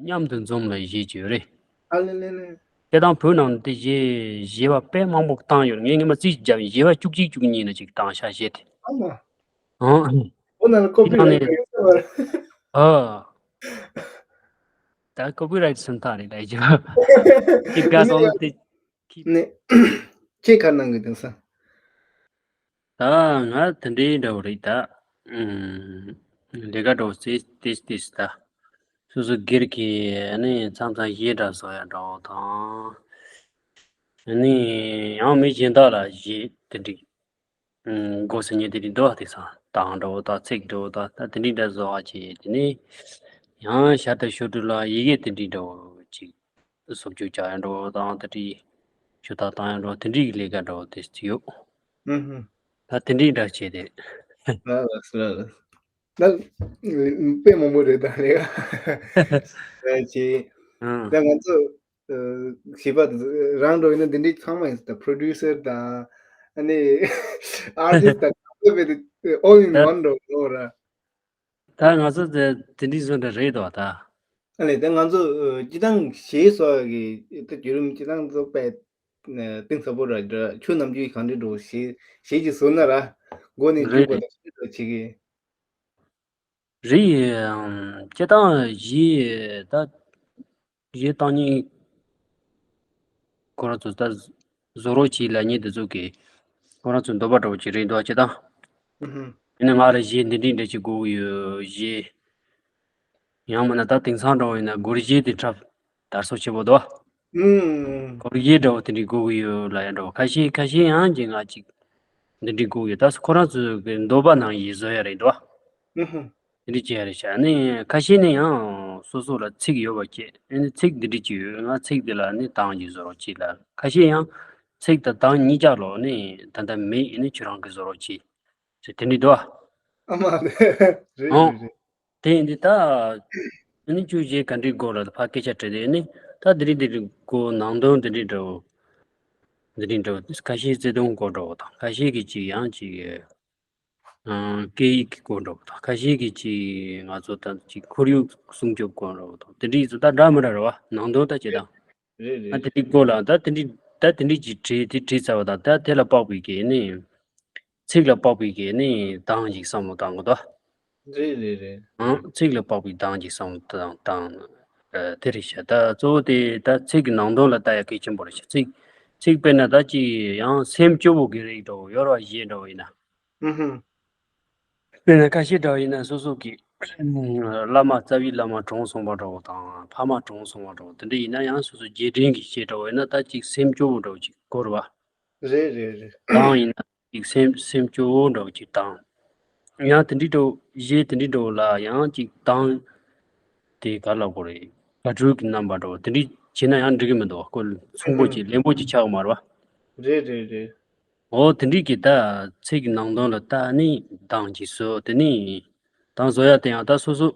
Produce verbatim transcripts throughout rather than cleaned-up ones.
མཉམ་དུ་འཛོམས་ལ་བཞེས་ཀྱི་ཡོད་རེད། ཨ་ལེ་ལེ་ལེ། དེ་དང་བོད་ནང་དུ་བཞེས་བཞེས་པ་དཔེ་མང་པོ་བཏང་ཡོད། ངས་ངས་མ་རྩིས་བརྒྱབ་བཞེས་པ་བཅུ་གཅིག་བཅུ་གཉིས་ན་ཅིག་བཏང་ཤག་བཞེས་དེ། ཨ་མ། ཨང་། འོ་ན་ལ་ཀོ་པི་རའི་ཊི་ཡོད་ས་བར། ཨ། ད་ཀོ་པི་རའི་ཊི་སུན་ཐག་རེད་ལ་ཡ། ཅིག་ག་སོང་དེ། ནས་ཁྱེད་ག་གནང་གི་དེང་སང་། ད་ང་དེ་འདྲའི་འདྲ་བོ་རེད་ད། ཨུམ། ལས་ཀ་འདྲ་བོ་ཙེ་ཏིས་ཏིས་ད། སོ་སོ་སྒེར་གྱི་ནི་མཚམས་མཚམས་གཞས་འདྲ་བཟོ་ཡ་འདྲ་བོ་དང་། ནི་ཡང་མི་གཞན་དག་ལ་གཞས་དེ་འདྲའི་ཨུམ། སྒོ་སེ་ཉེ་དེ་འདྲའི་འདུག་དེང་སང་དང་འདྲ་བོ་དང་ཚིག་འདྲ་བོ་དང་ད་དེ་འདྲའི་འདྲ་བཟོ་བ་བྱས་དེ་ནི་ཡང་ཞར་དུ་ཞོར་དུ་ལ་ཡི་གེ་དེ་འདྲའི་འདྲ་བོ་ཅིག་བཟོ་བཅོས་བྱ་ཡ་འགྲོ་དང་ད་དེ་ཞུ་དག་བཏང་ཡ་འགྲོ་དེ་འདྲའི་ལས་ཀ་འགྲོ་དེ་ཡོད། ད་དེ་འདྲའི་འདྲ་བྱས་ཏེ། ལ་ལ་ལ་ལ་དཔེ་མང་པོ་རེད་ད་ལས་ཀ་བྱས། ད་ང་ཚོ་ཞེས་པ་རང་འགྲོ་ཡིན་ན་འདི་འདྲའི་ཚང་མ་ཡིན་ད་པྲོ་ཌིའུ་སར་དང་ཨ་ནི་ཨར་ཊིསི་དང་ག་ཚོད་བས་ཨོལ་ཨིན་ཝན་འགྲོ་ནོ་ར། ད་ང་ཚོ་དེ་དེ་འདྲའི་བཟོ་འདྲ་རེད་དོ་ད། ཨ་ལས་ད་ང་ཚོ་སྤྱི་བཏང་གཞས་སོགས་ཀྱི་ད་བརྒྱུད་རིམ་སྤྱི་བཏང་ཚོ་དཔེ་གཏིང་ཟབ་པོ་ར་འདྲ་ཆུ་ནམ་རྒྱུན་གང་འདྲ་འགྲོ་གཞས་གཞས་ཀྱི་བཟོ་ན་ར་མགོ་ནས་མཇུག་བར་ད་ཅི་འདྲ་བྱེད་ཀྱི། རེད། སྤྱི་བཏང་གཞས་ད་གཞས་བཏང་ཉིན་ཁོ་རང་ཚོ་ད་བཟོ་རོགས་བྱེད་ལབ་ཉིན་དེ་ཚོ་གི་ཁོ་རང་ཚོ་འདོད་པ་འདྲ་བོ་ཅིག་རེད་འདུག་སྤྱི་བཏང་། ཡིན་ན་ང་ལ་གཞས་འདི་འདྲའི་འདྲ་ཅིག་དགོས་ཀྱི་ཡོད་གཞས། ཡང་མིན་ན་ད་དེང་སང་འདྲ་བོ་ཡིན་ན་སྒོར་གཞས་དེ་འཁྲབ་དར་སོ་ཆེ་བོ་འདུག་སྒོར་གཞས་འདྲ་བོ་དེ་འདྲའི་དགོས་ཀྱི་ཡོད་ལབ་ཡ་འདྲ་བོ་ཁ་ཤས་ཁ་ཤས་ཡང་གི་ང་ཅིག་འདི་འདྲའི་དགོས་ཀྱི་ཡོད་ད་ཁོ་རང་ཚོ་གི་འདོད་པ་ནང་བཞིན་བཟོ་ཡ་རེད་འདུག་འདི་འདྲའི་བྱས་རེད་ཤག་ནི་ཁ་ཤས་ནི་ཡང་སོ་སོ་ལ་ཚིག་ཡོད་པ་བྱས་ཨ་ནི་ཚིག་འདི་འདྲའི་ཅིག་ཡོད་ང་ཚིག་འདི་ལ་ནི་དང་གི་བཟོ་རོགས་བྱེད་ལ་ཁ་ཤས་ཡང་ཚིག་དང་དང་གཉིས་ཀ་ལོག་ནི་ད་ལྟ་མེད་ཨ་ནི་ཁྱོད་རང་གི་བཟོ་རོགས་བྱེད་ཟེར་དེ་འདྲའི་འདུག་ཨ་མ་རེད་རེད་རེད། དེ་ཡིན་དུས་ད་ཨ་ནི་ཁྱོད་གཞས་ག་འདྲའི་སྐོར་ལ་ཕར་སྐད་ཆ་དྲིས་དུས་ཨ་ནི་ད་འདི་འདྲའི་འདི་འདྲའི་སྐོར་ནང་དོན་འདི་འདྲའི་འདྲ་བོ་འདི་འདྲའི་འདྲ་བོ་ཁ་ཤས་བརྩེ་དུང་སྐོར་འདྲ་བོ་དང་ཁ་ཤས་ཀྱི་ཅིག་ཡང་ཅིག་སྐད་ཡིག་གི་སྐོར་འདྲ་བོ་དང་ཁ་ཤས་ཀྱི་ཅིག་ང་ཚོ་ད་ཅིག་ཁོར་ཡུག་སྲུང་སྐྱོབ་སྐོར་འདྲ་བོ་དང་དེ་འདྲའི་ཚོ་ད་འདྲ་མི་འདྲ་རེད་བ་ནང་དོན་ད་ཅི་དང་། རེད་རེད། ཨ་དེ་འདྲའི་སྐོར་ལ་ད་དེ་འདྲའི་ད་དེ་འདྲའི་ཅིག་བྲིས་དེ་བྲིས་ཚར་བ་དང་ད་དེ་ལ་དཔག་པའི་གི་ནི་ཚིག་ལ་དཔག་པའི་གི་ནི་གདངས་ཅིག་བསམ་བློ་བཏང་དགོས་དོ། རེད་རེད་རེད། ཨང་ཚིག་ལ་དཔག་པའི་གདངས་ཅིག་བསམ་བློ་བཏང་བཏང་། ཨ་དེ་རེད་ཤག་ད་གཙོ་བོ་དེ་ད་ཚིག་གི་ནང་དོན་ལ་ལྟ་ཡ་གལ་ཆེན་པོ་རེད་ཤག་ཚིག་ཚིག་དཔེར་ན་ད་ཅིག་ཡང་སེམས་སྐྱོ་བོ་གི་རིགས་འདྲ་བོ་ཡོད་ར་གཞས་འདྲ་བོ་ཡིན་ན། ཨུ་ཧུམ། དཔེར་ན་ཁ་ཤས་འདྲ་བོ་ཡིན་ན་སོ་སོ་གི་བླ་མ་རྩ་བའི་བླ་མ་གྲོངས་སོང་བ་འདྲ་བོ་དང་ཕ་མ་གྲོངས་སོང་བ་འདྲ་བོ་དེ་འདྲ་ཡིན་ན་ཡང་སོ་སོ་རྗེས་དྲན་གྱི་གཞས་འདྲ་བོ་ཡིན་ན་ད་ཅིག་སེམས་སྐྱོ་བོ་འདྲ་བོ་ཅིག་སྐོར་བ། རེད་རེད་རེད། དང་ཡིན་ན་ཅིག་སེམས་སེམས་སྐྱོ་བོ་འདྲ་བོ་ཅིག་དང་། ཡང་དེ་འདྲའི་འདྲ་བོ་གཞས་དེ་འདྲའི་འདྲ་བོ་ལ་ཡང་ཅིག་དང་། དེ་ག་ལ་གོ་རེད། དགའ་སྤྲོའི་གི་རྣམ་པ་འདྲ་བོ་དེ་འདྲའི་བྱས་ན་ཡང་འགྲིག་གི་མི་འདུག་བ་ཁོ་མཚུངས་པོ་ཅིག་ལེན་པོ་ཅིག་ཆགས་མ་རེད་བ། རེད་རེད་རེད། འོ་དེ་འདྲའི་གི་ད་ཚིག་གི་ནང་དོན་ལ་ལྟ་ནི་གདངས་ཅིག་བཟོ་དེ་ནི་གདངས་བཟོ་ཡ་དེ་ཡང་ད་སོ་སོ་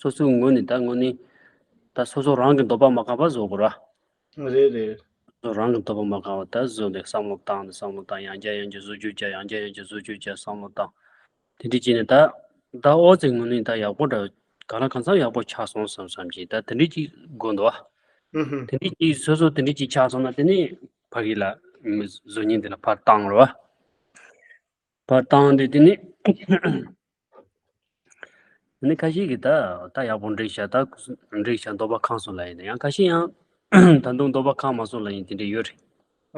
སོ་སོའི་ངོས་ནས་ད་ངོས་ནས་ད་སོ་སོ་རང་གི་འདོད་པ་མ་ཁེངས་པ་བཟོ་དགོས་ར། རེད་རེད། སོ་སོ་རང་གི་འདོད་པ་མ་ཁེངས་པ་ད་བཟོ་ནས་བསམ་བློ་བཏང་ནས་བསམ་བློ་བཏང་ཡང་བསྐྱར་ཡང་བསྐྱར་བཟོ་བཅོས་བྱ་ཡང་བསྐྱར་ཡང་བསྐྱར་བཟོ་བཅོས་བྱ་བསམ་བློ་བཏང་། དེ་འདྲ་བྱས་ནས་ད་ད་ཨོ་ཙི་ངོས་ནས་ད་ཡག་པོ་འདྲ་ག་ལ་གང་འཚམ་ཡག་པོ་ཆགས་སོང་བསམ་བསམ་གྱིས་ད་དེ་འདྲ་ཅིག་དགོས་འདུག་བ། ཨུ་ཧུམ། དེ་འདྲ་ཅིག་སོ་སོ་དེ་འདྲ་ཅིག་ཆགས་སོང་ན་དེ་ནས་ཕ་གི་ལ་མི་བཟོ་ཉིན་དེ་ལ་ཕར་བཏང་རོགས། ཕར་བཏང་དེ་དེ་ནས་དེ་ནས་ཁ་ཤས་ཀྱིས་ད་ད་ཡག་པོ་འགྲིག་ཤག་ད་འགྲིག་ཤག་འདོད་པ་ཁེངས་སོང་ལབ་ཡིན་ད་ཡང་ཁ་ཤས་ཡང་ད་དུང་འདོད་པ་ཁེངས་མ་སོང་ལབ་ཡིན་དེ་འདྲ་ཡོད་རེད།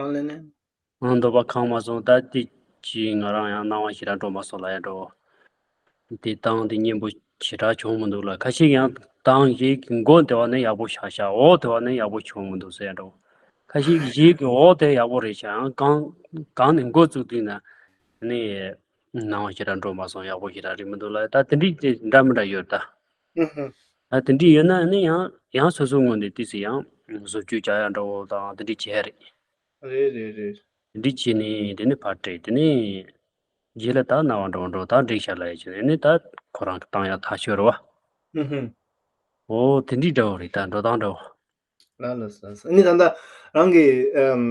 ཨང་ལེ་ནས། ཨང་འདོད་པ་ཁེངས་མ་སོང་ད་དེ་ཅི་ང་རང་ཡང་སྣང་བ་ཞེ་དྲག་འགྲོ་མ་སོང་ལབ་ཡ་འགྲོ། དེ་བཏང་དེ་སྙན་པོ་ཞེ་དྲག་བྱུང་མི་འདུག་ལ་ཁ་ཤས་ཡང་བཏང་ཞིག་མགོ་དེ་བ་ནས་ཡག་པོ་ཤག་ཤག་འོག་དེ་བ་ནས་ཡག་པོ་བྱུང་མི་འདུག་ཟེར་ཡ་འགྲོ། ཁ་ཤས་ཞིག་གི་འོག་དེ་ཡག་པོ་རེད་ཤག་ཡང་གང་གང་ནས་འགོ་བཙུགས་དུས་ན་ནི་སྣང་བ་ཞེ་དྲག་འགྲོ་མ་སོང་ཡག་པོ་ཞེ་དྲག་རེད་མི་འདུག་ལ་ད་དེ་འདྲའི་དེ་འདྲ་མི་འདྲ་ཡོད་ད། ཨུ་ཧུ། ད་དེ་འདྲའི་ཡོད་ན་ནི་ཡང་ཡང་སོ་སོའི་ངོས་ནས་ཏོག་ཙམ་ཡང་བཟོ་བཅོས་བྱ་ཡ་འདྲ་བོ་དང་དེ་འདྲའི་བྱས་རེད། རེད་རེད་རེད། འདི་བྱས་ནས་དེ་ནས་ཕར་སྤྲད་དེ་ནས་རྗེས་ལ་ད་སྣང་བ་འགྲོ་འགྲོ་ད་འགྲིག་ཤག་ལབ་ཡ་བྱས་ནས་ནི་ད་ཁོ་རང་གི་བཏང་ཡ་ཐག་ཆོད་རེད་བ། ཧུམ་ཧུམ། འོ་དེ་འདྲའི་འདྲ་བོ་རེད་ད་འགྲོ་སྟངས་འདྲ་བོ། ལ་ལ་ས་ས་ནི་ད་ལྟ་རང་གི་ཨམ་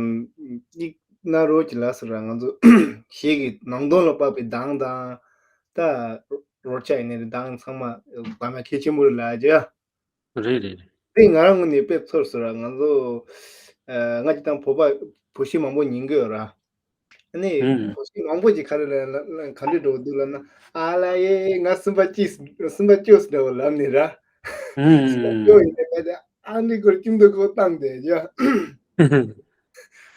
ཡིག་སྣ་རོ་གྱི་ལ་ས་ར་ང་ཚོ་གཞས་ཀྱི་ནང་དོན་ལ་དཔག་པའི་གདངས་དང་ད་རོལ་ཆ་ཡིན་ནའི་གདངས་ཚང་མ་བདག་ན་གལ་ཆེན་པོ་རེད་ལ་ཇ། རེད་རེད་རེད། དེ་ང་རང་ངོས་ནས་དཔེ་ཚོར་སོང་ར། ང་ཚོ་ཨ་ང་ཅིག་དང་བོད་པ་བོད་གཞས་མང་པོ་ཉན་གི་ཡོད་ར། ཨ་ནི་ཧུམ། བོད་གཞས་མང་པོ་ཅིག་ག་རེ་ལ་ལ་ལ་ག་འདྲས་འགྲོ་གི་འདུག་ལབ་ན། ཨ་ལ་ཡེ་ང་སུམ་པ་ཅིག་སུམ་པ་ཅོས་འདྲ་བོ་ལབ་ནི་ར། ཧུམ་སུམ་པ་ཅོ་ཡིན་ནི་མེད་དེ། ཨ་ནི་ཁོར་ཁྱིམ་དུ་ཁོ་བཏང་དེ་ཡ།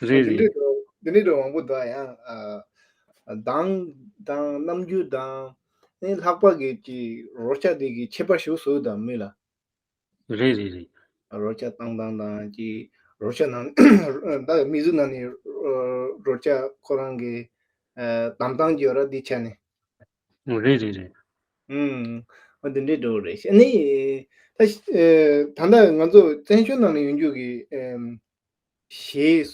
རེད་དེ་རེད། འདྲས་འགྲོ་དེ་འདྲས་འགྲོ་མང་པོ་འདུག་ཡང་ཨ་གདངས་དང་རྣམ་འགྱུར་དང་ཨ་ནི་ལྷག་པ་གི་ཅིག་རོལ་ཆ་དེ་གི་ཁྱད་པར་ཞིག་བཟོ་དང་མི་ལ། རེད་རེད་རེད། རོལ་ཆ་བཏང་སྟངས་དང་ཅིག་རོལ་ཆ་ནང་ད་མི་གཟུགས་ནང་ནས་རོལ་ཆ་ཁོ་རང་གི་ཨ་བསྡམས་སྟངས་ཀྱི་ཡོད་ར། འདི་ཆ་ནས། རེད་རེད་རེད། ཨུམ། འོ་འདི་འདྲའི་འགྲོ་རེད་ཤག་ནི། ད་ཨ་ད་ལྟ་ང་ཚོ་བཙན་བྱོལ་ནང་ནས་ཡོང་རྒྱུ་གི་ཨམ་གཞས་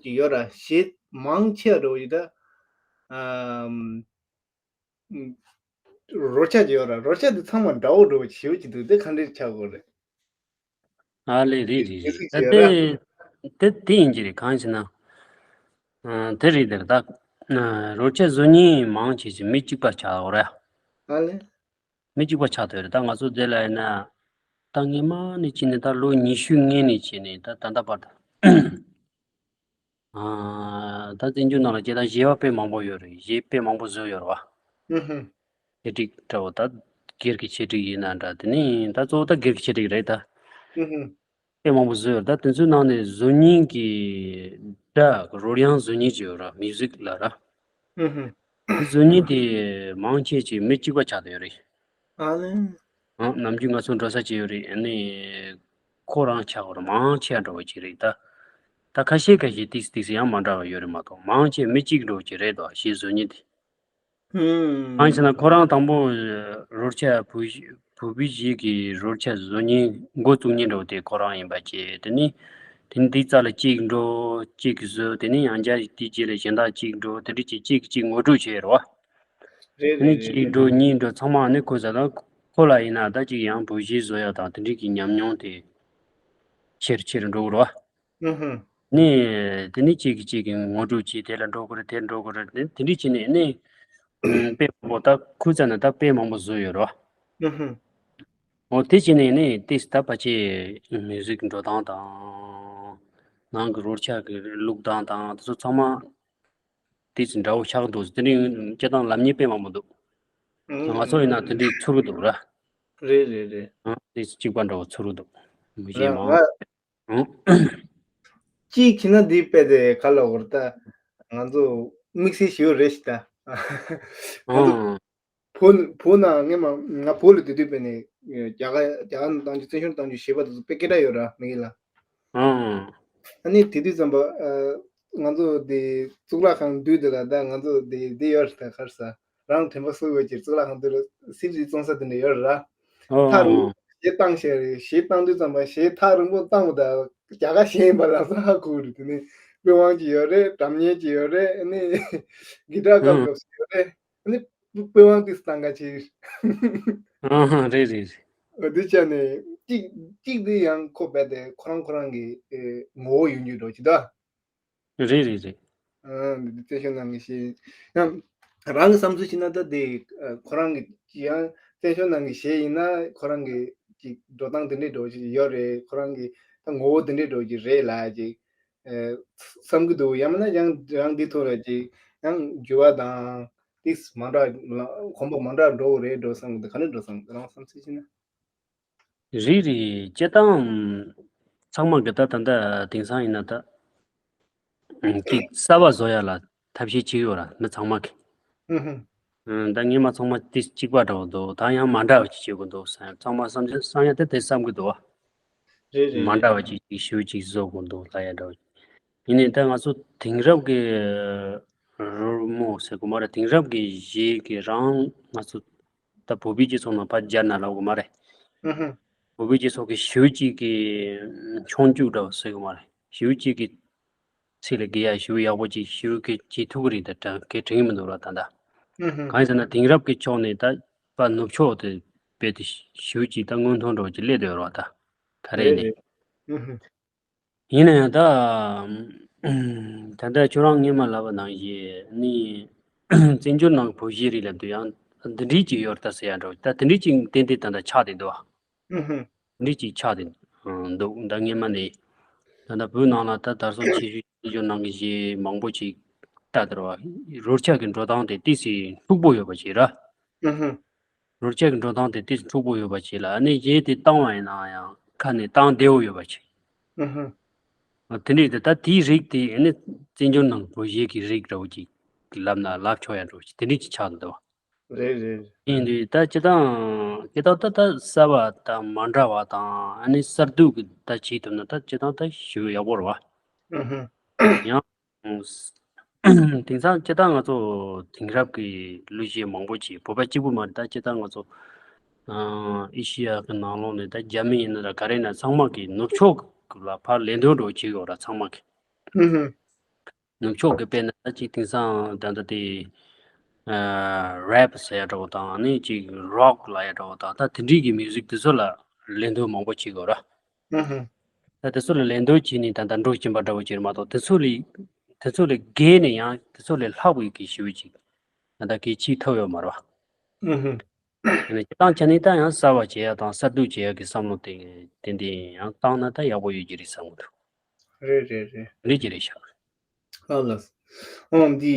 ཀྱི་ཡོད་ར། གཞས་མང་ཆེ་བ་འགྲོ་ཡི་ད། ཨམ། རོལ་ཆ་ཅིག་ཡོད་ར། རོལ་ཆ་དེ་ཚང་མ་འདྲ་བོ་འདྲ་བོ་ཞེ་པོ་ཅིག་འདུག་དེ་ག་འདྲས་ཆགས་དགོས་རེད། ཨ་ལེ་རེད་རེད་རེད། ད་དེ་དེ་དེ་ཡིན་གྱི་རེད། གང་ཞེ་ན། ཨ་དེ་རེད་དེ་རེད་ད། ཨ་རོལ་ཆ་བཟོ་མཁན་མང་ཆེ་ཆེ་མི་གཅིག་པ་ཆགས་ཡོད་རེད། ཨ་ལེ། མི་གཅིག་པ་ཆགས་བསྡད་ཡོད་རེད། ད་ང་ཚོ་འདི་ལ་ཡིན་ན། ད་སྔོན་མ་ནས་བྱས་ནས་ད་ལོ་ཉི་ཤུ་སྔོན་ནས་བྱས་ནས་ད་ད་ལྟ་བར་དུ། ཨ་ད་བཙན་བྱོལ་ནང་ལ་སྐད་གྲགས་གཞས་པ་དཔེ་མང་པོ་ཡོད་རེད། གཞས་དཔེ་མང་པོ་བཟོས་ཡོད་རེད་བ། ཧུམ་ཧུམ། ཆེད་སྒྲིག་འདྲ་བོ་ད་སྒེར་གྱི་ཆེད་སྒྲིག་ཡིན་ན་འདྲ། དེ་ནས་ད་གཙོ་བོ་ད་སྒེར་གྱི་ཆེད་སྒྲིག་རེད་ད། ཧུམ་ཧུམ། དཔེ་མང་པོ་བཟོས་ཡོད་རེད། ད་དེ་ཚོའི་ནང་ནས་བཟོ་མཁན་གྱི་སྒྲ་རོལ་དབྱངས་བཟོ་མཁན་ཅིག་ཡོད་ར། མིའུ་ཟིག་ལབ་ར། ཧུམ་ཧུམ། དེ་བཟོ་མཁན་དེ་མང་ཆེ་ཆེ་མི་གཅིག་པ་ཆགས་བསྡད་ཡོད་རེད། ཨ་ལེ། ཨང་ནམ་རྒྱུན་ང་ཚོ་འགྲོ་ས་ཅིག་ཡོད་རེད། ཨ་ནི་ཁོ་རང་ཆགས་པར་མང་ཆེ་བ་འགྲོ་བ་ཅིག་རེད་ད། ད་ཁ་ཤས་ཁ་ཤས་ཏིག་ཏིག་ཡང་མ་འདྲ་བ་ཡོད་རེད་མ་གཏོགས། མང་ཆེ་མི་གཅིག་འགྲོ་བ་ཅིག་རེད་དོ། གཞས་བཟོ་མཁན་དེ། ཧུམ། གང་ཞེ་ན་ཁོ་རང་དང་པོ་རོལ་ཆ་བོད་བོད་པའི་གཞས་ཀྱི་རོལ་ཆ་བཟོ་མཁན་འགོ་བཙུགས་མཁན་འགྲོ་དེ་ཁོ་རང་ཡིན་པ་བཅས། དེ་ནི་དེ་ནི་དེའི་རྩ་ལ་གཅིག་འགྲོ་གཅིག་བཟོ། དེ་ནི་ཡང་བསྐྱར་དེའི་རྗེས་ལ་གཞན་དག་གཅིག་འགྲོ། དེ་འདྲ་གཅིག་གཅིག་གཅིག་ངོ་སྤྲོད་བྱས་རོ། རེད་རེད་རེད། གཅིག་འགྲོ་གཉིས་འགྲོ་ཚང་མ་ནི་ཁོ་ཟ་ད་ཁོ་ལ་ཡིན་ན་ད་གཅིག་ཡང་བོད་གཞས་བཟོ་ཡ་དང་དེ་འདྲའི་གི་ཉམས་མྱོང་དེ་ཆེར་ཆེར་འགྲོ་གི་རོ། ཧུམ་ཧུམ། ནི། དེ་ནི་གཅིག་གིས་གཅིག་གི་ངོ་སྤྲོད་བྱས། དེ་ལ་འགྲོ་དགོས་རེད། དེར་འགྲོ་དགོས་རེད། དེ་དེ་འདྲའི་བྱས་ནས་ནི། དཔེ་མང་པོ་ད་ཁོའི་རྩ་ནས་ད་དཔེ་མང་པོ་བཟོས་ཡོད་རོ། ཧུམ་ཧུམ། འོ་དེ་བྱས་ནས་ནི་ཏིས་ད་ཕལ་ཆེར་མིའུ་ཟིག་འགྲོ་སྟངས་དང་། ནང་གི་རོལ་ཆ་གི་བླུགས་སྟངས་དང་དེ་ཚོ་ཚང་མ་ཏིས་འདྲ་བོ་ཆགས་འདུག་དེ་འདྲའི་སྤྱིར་བཏང་ལབ་མཁན་དཔེ་མང་པོ་འདུག་ང་ཚོ་ཡིན་ན་དེ་འདྲའི་ཚོར་གི་འདུག་ར། རེད་རེད་རེད། ཨང་ཏིས་གཅིག་པ་འདྲ་བོ་ཚོར་གི་འདུག་མི་གཞན་མང་། ཨང་། གཅིག་བྱས་ན་འདི་དཔེ་དེ་ག་ལ་བར་ད་ང་ཚོ་དམིགས་བསལ་ཞིག་རེད་ཤི་ད། ང་ཚོ་ཨང་། བོད་བོད་ནང་སྔོན་མ་ང་བོད་ལ་དེ་དུས་དཔེ་ནས་རྒྱ་གར་རྒྱ་གར་ནང་བཏང་རྒྱུ་བཙན་བྱོལ་བཏང་རྒྱུ་ཞེས་པ་དེ་ཚོ་དཔེ་སྐད་གྲགས་ཡོད་ར་མི་ཡིན་ལ། ཨང་། ཨ་ནི་དེ་དུས་ཙམ་པ་ཨ་ང་ཚོ་དེ་གཙུག་ལག་ཁང་འདུས་དེ་ལ་ད་ང་ཚོ་དེ་དེ་ཡོད་རེད་ད་གར་ས། རང་དྲན་པ་གསོ་དགོས་ཀྱི་གཙུག་ལག་ཁང་དེ་ལ་སིལ་རི་བཙོང་ས་དེ་འདྲ་ཡོད་ར། ཨོ་ཐག་རིང་པོ་ཞེ་བཏང་ཤེས་རེད། ཞེ་བཏང་དུས་ཙམ་པ་ཞེ་ཐག་རིང་པོ་བཏང་བ་ད་རྒྱ་གར་ཞེ་ཡིན་པ་ལ་ས་ཧ་གོ་རེད། དེ་ནས་པི་ཝང་གི་ཡོད་རེད། སྒྲ་སྙན་གྱི་ཡོད་རེད། ཨ་ནི་གི་ཏར་སྐབས་སྐབས་སུ་ཡོད་རེད། ཨ་ནི་པི་ཝང་དེ་བཏང་ག་ཆེ་རེད། ཨ་ཧ་རེད་རེད་རེད། འདི་ཆ་ནས་གཅིག་གཅིག་དེ་ཡང་ཁོ་རྦད་དེ་ཁོ་རང་ཁོ་རང་གི་ངོ་བོ་ཡོད་རྒྱུ་འགྲོ་གི་ད། རེད་རེད་རེད། ཨ་འདི་བཙན་བྱོལ་ནང་གི་གཞས་ཡང་རང་གི་བསམ་ཚུལ་བྱས་ན་ད་དེ་ཁོ་རང་གི་ཡང་བཙན་བྱོལ་ནང་གི་གཞས་ཡིན་ན་ཁོ་རང་གི་ཅིག་འགྲོ་སྟངས་དེ་འདྲའི་འགྲོ་ཅིག་ཡོད་རེད། ཁོ་རང་གི་ད་ངོ་བོ་དེ་འདྲའི་འགྲོ་ཅིག་རེད་ལ་ཅིག་བསམ་གི་འདུག་ཡང་མིན་ན་ཡང་རང་འདི་ཐོག་ལ་ཅིག་ཡང་འགྱུར་བ་དང་ཏིས་མ་འདྲ་གོམ་པ་མ་འདྲ་འགྲོ་གི་རེད་འགྲོ་བསམ་གི་འདུག་ག་ནས་འགྲོ་བསམ་གི་འདུག་རང་བསམ་ཚུལ་བྱས་ན། རེད་རེད། སྤྱིར་བཏང་ཚང་མ་གི་ད་ད་ལྟ་དེང་སང་ཡིན་ན་ད་ཨང་ཏིག་གསར་པ་བཟོ་ཡ་ལ་ཐབས་ཤེས་བྱེད་ཡོད་ར་མི་ཚང་མ་གི། ཧུམ་ཧུམ། ཨང་ད་སྔོན་མ་ཚང་མ་ཏིས་གཅིག་པ་འདྲ་བོ་འདུག་ད་ཡང་མ་འདྲ་བ་ཅིག་བྱེད་དགོས་འདུག་བསམ་ཡ་ཚང་མ་བསམ་བསམ་ཡ་དེ་དེ་བསམ་གི་འདུག་བ། རེད་རེད་མ་རེད། འདྲ་བ་ཅིག་ཅིག་ཞུ་ཅིག་བཟོ་དགོས་འདུག་ལབ་ཡ་འདྲ་བོ། ཡིན་ནའི་ད་ང་ཚོ་དེང་རབས་ཀྱི་རོལ་མོ་ཟེར་དགོས་མ་རེད། དེང་རབས་ཀྱི་གཞས་ཀྱི་རང་ང་ཚོ་ད་བོད་པའི་སྤྱི་ཚོགས་ནང་ཕར་སྦྱར་ན་ལབ་དགོས་མ་རེད། ཧུམ་ཧུམ། བོད་པའི་སྤྱི་ཚོགས་ཀྱི་ཞེ་པོ་ཅིག་གི་མཆོང་རྒྱུག་འདྲ་བོ་ཟེར་དགོས་མ་རེད། ཞེ་པོ་ཅིག་གི་ཚིག་ལ་དགེ་ཡ་ཞེ་པོ་ཡག་པོ་ཅིག་ཞེ་པོ་གི་བྱེད་ཐུབ་ཀྱི་རེད་ད་དྲན་གི་དྲན་གི་མི་འདུག་ར་ད་ད། ཧུམ་ཧུམ། གང་ཡིན་ཟེར་ན་དེང་རབས་ཀྱི་ཕྱོགས་ནས་ད་པ་ནུབ་ཕྱོགས་དེ་རྦད་དེ་ཞེ་པོ་ཅིག་ད་སྔོན་ཐོན་འདྲ་བོ་ཅིག་སླེབས་བསྡད་ཡོད་རེད་བ་ད། ག་རེ་རེད་ནས། རེད། ཧུམ་ཧུམ། ཡིན་ན་ཡང་ད། ད་ལྟ་ཁྱོད་རང་སྔོན་མ་ལབ་པ་ནང་བཞིན་ནི། བཙན་བྱོལ་ནང་བོད་གཞས་རིགས་ལབ་དུས་ཡང་འདི་འདྲའི་ཅིག་ཡོད་རེད་ད་ཟེར་ཡ་འདྲ་བོ་ད་དེ་འདྲའི་ཅིག་ཏན་ཏན་ད་ལྟ་ཆགས་བསྡད་འདུག་བ། ཧུམ་ཧུམ། འདི་ཅིག་ཆགས་ཏེ་འདུག་ད་སྔས་མ་ནས་ད་ལྟ་བོད་ནང་ལ་ད་དར་སྲོལ་ཆེ་ཤོས་ཆེ་ཤོས་ནང་གི་གཞས་མང་པོ་ཅིག་ལྟ་དེར་བ་རོལ་ཆ་གི་འགྲོ་སྟངས་དེ་ཏི་སི་འཁྲུག་པོ་ཡོད་པ་ཅིག་ར། ཨུ་ཧུ། རོལ་ཆ་གི་འགྲོ་སྟངས་དེ་ཏི་སི་འཁྲུག་པོ་ཡོད་པ་ཅིག་ལ་ཨ་ནི་གཞས་དེ་བཏང་བ་ཡིན་ན་ཡང་ཁ་ནས་བཏང་བདེ་བོ་ཡོད་པ་ཅིག་ཨུ་ཧུ། དེ་འདྲས་དེ་ད་དེའི་རིགས་དེ་ཨ་ནི་བཙན་བྱོལ་ནང་བོད་གཞས་ཀྱི་རིགས་འདྲ་བོ་ཅིག་ལབ་ན་ལབ་ཆོག་ཡ་འདྲ་བོ་ཅིག་དེ་འདྲས་ཅིག་ཆགས་འདུག་རེད་རེད། ཡིན་དུས་ད་སྤྱི་བཏང་སྤྱི་བཏང་ད་ད་གསར་བ་དང་མ་འདྲ་བ་དང་ཨ་ནི་གསར་གཏོད་ཀྱི་ད་བྱེད་ཐུབ་ན་ད་སྤྱི་བཏང་ད་ཞེ་པོ་ཡག་པོ་རེད་བ། ཨུ་ཧུ། ཡང་དེང་སང་སྤྱི་བཏང་ང་ཚོ་དེང་རབས་ཀྱི་གླུ་གཞས་མང་པོ་ཅིག་བོད་པ་གཅིག་པུ་མ་རེད། ད་སྤྱི་བཏང་ང་ཚོ་ཨ་ཨེ་ཤི་ཡ་གི་ནང་ལོགས་ནས་ད་རྒྱ་མི་ཡིན་ན་ར་ག་རེ་ཡིན་ན་ཚང་མ་གི་ནུབ་ཕྱོགས་ལ་ཕར་ལེན་འདོད་འགྲོ་བྱེད་དགོས་ར་ཚང་མ་གི་ཨུ་ཧུ། ནུབ་ཕྱོགས་ཀྱི་དཔེར་ན་ད་ཅིག་དེང་སང་ད་ལྟ་དེ་ཨ་རེབ་ཟེར་ཡ་འདྲ་བོ་དང་ཨ་ནི་ཅིག་རོག་ལབ་ཡ་འདྲ་བོ་དང་ད་དེ་འདྲའི་གི་མིའུ་ཟིག་དེ་ཚོ་ལ་ལེན་འདོད་མང་པོ་བྱེད་དགོས་ར། ཨུ་ཧུ། ད་དེ་ཚོ་ལ་ལེན་འདོད་བྱས་ནས་ད་ལྟ་འགྲོ་བཞིན་པ་འདྲ་བོ་ཅིག་རེད་མ་གཏོགས་དེ་ཚོ་ལས་དེ་ཚོ་ལས་བརྒལ་ནས་ཡང་དེ་ཚོ་ལས་ལྷག་པའི་གི་ཞེ་པོ་ཅིག་ད་ལྟ་གལ་ཆེ་ཐོབ་ཡོད་མ་རེད་བ། ཨུ་ཧུ། ཡིན་ན་སྤྱི་བཏང་ཆ་ནས་ད་ཡང་གསར་བ་བྱེད་ཡ་དང་གསར་གཏོད་བྱེད་ཡ་གི་བསམ་བློ་དེ་ཏན་ཏན་ཡང་བཏང་ན་ད་ཡག་པོ་ཡོད་ཀྱི་རེད་བསམ་གི་འདུག་རེད་རེད་རེད། འདི་ཅི་རེད་ཤག་ལགས་ལགས། ཨོ་འདི་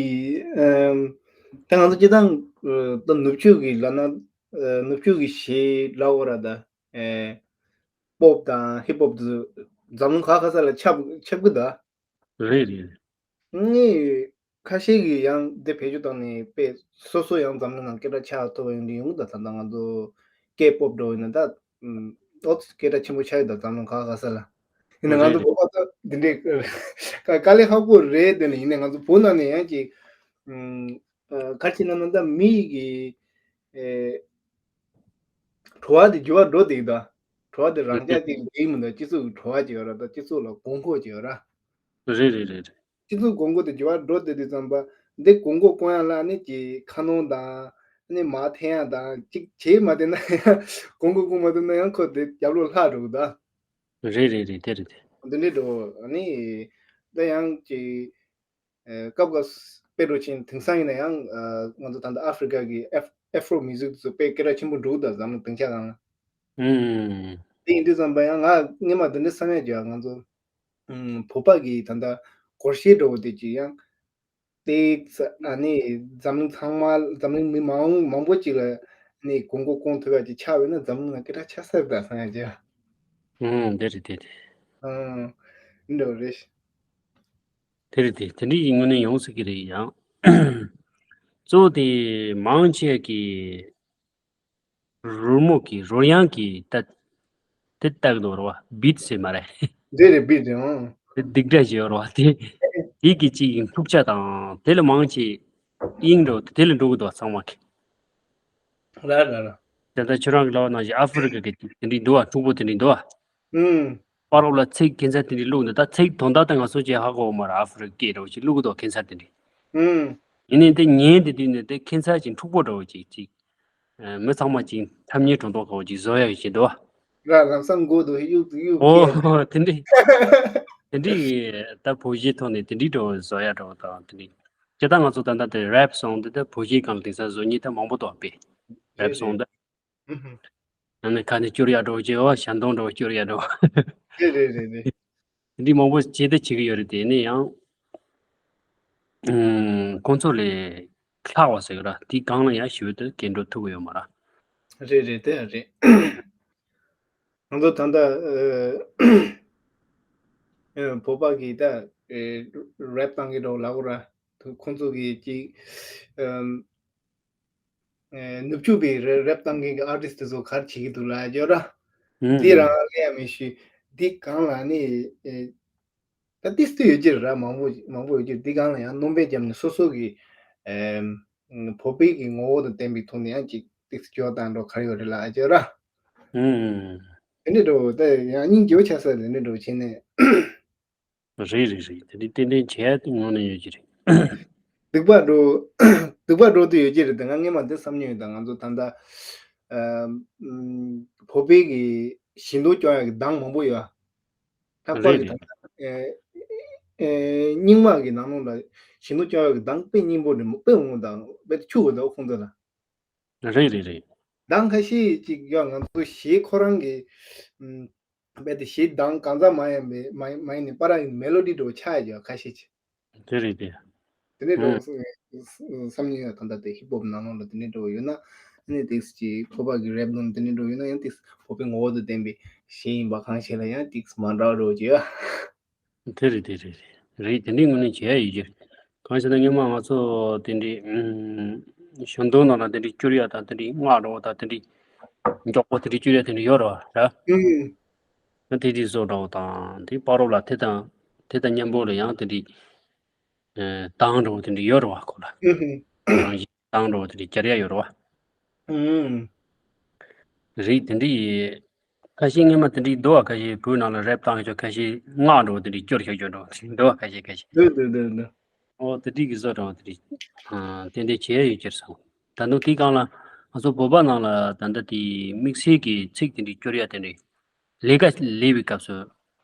ཨམ་ད་ང་ཚོ་སྤྱི་བཏང་ཨ་ད་ནུབ་ཕྱོགས་ཀྱི་ལབ་ན་ཨ་ནུབ་ཕྱོགས་ཀྱི་གཞས་ལབ་འོ་ར་ད་ཨེ་པོབ་དང་ཧིབ་ཧོབ་དུ་འཛམ་གླིང་ག་ག་ས་ལ་ཁྱབ་ཁྱབ་གི་ད། རེད་རེད། ངས་ཁ་ཤས་ཀྱིས་ཡང་འདི་བེད་སྤྱོད་བཏང་ནས་དཔེ་སོ་སོ་ཡང་འཛམ་གླིང་ནང་སྐད་གྲགས་ཆགས་ཐུབ་པ་ཡོང་གི་ཡོང་གི་ད་ད་ལྟ་ང་ཚོ་ཀེ་པོབ་འདྲ་བོ་ཡིན་ན་ད་ཨོ་སྐད་གྲགས་ཆེན་པོ་ཆགས་ཡོད་ད་འཛམ་གླིང་ག་ག་ས་ལ། ཡིན་ན་ང་ཚོ་བོད་པ་ད་འདི་འདྲའི་དཀའ་ལས་ཁག་པོ་རེད་དེ་ནི་ཡིན་ནའི་ང་ཚོ་བོད་ནང་ནས་ཡང་ཅིག་ག་རེ་བྱས་ན་ད་མི་ཡི་གི་བྲོ་བ་དེ་འགྱུར་བ་འགྲོ་བསྡད་ཡོད་ད། བྲོ་བ་དེ་རང་རེད། རྐྱང་ཅིག་འགྲིག་མི་འདུག་སྤྱི་ཚོགས་ཀྱི་བྲོ་བ་ཅིག་ཡོད་ར་ད་སྤྱི་ཚོགས་ལ་དགོས་མཁོ་ཅིག་ཡོད་ར། རེད་རེད་རེད་རེད། སྤྱི་ཚོགས་དགོས་མཁོ་དེ་འགྱུར་བ་འགྲོ་བསྡད་དུས་ཙམ་པ་འདི་དགོས་མཁོ་སྐོང་ཡ་ལ་ནི་ཅིག་ཁ་སྣོན་དང་ནི་མར་འཐེན་ཡ་དང་ཅིག་བྱེད་མ་བསྡད་ན་ཡང་དགོས་མཁོ་སྐོང་མ་ཐུབ་ན་ཡང་ཁོ་དེ་རྒྱབ་ལོགས་ལྷག་འགྲོ་གི་ད། རེད་རེད་རེད་དེ་རེད་དེ། འདི་འདྲའི་འགྲོ་ནི་ད་ཡང་ཅིག་སྐབས་སྐབས་དཔེ་འགྲོ་ཆེན་དེང་སང་ཡིན་ན་ཡང་ང་ཚོ་ད་ལྟ་ཨ་ཧྥི་རི་ཀ་གི་ཨེ་ཧྥི་རོ་མིའུ་ཟིག་དེ་ཚོ་དཔེ་སྐད་གྲགས་ཆེན་པོ་འགྲོ་གི་ད་འཛམ་གླིང་སྡིངས་ཆ་སྒང་ལ། ཨུམ། དེ་ཡིན་དུས་ཙམ་པ་ཡང་ང་སྔོན་མ་འདི་འདྲ་བསམ་ཡ་བྱས་ང་ཚོ་ཨུམ་བོད་པ་གི་ད་ལྟ་སྒོར་གཞས་འགྲོ་བ་དེ་ཅིག་ཡང་དེ་ཨ་ནི་འཛམ་གླིང་ཚང་མ་འཛམ་གླིང་མི་མང་མང་པོ་ཅིག་ལ་ནི་དགོས་མཁོ་སྐོང་ཐུབ་ཡ་ཅིག་ཆགས་པ་ཡིན་ན་འཛམ་གླིང་ལ་སྐད་གྲགས་ཆགས་ས་རེད་ད་བསམ་ཡ་བྱས། ཨུམ་དེ་རེད་དེ་རེད། ཨུམ་འདྲ་བ་རེད། དེ་རེད་དེ་དེ་འདྲའི་ཡིན་དངོས་གནས་ཡོང་སྲིད་ཀྱི་རེད་ཡང་། གཙོ་བོ་དེ་མང་ཆེ་གི་རོལ་མོ་གི་རོལ་དབྱངས་ཀྱི་ད་དེ་ལྟ་གི་འདུག་རེད་བ་བིད་ཟེར་མ་རེད། དེ་རེད་བིད་རེད་ཨང་། དེ་སྡིག་སྒྲ་ཞིག་ཡོད་རེད་བ་དེ་དེ་གི་ཅིག་འཁྲུག་ཆ་དང་དེ་ལ་མང་ཆེ་དབྱིངས་འགྲོ་དེ་ལ་འགྲོ་གི་འདུག་ཚང་མ་གི། ར་ར་ར། དེ་ལྟར་ཁྱོད་རང་གི་ལབ་པ་ནང་བཞིན་ཨ་ཧྥི་རི་ཀ་གི་དེ་འདྲའི་འདུག་བ་འཁྲུག་པོ་དེ་འདྲའི་འདུག་བ། ཨུམ། པར་འོག་ལ་ཚིག་ཁྱད་མཚར་དེ་འདྲའི་བླུགས་འདུག་ད་ཚིག་དོན་དག་དེ་ང་ཚོ་ཅིག་ཧ་གོ་བ་མ་རེད་ཨ་ཧྥི་རི་ཀའི་འདྲ་བོ་ཅིག་བླུགས་འདུག་ཁྱད་མཚར་དེ་འདྲའི། ཨུམ། ཡིན་ནའི་དེ་ཉན་དེ་དུས་ནས་དེ་ཁྱད་མཚར་ཅིག་འཁྲུག་པོ་འདྲ་བོ་ཅིག་ཅིག་མི་ཚང་མ་ཅིག་འཐབ་ཉེས་གྲོང་དོག་ག་བོ་ཅིག་བཟོ་ཡ་ཡོད་ཅིག་འདུག་བ། ར་ལམ་སང་མགོ་དུ་གཡུག་དུ་གཡུག་ཨོ་དེ་འདྲའི་དེ་འདྲའི་ད་བོད་གཞས་ཐོག་ནས་དེ་འདྲའི་འདྲ་བོ་བཟོ་ཡ་འདྲ་བོ་དང་དེ་འདྲའི། ཇི་ལྟར་ང་ཚོ་ད་ལྟ་དེ་རེབ་སོང་དེ་ད་བོད་གཞས་སྒང་ལ་དེང་སང་བཟོ་མཁན་ད་མང་པོ་འདུག་པས། རེབ་སོང་ད། ཨུ་ཧུ། ཨ་ནི་ཁ་ནས་སྐྱུར་ཡ་འདྲ་བོ་བྱེད་བ་ཞལ་འདོན་འདྲ་བོ་སྐྱུར་ཡ་འདྲ་བོ། རེད་རེད་རེད་རེད། འདི་མང་པོ་བྱེད་དེ་བྱེད་ཀྱི་ཡོད་རེད་དེ་ནས་ཡང་། ཁོང་ཚོ་ལས་ལྷག་བ་ཟེར་གི་ར་དེའི་སྒང་ལ་ཡང་ཞུ་དུ་སྐྱེལ་འགྲོ་ཐུབ་ཀྱི་ཡོད་མ་ར། རེད་རེད་དེ་རེད། ང་ཚོ་ད་ལྟ་བོད་པ་གི་ད་རེབ་བཏང་གི་འདྲ་བོ་ལབ་དགོས་ར་ཁོང་ཚོ་གི་ཅིག་ནུབ་ཕྱོགས་པའི་རེ་རེབ་བཏང་མཁན་གྱི་ཨར་ཊིསི་དེ་ཚོ་ག་རེ་བྱེད་ཀྱི་འདུག་ལབ་ཡ་ཅོ་ར། ཨུ་འདི་ཧུ། རང་ལས་ཡ་མི་ཤེས། འདི་གང་ལ་ནི་ད་ཏིས་ཏུ་ཡོད་ཀྱི་རེད་ར་མང་པོ་མང་པོ་ཡོད་ཀྱི་འདི་གང་ལ་ཡང་སྣོན་པ་བརྒྱབ་ནས་སོ་སོ་གི་བོད་པའི་གི་ངོ་བོ་དང་ལྡན་པའི་ཐོག་ནས་ཡང་ཅིག་ཏིས་ཏུ་ཅོ་བཏང་འགྲོ་ག་རེ་ཡོད་རེད་ལབ་ཡ་ཅོ་ར། ཨུ་ཧུ། དེ་འདྲ་འགྲོ་ད་ཡང་སྙིང་རྗེ་བོ་ཆགས་ས་རེད་འདི་འདྲ་བྱས་ནས། རེད་རེད་རེད་དེ་འདྲའི་ཏན་ཏན་བྱས་ཏེ་ངོ་ནས་ཡོད་ཀྱི་རེད། སྡིག་པ་འགྲོ་སྡིག་པ་འགྲོ་དུ་ཡོད་ཀྱི་རེད་དེ་ང་སྔས་མ་འདི་བསམ་མྱོང་ཡོད་ད་ང་ཚོ་ད་ལྟ་བོད་པའི་གི་ཞིང་འདུལ་སྐྱོང་ཡག་གི་གདངས་མང་པོ་ཡོད། ལྷག་པར་གི་ད་ལྟ་རྙིང་མ་གི་ནང་ལོགས་ལ་ཞིང་འདུལ་སྐྱོང་ཡག་གི་གདངས་དཔེ་སྙན་པོ་རེད་མོ་དཔེ་འོང་ད་དཔེ་ཆུ་འོང་ད་ཁོང་ཚོ་ལ། རེད་རེད་རེད། གདངས་ཁ་ཤས་ཅིག་ཡང་ང་ཚོ་གཞས་ཁོ་རང་གི་ རྦད་དེ་གཞས་གདངས་གང་ཙམ་མ་ཡིན་པའི་མ་མ་ཡིན་ནས་པར་ཡིན་མེ་ལོ་ཌི་འདྲ་བོ་ཆགས་ཡོད་ཀྱི་ཡོད་ཁ་ཤས་ཅིག་དེ་རེད་དེ། དེ་ནས་འགྲོ་ཨང་། བསམ་མྱོང་ཡང་ད་ལྟ་དེ་ཧིབ་ཧོབ་ནང་ལོགས་ལ་དེ་ནས་འགྲོ་ཡོད་ན། ཨ་ནི་ཏིག་ཙམ་ཅིག་ཕོར་པ་གི་རེབ་ནང་དེ་ནས་འགྲོ་ཡོད་ན་ཡང་ཏིག་ཙམ་ཕོར་པའི་ངོ་བོ་དང་ལྡན་པའི་གཞས་ཡིན་པ་གང་ཤེས་ལ་ཡང་ཏིག་ཙམ་མ་འདྲ་བ་འགྲོ་གི་ཡོད། དེ་རེད་དེ་རེད་རེད། རེད་དེ་འདྲའི་ངོས་ནས་བྱེད་ཡ་ཡོད་ཀྱི། གང་ཞེ་ན་སྔོན་མ་ང་ཚོ་དེ་འདྲའི་ཨུམ་ཞང་དུང་ནང་ལ་དེ་འདྲའི་སྐྱོར་ཡ་དང་དེ་འདྲའི་སྔགས་འདྲ་བོ་དང་དེ་འདྲའི་མགྱོགས་པོ་དེ་འདྲའི་སྐྱོར་ཡ་དེ་འདྲ་ཡོད་རེད་བ་ར། ཨུམ། ང་དེ་དེ་བཟོ་འདྲ་བོ་དང་དེ་པ་རོ་ལ་དེ་དང་དེ་དང་མཉམ་པོ་ལ་ཡང་དེ་འདྲའི་ཨེ་གདངས་འདྲ་བོ་དེ་འདྲ་ཡོད་རེད་བ་ཁོ་ལ། ཨུམ་ཧུམ། རང་བཞིན་གདངས་འདྲ་བོ་དེ་འདྲ་སྦྱར་ཡ་ཡོད་རེད་བ། ཨུམ། རེད་དེ་འདྲ་ཡིན། ཁ་ཤས་སྔོན་མ་དེ་འདྲའི་འདུག་བ། ཁ་ཤས་བོད་ནང་ལ་རེབ་བཏང་ཡོད་ཆོག་ཁ་ཤས་སྔགས་འདྲ་བོ་དེ་འདྲའི་སྐྱོར་ཤོག་སྐྱོར་འདྲ་བོ་དེ་འདྲ་འདུག་བ། ཁ་ཤས་ཁ་ཤས། འདུག་འདུག་འདུག་འདུག་ཨོ་དེ་འདྲའི་གི་བཟོ་འདྲ་བོ་དེ་འདྲའི་ཨ་ཏན་ཏན་བྱེད་ཡ་ཡོད་ཀྱི་རེད་བསམ། ད་དུང་དེའི་སྒང་ལ་ང་ཚོ་བོད་པ་ནང་ལ་ད་ལྟ་དེ་དམིགས་བསལ་གྱི་ཚིག་དེ་འདྲའི་སྐྱོར་ཡ་དེ་འདྲའི་ལས་ཀ་ལས་པའི་སྐབས་སུ་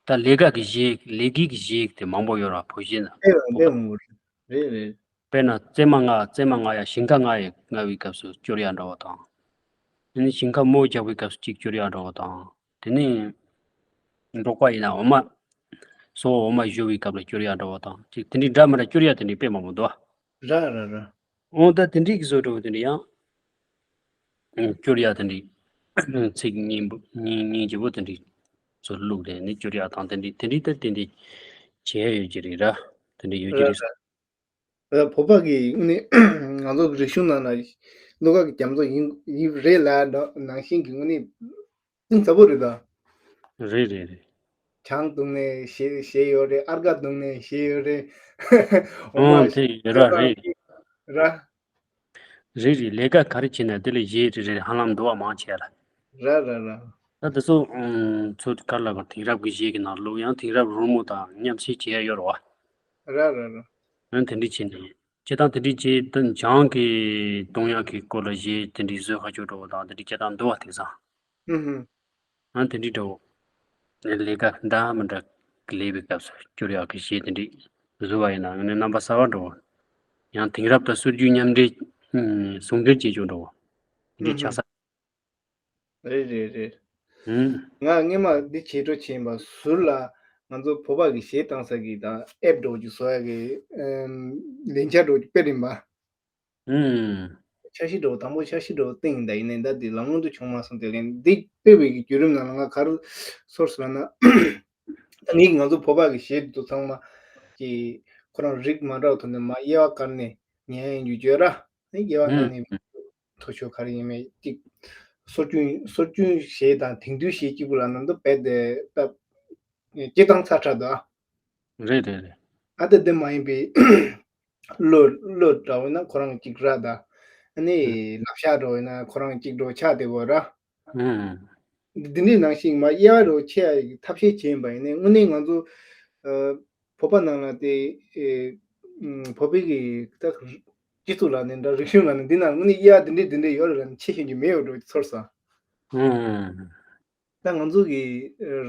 ད་ལས་ཀ་གི་གཞས་ལས་ཀའི་གི་གཞས་དེ་མང་པོ་ཡོད་ར་བོད་གཞས་ན། ཨེ་ལ་འདི་མོ་རེད་རེད། དཔེར་ན་བཙས་མ་ང་བཙས་མ་ང་ཡ་ཞིང་ཁ་ང་ཡ་ང་བའི་སྐབས་སུ་སྐྱོར་ཡ་འདྲ་བོ་དང་། དེ་ནས་ཞིང་ཁ་མོ་རྒྱག་པའི་སྐབས་སུ་གཅིག་སྐྱོར་ཡ་འདྲ་བོ་དང་། དེ་ནས་འབྲོག་པ་ཡིན་ན་འོ་མ། སོ་འོ་མ་བཞོ་བའི་སྐབས་ལ་སྐྱོར་ཡ་འདྲ་བོ་དང་གཅིག་དེ་འདྲའི་འདྲ་མི་འདྲ་སྐྱོར་ཡ་དེ་འདྲའི་དཔེ་མང་པོ་འདུག་ར་ར་ར། འོ་ད་དེ་འདྲའི་གི་བཟོ་འདྲ་བོ་དེ་འདྲ་ཡང་སྐྱོར་ཡ་དེ་འདྲའི་ཚིག་སྙན་པོ་སྙན་སྙན་རྒྱུ་པོ་དེ་འདྲའི་བཟོ་བླུགས་ཏེ་ནི་སྐྱོར་ཡ་དང་དེ་འདྲའི་དེ་འདྲའི་ད་དེ་འདྲའི་བྱེད་ཡ་ཡོད་ཀྱི་རེད་ར། དེ་འདྲའི་ཡོད་ཀྱི་རེད། ཨ་བོད་པ་གི་ནི་ང་ཚོ་གི་རིག་གཞུང་ནང་ལ་གླུ་གར་གྱི་རྒྱ་མཚོ་ཡིན་ཡིན་རེད་ལ་ནང་བཞིན་གྱི་དངོས་གནས་གཏིང་ཟབ་པོ་རེད་ད། རེད་རེད་རེད། ཆང་བཏུང་ནས་བཞེས་བཞེས་ཡོད་རེད། ཨར་ཀ་བཏུང་ནས་བཞེས་ཡོད་རེད། འོ་མ་ཨང་དེ་ཡོད་ར་རེད། ར། རེད་རེད། ལས་ཀ་ག་རེ་བྱེད་ན་དེ་ལ་གཞས་རེ་རེ་ཧ་ལམ་འདུ་བ་མང་ཆེ་ལ། ར་ར་ར། ད་དེ་ཚོ་ཚོ་ག་ལ་ག་དེང་རབས་ཀྱི་གཞས་ཀྱི་ནང་ལོགས་ཡང་དེང་རབས་རོལ་མོ་དང་མཉམ་བསྲེས་བྱེད་ཡ་ཡོད་རེད་བ། ར་ར་ར། ཡང་དེ་འདྲ་བྱས་ནས་སྤྱིར་བཏང་དེ་འདྲ་བྱས་ད་བྱང་གི་གཏོང་ཡག་གི་སྐོར་ལ་གཞས་དེ་འདྲ་བཟོས་ཁ་ཕྱོགས་འགྲོ་བ་དང་དེ་འདྲ་སྤྱིར་བཏང་འདུག་བ་དེང་སང་། ཧུམ་ཧུམ། ཡང་དེ་འདྲ་འདྲ་བོ། ལས་ཀ་འདྲ་མི་འདྲ་ལས་པའི་སྐབས་སུ་སྐྱོར་ཡག་གི་གཞས་དེ་འདྲ་བཟོས་པ་ཡིན་ན་ངས་ནི་རྣམ་པ་གསར་པ་འདྲ་བོ། ཡང་དེང་རབས་དང་སྲོལ་རྒྱུན་མཉམ་འདྲེས་ཟུང་འབྲེལ་བྱེད་ཕྱོགས་འདྲ་བོ། དེ་འདྲ་ཆགས་ས། རེད་རེད་རེད། ཧུམ། ང་སྔས་མ་འདི་བྱེད་འགྲོ་བྱེད་པ་ཟུར་ལ་ང་ཚོ་བོད་པ་གི་གཞས་བཏང་ས་གི་དང་ཨེབ་འདྲ་བོ་ཅིག་བཟོ་ཡག་གི་ལས་འཆར་འདྲ་བོ་ཅིག་སྤེལ་ཡིན་པ། ཧུམ། འཆར་གཞི་འདྲ་བོ་དང་པོ་འཆར་གཞི་འདྲ་བོ་བཏིང་ཡིན་ད་ཡིན་ནའི་ད་འདི་ལམ་ལྷོང་དུ་བྱུང་མ་སོང་དེ་ལན་འདི་སྤེལ་བའི་གི་བརྒྱུད་རིམ་ནང་ལ་ང་ག་རེ་ཚོར་སོང་ལབ་ན། ད་ནི་ང་ཚོ་བོད་པ་གི་གཞས་འདི་ཚོ་ཚང་མ་གི་ཁོ་རང་རིགས་མ་འདྲ་བ་ཐོག་ནས་མ་དབྱེ་བ་བཀར་ནས་ཉན་ཡིན་རྒྱུ་བརྗོད་ར། དབྱེ་བ་བཀར་ནས་མཐོ་ཤོས་ག་རེ་ཡིན་མིན་གཅིག་སྲོལ་རྒྱུན་སྲོལ་རྒྱུན་གཞས་དང་དེང་དུས་གཞས་གཅིག་པུ་ལབ་ན་འདུག་བས་དེ་ད་སྤྱིར་བཏང་ཚ་དྲགས་འདུག་ཨ། རེད་རེད་རེད། ཨ་ད་དེ་མ་ཡིན་པའི་གླུ་གླུ་འདྲ་བོ་ན་ཁོ་རང་གཅིག་ར་ད། ཨ་ནི་ལབ་ཤག་འདྲ་བོ་ན་ཁོ་རང་གཅིག་འདྲ་བོ་ཆགས་བསྡད་ཡོད་ར། ཨང་། འདི་འདྲའི་ནང་བཞིན་མ་དབྱེ་བ་འདྲ་བོ་ཕྱེ་ཡག་གི་ཐབས་ཤེས་བྱས་པ་ཡིན་ནའི་དངོས་གནས་ང་ཚོ་ཨ་བོད་པ་ནང་ལ་དེ་ཨེ་ཨམ་བོད་པའི་གི་ད་སྤྱི་ཚོགས་ལ་ནི་འདྲ་རིག་གཞུང་ལ་ནི་འདི་ནང་དངོས་གནས་དབྱེ་བ་འདི་འདྲའི་འདི་འདྲའི་ཡོད་རེད་ལབ་ནི་ཕྱེ་ཤེས་རྒྱུ་མེད་ཡོད་འགྲོ་ཚོར་སོང་། ཨང་། ད་ང་ཚོ་གི་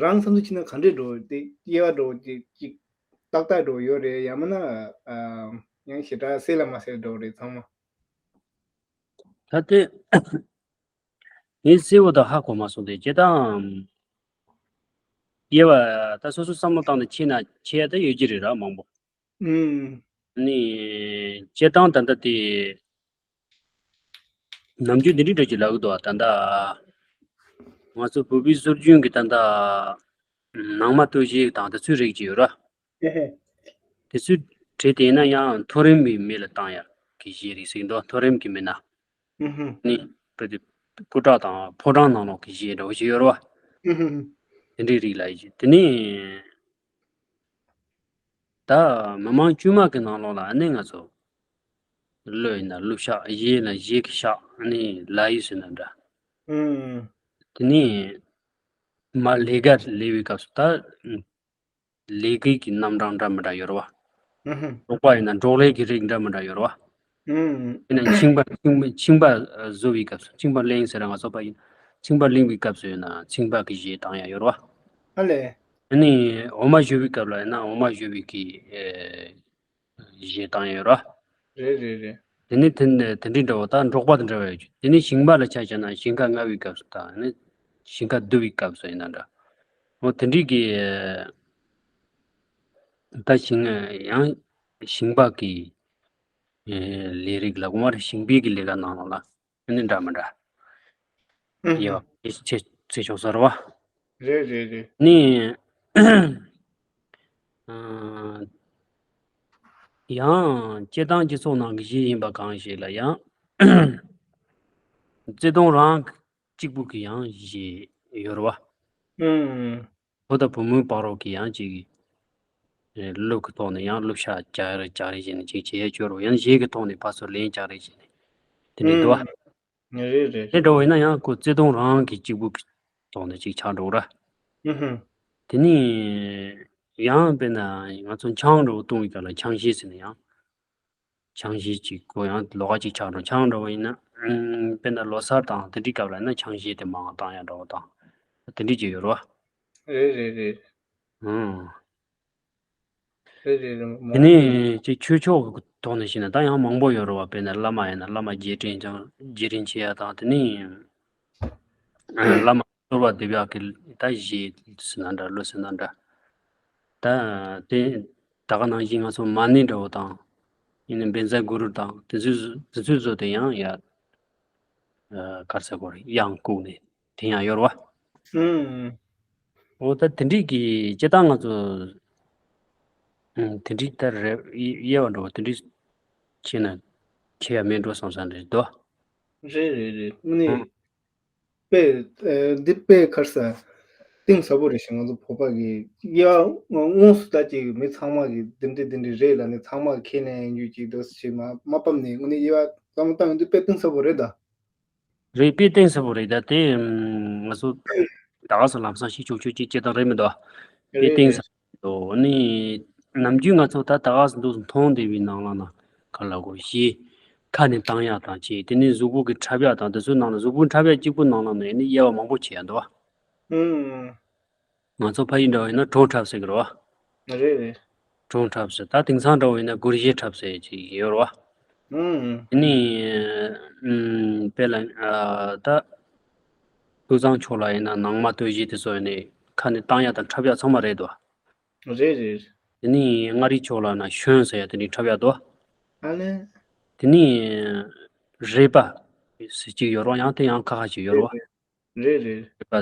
རང་བསམ་ཚུལ་ཕྱིན་ན་ག་འདྲས་འགྲོ་དེ་དབྱེ་བ་འགྲོ་ཅིག་ཅིག་ཏག་ཏག་འགྲོ་ཡོད་རེད་ཡང་མིན་ན་ཨ་ཡང་ཞེ་དྲག་གསལ་ལ་མ་གསལ་འགྲོ་རེད་ཚང་མ། ད་དེ་ངས་གསལ་བོ་དང་ཧ་གོ་མ་སོང་སྟེ་སྤྱིར་བཏང་དབྱེ་བ་ད་སོ་སོ་བསམ་བློ་བཏང་ནས་ཕྱེ་ན་ཕྱེ་ཡ་ད་ཡོད་ཀྱི་རེད་ར་མང་པོ། ཨུམ། ནི་སྤྱིར་བཏང་ད་ལྟ་དེ་ནམ་རྒྱུན་འདི་འདྲའི་འདྲ་ཅིག་ལབ་གི་འདུག་ད་ལྟ་ང་ཚོ་བོད་པའི་སྲོལ་རྒྱུན་གྱི་ད་ལྟ་ནང་མ་སྟོད་གཞས་དང་དེ་ཚོའི་རིགས་ཅིག་ཡོད་ར། ཨེ་ཧེ། དེ་ཚོའི་གྲས་དེ་ཡིན་ན་ཡང་མཐོ་རིམ་པའི་མི་ལ་བཏང་ཡག་གི་གཞས་རིགས་ཟེར་གྱི་འདུག་མཐོ་རིམ་གྱི་མི་སྣ། ཨུ་ཧུ། ནི་བོད་དེ་སྐུ་དྲག་དང་ཕོ་བྲང་ནང་ལོགས་ཀྱི་གཞས་འདྲ་བོ་ཞིག་ཡོད་རེད་བ། ཨུ་ཧུ། དེ་འདྲའི་རིགས་ལ་ཡིན་དེ་ནི་ད་མི་མང་དཀྱུས་མ་གི་ནང་ལོགས་ལ་ཨ་ནི་ང་ཚོ་གླུ་ཡིན་ན་གླུ་ཤག་གཞས་ཡིན་ན་གཞས་ཀྱི་ཤག་ཨ་ནི་ལ་ཡིག་ཟེར་ན་འདྲ། ཨུ། དེ་ནི་མ་ལས་ཀ་ལས་པའི་སྐབས་སུ་ད། ལས་ཀའི་གི་རྣམ་གྲངས་འདྲ་མི་འདྲ་ཡོད་རེད་བ། ཨུ་ཧུ། འབྲོག་པ་ཡིན་ན་འབྲོག་ལས་ཀྱི་རིགས་འདྲ་མི་འདྲ་ཡོད་རེད་བ། ཨུ། ཡིན་ན་ཁྱིམ་པ་ཁྱིམ་པ་ཁྱིམ་པ་བཟོ་བའི་སྐབས་སུ་ཁྱིམ་པ་གླེང་ཟེར་ང་ཚོ་པ་ཡིན། ཁྱིམ་པ་གླེང་བའི་སྐབས་སུ་ཡིན་ན་ཁྱིམ་པ་གི་གཞས་བཏང་ཡ་ཡོད་རེད་བ། ཨ་ལས། ཨ་ནི་འོ་མ་བཞོ་བའི་སྐབས་ལ་ཡིན་ན་འོ་མ་བཞོ་བའི་གི་ཨེ་གཞས་བཏང་ཡ་ཡོད་རེད་བ། རེད་རེད་རེད། དེ་ནི་དེ་དེ་འདྲའི་འདྲ་བོ་ད་འབྲོག་པ་དང་འདྲ་བ་ཡོད་ཀྱི་དེ་ནི་ཞིང་པ་ལ་ཆ་བཞག་ན་ཞིང་ཁ་རྔ་བའི་སྐབས་སུ་དང་ནི་ཞིང་ཁ་བསྡུ་བའི་སྐབས་སུ་ཡིན་ན་འདྲ། འོ་དེ་འདྲའི་གི་ད་ཞིང་ཡང་ཞིང་པ་གི་ལས་རིགས་ལ་ངོ་མ་ཞིང་པའི་གི་ལས་ཀ་ནང་ལ་ཨ་ནི་འདྲ་མི་འདྲ་ཡོད་ཚེ་ཆོག་ས་རེད་བ། རེད་རེད་རེད། ནི་ཡང་སྤྱིར་བཏང་སྤྱི་ཚོགས་ནང་གི་གཞི་ཡིན་པ་གང་ཞིག་ལ་ཡང་བརྩེ་དུང་རང་གཅིག་པུ་གི་ཡང་གཞི་ཡོད་རེད་བ། བུ་དང་བུ་མོའི་བར་རོགས་ཀྱི་ཡང་ཅིག་གླུ་གི་ཐོག་ནས་ཡང་གླུ་ཤ་རྒྱག་རེ་རྒྱག་རེ་བྱས་ནས་ཅིག་བྱེད་ཡ་སྐྱོ་རུ་ཡང་གཞས་ཀྱི་ཐོག་ནས་ཕར་ཚུར་ལན་རྒྱག་རེ་བྱས་ནས་དེ་འདྲ་འདུག་བ། རེད་རེད། དེ་འདྲ་བ་ཡིན་ན་ཡང་ཁོ་བརྩེ་དུང་རང་གི་གཅིག་པུ་གི་ཐོག་ནས་ཅིག་ཆགས་འགྲོ་ར། ཨུ་ཧུ། དེ་ནས་ཡང་དཔེར་ན་ང་ཚོ་ཆང་འདྲ་བོ་བཏུང་བའི་སྐབས་ལ་ཆང་གཞས་ཟེར་ནས་ཡང་། ཆང་གཞས་ཅིག་གོ་ཡང་ལོགས་ཀ་ཅིག་ཆགས་འགྲོ། ཆང་འདྲ་བོ་ཡིན་ན་ཨུམ་དཔེར་ན་ལོ་གསར་དང་དེ་འདྲའི་སྐབས་ལ་ཡིན་ན་ཆང་གཞས་དེ་མང་བཏང་ཡ་འདྲ་བོ་དང་དེ་འདྲའི་ཅིག་ཡོད་རེད་བ། རེད་རེད་རེད། ཨང་། རེད་རེད་རེད། དེ་མང་པོ་ཡོད། ནས་ཅིག་ཆོས་ཕྱོགས་ཀྱི་ཐོག་ནས་བཤད་ན་ད་ཡང་མང་པོ་ཡོད་རེད་བ། དཔེར་ན་བླ་མ་ཡིན་ན་བླ་མ་རྗེས་དྲན་ཅང་རྗེས་དྲན་བྱེད་ཡ་དང་དེ་ནས་བླ་མ་གསོལ་བ་འདེབས་ཡག་གི་ད་གཞས་ཟེར་ན་འདྲ་གླུ་ཟེར་ན་འདྲ། ད་དེ་ད་ག་ནང་བཞིན་ང་ཚོ་མ་ཎི་འདྲ་བོ་དང་། ཡིན་ན་བཛྲ་གུ་རུ་དང་དེ་ཚོའི་དེ་ཚོའི་བཟོ་དེ་ཡང་ཡ་གར་ས་གོ་རེ་དབྱངས་བཀུག་ནས་དེ་ཡང་ཡོད་རེད་བ། ཨུམ། འོ་ད་དེ་འདྲིས་ཀྱི་སྤྱིར་བཏང་ང་ཚོ་ཨུམ་དེ་འདྲིས་ད་རེ་དབྱེ་བ་འདྲ་བོ་དེ་འདྲིས་བྱས་ན་ཁྱད་ཡ་མེད་འགྲོ་བསམ་ས་རེད་དོ། རེད་རེད་རེད། དངོས་གནས་ཨུམ། དཔེ་ཨེ་འདི་དཔེ་ཁར་ས་གཏིང་ཟབ་པོ་རེད་ཤག་ང་ཚོ་བོད་པ་གི་ཡ་དངོས་སུ་ད་ཅིག་མི་ཚང་མ་གི་འདི་འདྲ་འདི་འདྲ་རེད་ལབ་ནས་ཚང་མ་ཁས་ལེན་ཡིན་རྒྱུ་ཅིག་འདུག་ཞེས་མ་མ་ཕབ་ནས་དངོས་གནས་དབྱེ་བ་བསམ་བློ་བཏང་ཡོང་དུས་དཔེ་གཏིང་ཟབ་པོ་རེད་ད། རེད་དཔེ་གཏིང་ཟབ་པོ་རེད་ད་དེ་ང་ཚོ་ད་ག་སོ་ལམ་སང་ཤི་ཆོག་ཆོག་ཅིག་ཅེས་དང་རེད་མི་འདུག་དཔེ་གཏིང་ཟབ་པོ་འདུག་ཨ་ནི་ནམ་རྒྱུན་ང་ཚོ་ད་ད་ག་སོ་འདུག་མཐོང་བསྡད་པའི་ནང་ལ་ན་ག་ལ་གོ་ཞེས་ཁ་ནས་བཏང་ཡག་དང་ཅིག་དེ་ནས་གཟུགས་པོ་གི་འཁྲབ་ཡག་དང་དེ་ཚོའི་ནང་ལ་གཟུགས་པོ་འཁྲབ་ཡག་གཅིག་པུ་ནང་ལ་ནས་ནི་དབྱེ་བ་མང་པོ་ཕྱེ་ཡག་འདུག་ཨུམ། ང་ཚོ་ཕ་ཡུལ་འདྲ་བ་ཡིན་ན་གྲོང་འཁྲབ་ཟེར་གི་རེད་བ། རེད་རེད། གྲོང་འཁྲབ་ཟེར་ད་དེང་སང་འདྲ་བ་ཡིན་ན་སྒོར་གཞས་འཁྲབ་ཟེར་ཅིག་ཡོད་རེད་བ། ཨུམ། དེ་ནི་ཨུམ་དཔེ་ལ་ཨ་ད་དབུས་གཙང་ཕྱོགས་ལ་ཡིན་ན་ནང་མ་སྟོད་གཞས་དེ་ཚོ་ཡིན་ནི་ཁ་ནས་བཏང་ཡག་དང་འཁྲབ་ཡག་ཚང་མ་རེད་དོ། རེད་རེད། དེ་ནི་མངའ་རིས་ཕྱོགས་ལ་ན་ཤོན་ཟེར་ཡག་དེ་འདྲ་འཁྲབ་ཡག་དོ། ཨ་ལེ། དེ་ནི་རེད་པ་ཟེར་གཅིག་ཡོད་རེད་བ། ཡང་དེ་ཡང་ཁ་ཁ་ཅིག་ཡོད་རེད་བ། རེད་རེད། རེད་པ་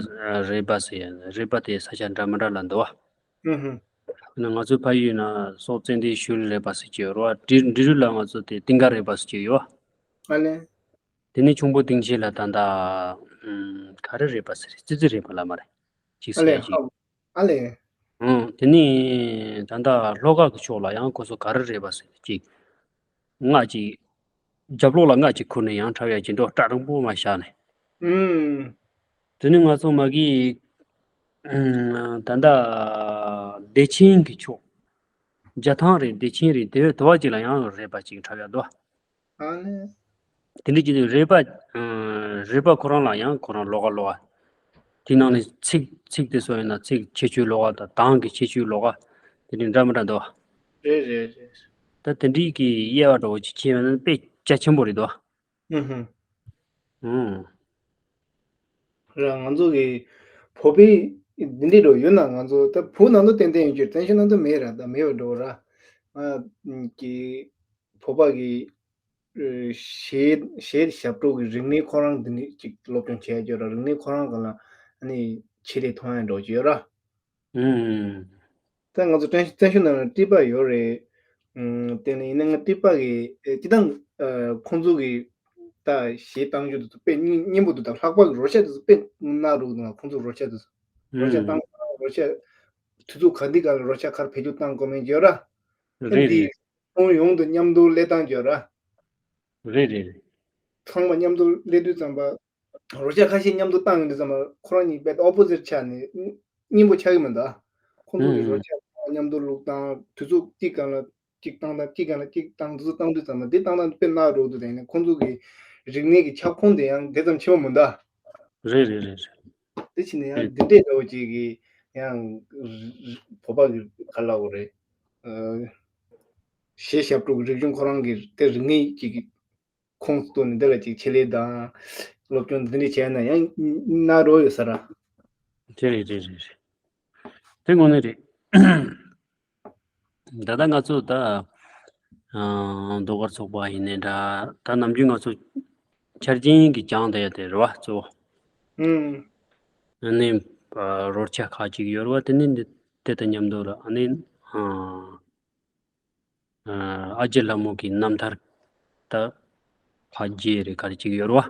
རེད་པ་ཟེར་ཡ་རེད་པ་དེ་ས་ཆ་འདྲ་མི་འདྲ་ལ་འདུག་བ། ཨུ་ཧུ། ང་ཚོའི་ཕ་ཡུལ་ན་སོག་ཙན་དན་ཤུལ་རེད་པ་ཟེར་གྱི་ཡོད་རེད་བ། འབྲི་འབྲི་རུ་ལ་ང་ཚོ་དེ་ཏིང་ཀ་རེད་པ་ཟེར་གྱི་ཡོད་བ། ཨ་ལེ། དེ་ནས་ཁྱུང་པོ་ཏིང་ཤེ་ལ་ད་ལྟ་ཨུམ་ག་རེ་རེད་པ་ཟེར་ཙི་ཙི་རེད་པ་ལ་མ་རེད། ཅིག་ཨ་ཟེར་ལེ། ཡ་ཅིག་ཨ་ལེ། ཨུམ་དེ་ནས་ད་ལྟ་ལྷོ་ཁ་གི་ཕྱོགས་ལ་ཡང་ཁོ་ཚོ་ག་རེ་རེད་པ་ཟེར་ཅིག་སྔགས་ཀྱི་རྒྱབ་ལོགས་ལ་སྔགས་ཀྱི་ཁུར་ནས་ཡང་འཁྲབ་ཡ་ཅིག་འགྲོ་སྐྲ་རིང་པོ་མ་བཞག་ནས། ཨུམ། དེ་ནི་ང་ཚོ་མ་གི་ཨུམ་ད་ལྟ་བདེ་ཆེན་གྱི་ཕྱོགས་རྒྱ་ཐང་རེད་བདེ་ཆེན་རེད་དེ་བས་དོ་བ་ཅིག་ལ་ཡང་རེད་པ་ཅིག་འཁྲབ་ཡ་དོ། ཨ་ནི། དེ་འདྲ་ཅིག་དེ་རེད་པ་ཨུམ་རེད་པ་ཁོ་རང་ལ་ཡང་ཁོ་རང་ལོགས་ཀ་ལོགས་ཀ་དེ་ནང་ནས་ཚིག་ཚིག་དེ་ཚོ་ཡིན་ན་ཚིག་ཁྱད་ཆོས་ལོགས་ཀ་དང་གདངས་ཀྱི་ཁྱད་ཆོས་ལོགས་ཀ་དེ་འདྲ་འདྲ་མི་འདྲ་འདུག་རེད་རེད་རེད། ད་དེ་འདྲའི་གི་དབྱེ་བ་འདྲ་བོ་ཅིག་ཕྱེ་བ་ན་དཔེ་རྒྱ་ཆེན་པོ་རེད་དོ། ཨུ་ཧུ། ཨུ། ར་ང་ཚོ་གི་བོད་པའི་འདི་འདྲའི་འགྲོ་ཡོད་ན་ང་ཚོ་ད་བོད་ནང་དུ་ཏན་ཏན་ཡོད་རྒྱུ་བཙན་བྱོལ་ནང་དུ་མེད་ར་ད་མེད་པ་འགྲོ་ར། ང་གི་བོད་པ་གི་ཨེ་གཞས་གཞས་ཞབས་བྲོ་གི་རིག་གནས་ཁོ་རང་འདི་ནས་ཅིག་སློབ་སྦྱོང་བྱས་ཡོད་ར་རིག་གནས་ཁོ་རང་ག་ལ་ཨ་ནི་ཆེད་དེ་མཐོང་ཡ་འགྲོ་གི་ཡོད་ར། ཨུམ། ད་ང་ཚོ་བཙན་བཙན་བྱོལ་ནང་ལ་ཀྲི་པ་ཡོད་རེད། ཨུམ། དེ་ནས་ཡིན་ན་ང་ཀྲི་པ་གི་ཨེ་སྤྱི་བཏང་ཨ་ཁོང་ཚོ་གི་ད་གཞས་བཏང་རྒྱུ་དེ་ཚོ་དཔེ་སྙིང་སྙན་པོ་འདུག་ད་ལྷག་པར་གི་རོལ་ཆ་དེ་ཚོ་དཔེ་སྣ་རུ་འདུག་ཁོང་ཚོ་རོལ་ཆ་དེ་ཚོ་རོལ་ཆ་ཨུམ། བཏང་རོལ་ཆ་དུས་ཚོད་ག་འདི་ག་ལ་རོལ་ཆ་ག་རེ་བེད་སྤྱོད་བཏང་དགོས་མིན་བརྗོད་ར། ཨ་རེད་འདི་རེད། ཁོང་ཡོངས་དུ་མཉམ་དུ་སླེབས་སྟངས་བརྗོད་ར། རེད་རེད་རེད། ཚང་མ་མཉམ་དུ་སླེབས་དུས་ཙམ་པ། རོལ་ཆ་ཁ་ཤས་མཉམ་དུ་བཏང་ཡོང་དུས་ཙམ་པ་ཁོ་རང་གཉིས་དཔེ་ཨོ་པོ་ཟིཊ་ཆགས་ནས་སྙན་པོ་ཆགས་ཀྱི་མི་འདུག་ཁོང་ཚོ་གི་ཨུམ། རོལ་ཆ་མཉམ་དུ་བླུགས་སྟངས་དུས་ཚོད་གཅིག་སྒང་ལ་གཅིག་བཏང་སྟངས་གཅིག་སྒང་ལ་གཅིག་བཏང་དུས་ཚོད་བཏང་དུས་ཙམ་པ་འདི་བཏང་སྟངས་དཔེ་སྣ་རུ་འདུག་དེ་ནས་ཁོང་ཚོ་གི་རིག་གནས་ཀྱི་ཁྱབ་ཁོངས་དེ་ཡང་དེ་ཙམ་ཆེ་བ་མི་འདུག་རེད་རེད་རེད་རེད། དེ་ཕྱིན་ནས་ཡང་ཡིན། འདི་འདྲའི་འདྲ་བོ་ཅིག་གིས་ཡང་བོད་པ་གི་ག་ལ་འོ་རེད། ཨ་གཞས་ཞབས་བྲོ་གི་རིག་གཞུང་ཁོ་རང་གི་དེ་རིག་གནས་ཅིག་གི་ཁོངས་སུ་གཏོགས་ནས་འདི་ལ་ཅིག་ཆེད་ལས་དང་སློབ་སྦྱོང་འདི་འདྲ་བྱས་ན་ཡང་སྣ་རོ་ཡོད་ས་ར། དེ་རེད་རེད་རེད་རེད། དེ་དངོས་གནས་རེད། ད་ལྟ་ང་ཚོ་ད་ཨ་ཟློས་གར་ཚོགས་པ་ཡིན་ནའི་འདྲ། ད་ནམ་རྒྱུན་ང་ཚོ་འཆར་ཅན་གྱི་སྦྱང་བསྡད་ཡ་དེ་རེད་བ་གཙོ་བོ། ཨུམ། ཨ་ནི་ཨ་རོལ་ཆ་ཁག་ཅིག་ཡོད་རེད་བ། དེ་ནི་འདི་དེ་དང་མཉམ་དུ་ལ་ཨ་ནི་ཨ་ཨ་ཅེ་ལྷ་མོ་གི་རྣམ་ཐར་ད་ཕ་རྒྱལ་རེ་ག་རེ་ཅིག་ཡོད་རེད་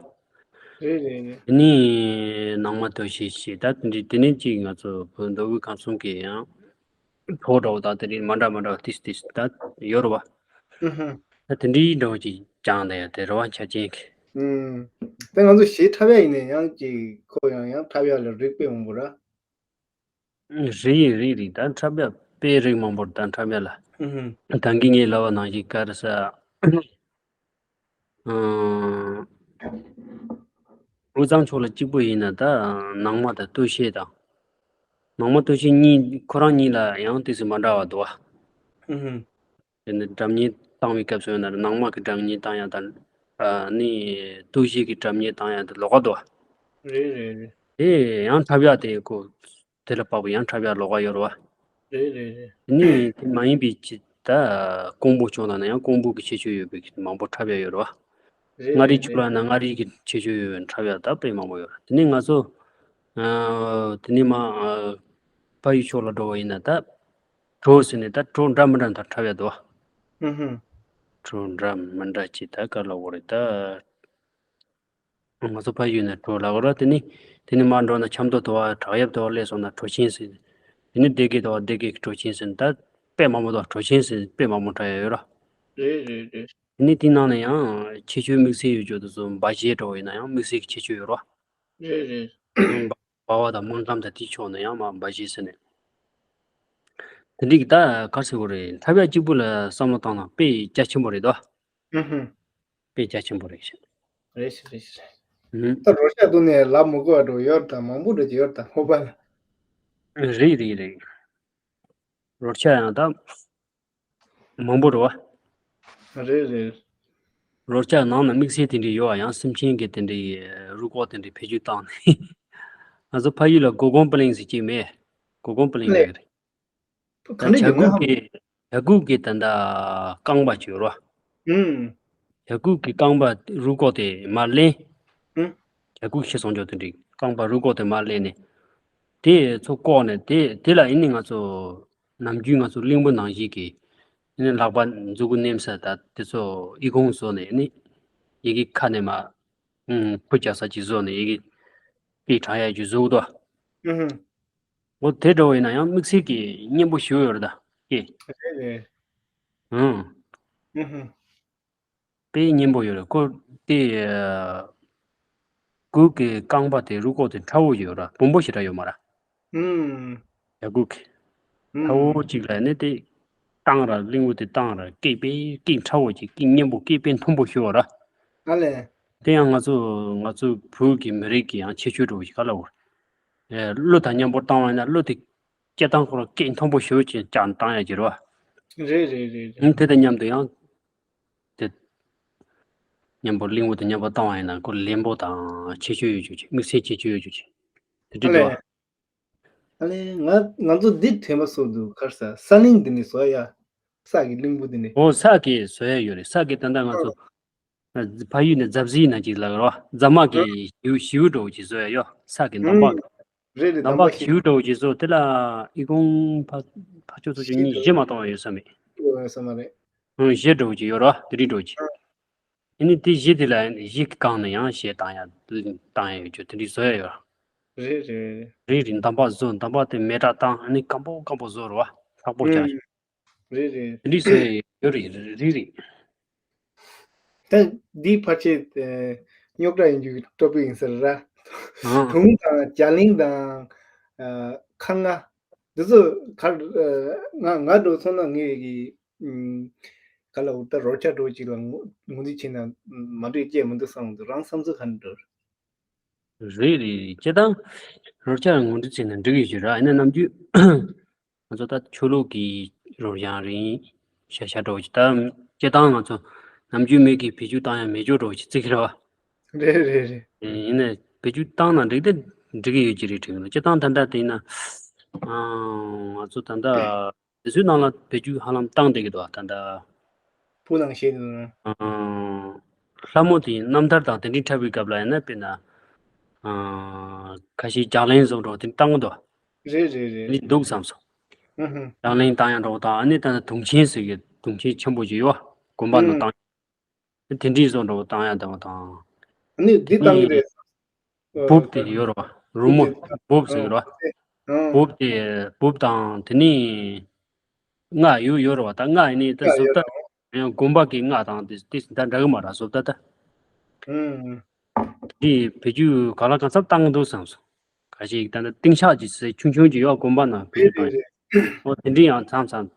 བ། རེད་རེད་རེད། དེ་ནི་ནང་མ་སྟོད་གཞས་ཞེས་ད་དེ་འདྲའི་དེ་ནི་ཅིག་ང་ཚོ་བོད་མདོ་དབུས་ཁམས་གསུམ་གྱི་ཡང་གྲོགས་འདྲ་བོ་དང་དེ་འདྲའི་མ་འདྲ་མ་འདྲ་བ་ཏིས་ཏིས་ད་ཡོད་རེད་བ། ཨུ་ཧུ། ད་དེ་འདྲའི་འདྲ་བོ་ཅིག་སྦྱང་བསྡད་ཡ་དེ་རེད་བ་འཆར་ཅན་གྱི། ཨུམ། ད་ང་ཚོ་གཞས་འཁྲབ་ཡ་ཡིན་ནའི་ཡང་ཅིག་ཁོ་ཡང་ཡང་འཁྲབ་ཡ་ལ་རིགས་དཔེ་མང་པོ་ར། རེད་རེད་རེད། ད་འཁྲབ་ཡ་དཔེ་རིགས་མང་པོ་རེད། ད་འཁྲབ་ཡ་ལ། ཨུ་ཧུ། ད་གིན་ངས་ལབ་པ་ནང་བཞིན་ག་རེ་ཟ། ཨང་། དབུས་གཙང་ཕྱོགས་ལ་གཅིག་པུ་ཡིན་ན་ད་ནང་མ་དང་སྟོད་གཞས་དང་། ནང་མ་སྟོད་གཞས་གཉིས་ཁོ་རང་གཉིས་ལ་ཡང་ཏོག་ཙམ་མ་འདྲ་བ་འདུག་བ། ཨུ་ཧུ། དེ་ནི་སྒྲ་སྙན་བཏང་བའི་སྐབས་སུ་ཡིན་ན་ནང་མ་གི་སྒྲ་སྙན་བཏང་ཡ་དང་། ཨ་ནི་སྟོད་གཞས་ཀྱི་སྒྲ་སྙན་བཏང་ཡ་དེ་ལོགས་ཀ་འདུག་བ། རེད་རེད་རེད། དེ་ཡང་འཁྲབ་ཡ་དེ་ཀོ། དེ་ལ་དཔག་པའི་ཡང་འཁྲབ་ཡ་ལོགས་ཀ་ཡོད་རེད་བ། རེད་རེད་རེད། དེ་ནི་དེ་མ་ཡིན་པའི་ཅི་ད་ཀོང་པོ་ཕྱོགས་ནང་ན་ཡང་ཀོང་པོ་གི་ཁྱད་ཆོས་ཡོད་པའི་མང་པོ་འཁྲབ་ཡ་ཡོད་རེད་བ། རེད་མངའ་རིས་རེད་ཕྱོགས་ལ་རེད། ན་མངའ་རིས་ཀྱི་ཁྱད་ཆོས་ཡོད་པའི་འཁྲབ་ཡ་ད་དཔེ་མང་པོ་ཡོད་རེད། དེ་ནི་ང་ཚོ་ཨ་དེ་ནི་མ་ཨ་ཕ་ཡུལ་ཕྱོགས་ལ་འགྲོ་བ་ཡིན་ན་ད་བྲོ་ཟེར་ནས་ད་བྲོ་འདྲ་མི་འདྲ་དང་འཁྲབ་ཡ་འདུག་བ། ཧུམ་ཧུམ། བྲོ་འདྲ་མི་འདྲ་ཅིག་ད་ག་ལ་འོ་རེད་ད། ང་ཚོ་ཕ་ཡུལ་ནས་བྲོ་ལབ་ར། དེ་ནི་དེ་ནི་མར་འགྲོ་ན་ཆབ་མདོ་དུ་བ་བྲག་གཡབ་དུ་བ་སླེབས་སོང་ན་བྲོ་ཆེན་ཟེར། དེ་ནི་སྡེ་དགེ་དུ་བ་སྡེ་དགེ་གི་བྲོ་ཆེན་ཟེར། ད་དཔེ་མང་པོ་དང་བྲོ་ཆེན་ཟེར་དཔེ་མང་པོ་འདྲ་ཡ་ཡོད་ར། རེད་རེད་རེད། དེ་ནི་དེ་ནང་ནས་ཡང་ཁྱད་ཆོས་དམིགས་བསལ་ཡོད་རྒྱུ་དེ་ཚོ་འབའ་གཞས་འདྲ་བོ་ཡིན་ན་ཡང་དམིགས་བསལ་གྱི་ཁྱད་ཆོས་ཡོད་ར། རེད་རེད། འབའ་བ་དང་སྨོན་ལམ་དང་དེའི་ཕྱོགས་ནས་ཡང་མར་འབའ་གཞས་ཟེར་ནས། དེ་འདྲའི་གི་ད་ག་རེ་ཟེར་དགོས་རེད། འཁྲབ་ཡ་གཅིག་པུ་ལ་བསམ་བློ་བཏང་ན་དཔེ་རྒྱ་ཆེན་པོ་རེད་དོ། ཧུམ་ཧུམ། དཔེ་རྒྱ་ཆེན་པོ་རེད་ཤག་རེད་ཤག་རེད་ཤག་ཨུ། ད་རོལ་ཆ་འདུག་ནས་ལབ་མི་དགོས་པ་འགྲོ་ཡོད་དང་མང་པོ་འགྲོ་གི་ཡོད་དང་ཧོ་པ་ལ། རེད་རེད་རེད། རོལ་ཆ་ཡང་ད་མང་པོ་རེད་བ། རེད་རེད། རོལ་ཆ་ནང་ན་དམིགས་བསལ་དེ་འདྲ་ཡོད་ཨ། ཡང་སེམས་ཅན་གྱི་དེ་འདྲའི་རུས་ཁོག་དེ་འདྲའི་བེད་སྤྱོད་བཏང་ནས། ང་ཚོ་ཕ་ཡུལ་ལ་གོ་གོང་པ་ལིང་ཟེར་གྱི་མེད། གོ་གོང་པ་ལིང་ལབ་ཀྱི་རེད། ག་ནས་ཀྱང་ལྔ་ཧམ། ལྗང་གུ་གི་ལྗང་གུ་གི་ད་ལྟ་རྐང་པ་བྱོས་རོ། ཨུམ། ལྗང་གུ་གི་རྐང་པ་རུས་ཁོག་དེ་མར་ལེན། ཨུམ། ལྗང་གུ་ཤི་སོང་ཅོག་དེ་འདྲའི་རྐང་པ་རུས་ཁོག་དེ་མར་ལེན་ནས། དེ་ཚོ་བཀོག་ནས་དེ་དེ་ལ་ཨེ་ནི་ང་ཚོ་ནམ་རྒྱུན་ང་ཚོ་གླིང་བུ་ནང་བཞིན་གྱི་ཨེ་ནི་ལག་པ་མཛུ་གུ་མནན་ས་ད་དེ་ཚོ་ཨི་ཁུང་བཟོ་ནས་ཨེ་ནི་ཡི་གེ་ཁ་ནས་མ་ཨུམ་ཁུ་རྒྱག་ས་ཅིག་བཟོ་ནས་ཡི་གེ་དཔེ་དྲངས་ཡ་ཅིག་བཟོ་གི་འདུག་ཨུམ། འོ་དེ་འདྲ་བོ་ཡིན་ན་ཡང་དམིགས་བསལ་གྱི་སྙན་པོ་ཞེ་པོ་ཡོད་རེད་ད། ཀྱེ། རེད་རེད། ཨང་། ཨུ་ཧུ། དཔེ་སྙན་པོ་ཡོད་རེད་ཁོ་དེ། གུ་གི་རྐང་པ་དེ་རུས་ཁོག་དེ་ཕྲ་བོ་ཡོད་ར་སྦོམ་པོ་ཞེ་དྲག་ཡོད་མ་ར། ཨུམ། ཡ་གུ་གི། ཕྲ་བོ་ཨུམ། གཅིག་ལ་ནི་དེ། བཏང་ར་གླིང་བུ་དེ་བཏང་ར་སྐེག་པས་སྐེག་ཕྲ་བོ་ཅིག་སྐེག་སྙན་པོ་སྐེག་པས་མཐོན་པོ་ཞེ་པོ་ར། ཨ་ལས། དེ་ཡང་ང་ཚོ་ང་ཚོ་བོད་ཀྱི་མི་རིགས་ཀྱི་ཡང་ཁྱད་ཆོས་འདྲ་བོ་ཞིག་ག་ལ་འོ། ཨེ་གླུ་དང་མཉམ་པོ་བཏང་བ་ཡིན་ན་གླུ་དེ་སྐད་གདངས་ཁོ་རང་སྐད་མཐོན་པོ་ཞེ་པོ་ཅིག་ཀྱང་བཏང་ཡ་གྱི་རེད་བ། རེད་རེད་རེད་རེད། ཨང་དེ་དང་མཉམ་དུ་ཡང་དེ་མཉམ་པོ་གླིང་བུ་དང་མཉམ་པོ་བཏང་བ་ཡིན་ན་ཁོ་ལེན་པོ་དང་ཁྱད་ཆོས་ཡོད་རྒྱུ་ཅིག་དམིགས་བསལ་ཁྱད་ཆོས་ཡོད་རྒྱུ་ཅིག་དེ་འདྲ་འདུག་བ། ཨ་ལས། ང་ང་ཚོ་འདི་དྲན་པ་སོགས་འདུག་གར་ས་ས་གླིང་འདི་ནས་བཟོ་ཡ། ས་གི་གླིང་བུ་འདི་ནས། ཨོ་ས་གི་བཟོ་ཡ་ཡོད་རེད། ས་གི་ད་ལྟ་ང་ཚོ་ཕ་ཡུལ་ནས་རྫ་བཟི་ན་ཅིག་ལ་རོ། རྫ་མ་གི་ཞིའུ་ཞིའུ་འདྲ་བོ་ཅིག་བཟོ་ཡ་ཡོད། ས་གི་འདམ་བག་གི་རེད་རེད། འདམ་འདམ་བག་བག་ཞིའུ་འདྲ་བོ་ཅིག་བཟོ་དེ་ལ་ཨི་ཁུང་ཕ་ཕ་ཆོས་ཚོ་ཆོས་གཉིས་བཞི་མ་གཏོང་བ་ཡོད་ས་མེད། ཡོད་ས་མ་རེད། ཨང་བཞི་འདྲ་བོ་ཅིག་ཡོད་རོ། དེ་རིང་འདྲ་བོ་ཅིག་ཨ་ནི་དེ་གཞི་དེ་ལ་གཞི་གི་སྒང་ནས་ཡང་གཞས་བཏང་ཡ་བཏང་ཡ་ཡོད་རྒྱུ་དེ་འདྲའི་བཟོ་ཡ་ཡོད། རེད་རེད། རེད་རེད། འདམ་བག་བཟོ། འདམ་བག་དེ་མེ་སྲེག་བཏང་ཨ་ནི་སྐམ་པོ་སྐམ་པོ་བཟོ་རོ། ཚགས་པོ་རྒྱག་ཨུམ། རེད་རེད། དེ་འདྲའི་བཟོ་ཡ་ཡོད་རེད། རེད་རེད། ད་འདིའི་ཕལ་ཆེར་རྙོག་དྲ་ཡིན་རྒྱུའི་ཊོ་པིག་ཡིན་ས་རེད་ར། ཨང་། དུང་དང་རྒྱ་གླིང་དང་ཁ་རྔ་འདི་ཚོ་ག་ང་ང་འགྲོ་སོང་ན་ངས་ཀྱི། ཨུམ། ག་ལ་འུར་ད་རོལ་ཆ་འགྲོ་ཅིག་ལ་ངོ་ངོས་འཛིན་བྱས་ན་མ་འགྲིག་སྐྱེ་མི་འདུག་བསམ་འདུག་རང་བསམ་ཚུལ་ག་འདྲ། རེད་རེད་རེད། སྤྱིར་བཏང་རོལ་ཆ་ངོས་འཛིན་བྱས་ན་འགྲིག་ཡོད་ཀྱི་ར། ཡིན་ན་ནམ་རྒྱུན་ང་ཚོ་ད་ཆོས་ལུགས་ཀྱི་རོལ་ཆ་རིང་ཤ་ཤ་འགྲོ་ཅིག་ད་སྤྱིར་བཏང་ང་ཚོ་ནམ་རྒྱུན་མི་གི་བེད་སྤྱོད་བཏང་ཡ་མེད་ཅོག་འགྲོ་ཅིག་བརྩི་གི་ར་བ། རེད་རེད་རེད། ཡིན་ནའི་བེད་སྤྱོད་བཏང་ན་འགྲིག་དེ་འགྲིག་གི་ཡོད་ཀྱི་རེད་དྲན་གི་འདུག་སྤྱིར་བཏང་ད་ལྟ་དེ་ཡིན་ན་ ཨང་། ང་ཚོ་ད་ལྟ་དེ་ཚོའི་ནང་ལ་བེད་སྤྱོད་ཧ་ལམ་བཏང་བསྡད་ཀྱི་འདུག་ད་ལྟ། བོད་ནང་བཤད་ནས། ཨང་། ལྷ་མོ་དེ་རྣམ་ཐར་དང་དེ་འདྲའི་འཁྲབ་པའི་སྐབས་ལ་ཡིན་ན། དཔེར་ན། ཨང་། ཁ་ཤས་རྒྱང་ལེན་བཟོ་འདྲ་དེ་བཏང་གི་འདུག་རེད་རེད་རེད། དེ་འདྲ་འདུག་བསམ་སོང་། ཨུ་ཧུ། རྒྱང་ལེན་བཏང་ཡག་འདྲ་བོ་དང་། ཨ་ནི་ད་ལྟ་དུང་ཆེན་ཟེར་གི་དུང་ཆེན་ཆེན་པོ་ཅིག་ཡོད། དགོན་པ་ནང་བཏང་། དེ་འདྲའི་བཟོ་འདྲ་བོ་བཏང་ཡག་འདྲ་བོ་དང་། ཨ་ནི་འདི་བཏང་གི་རེད། འབུབ་དེ་ཡོད་རེད་བ། རོལ་མོ། འབུབ་ཟེར་གི་རེད་བ། ཨང་། འབུབ་དེ། འབུབ་དང་དེ་ནས་རྔ་ཡོད་ཡོད་རེད་བ། ད་རྔ་ཡིན་ནི་ད་བཟོ་ལྟ་ཡང་དགོན་པ་གི་རྔ་དང་དེ་དེ་ད་འདྲ་གི་མ་རེད། བཟོ་ལྟ་ད། ཨང་། དེ་བེད་སྤྱོད་གང་ལ་གང་འཚམ་བཏང་གི་འདུག་བསམ་སོང་། ཁ་ཤས་ད་ནི་ཏིང་ཤག་ཅིག་ཟེར་ཆུང་ཆུང་ཅིག་ཡོད། དགོན་པ་ནང་བེད་སྤྱོད་བཏང་ཡག་འོ་དེ་འདྲའི་ཡང་མཚམས་མཚམས་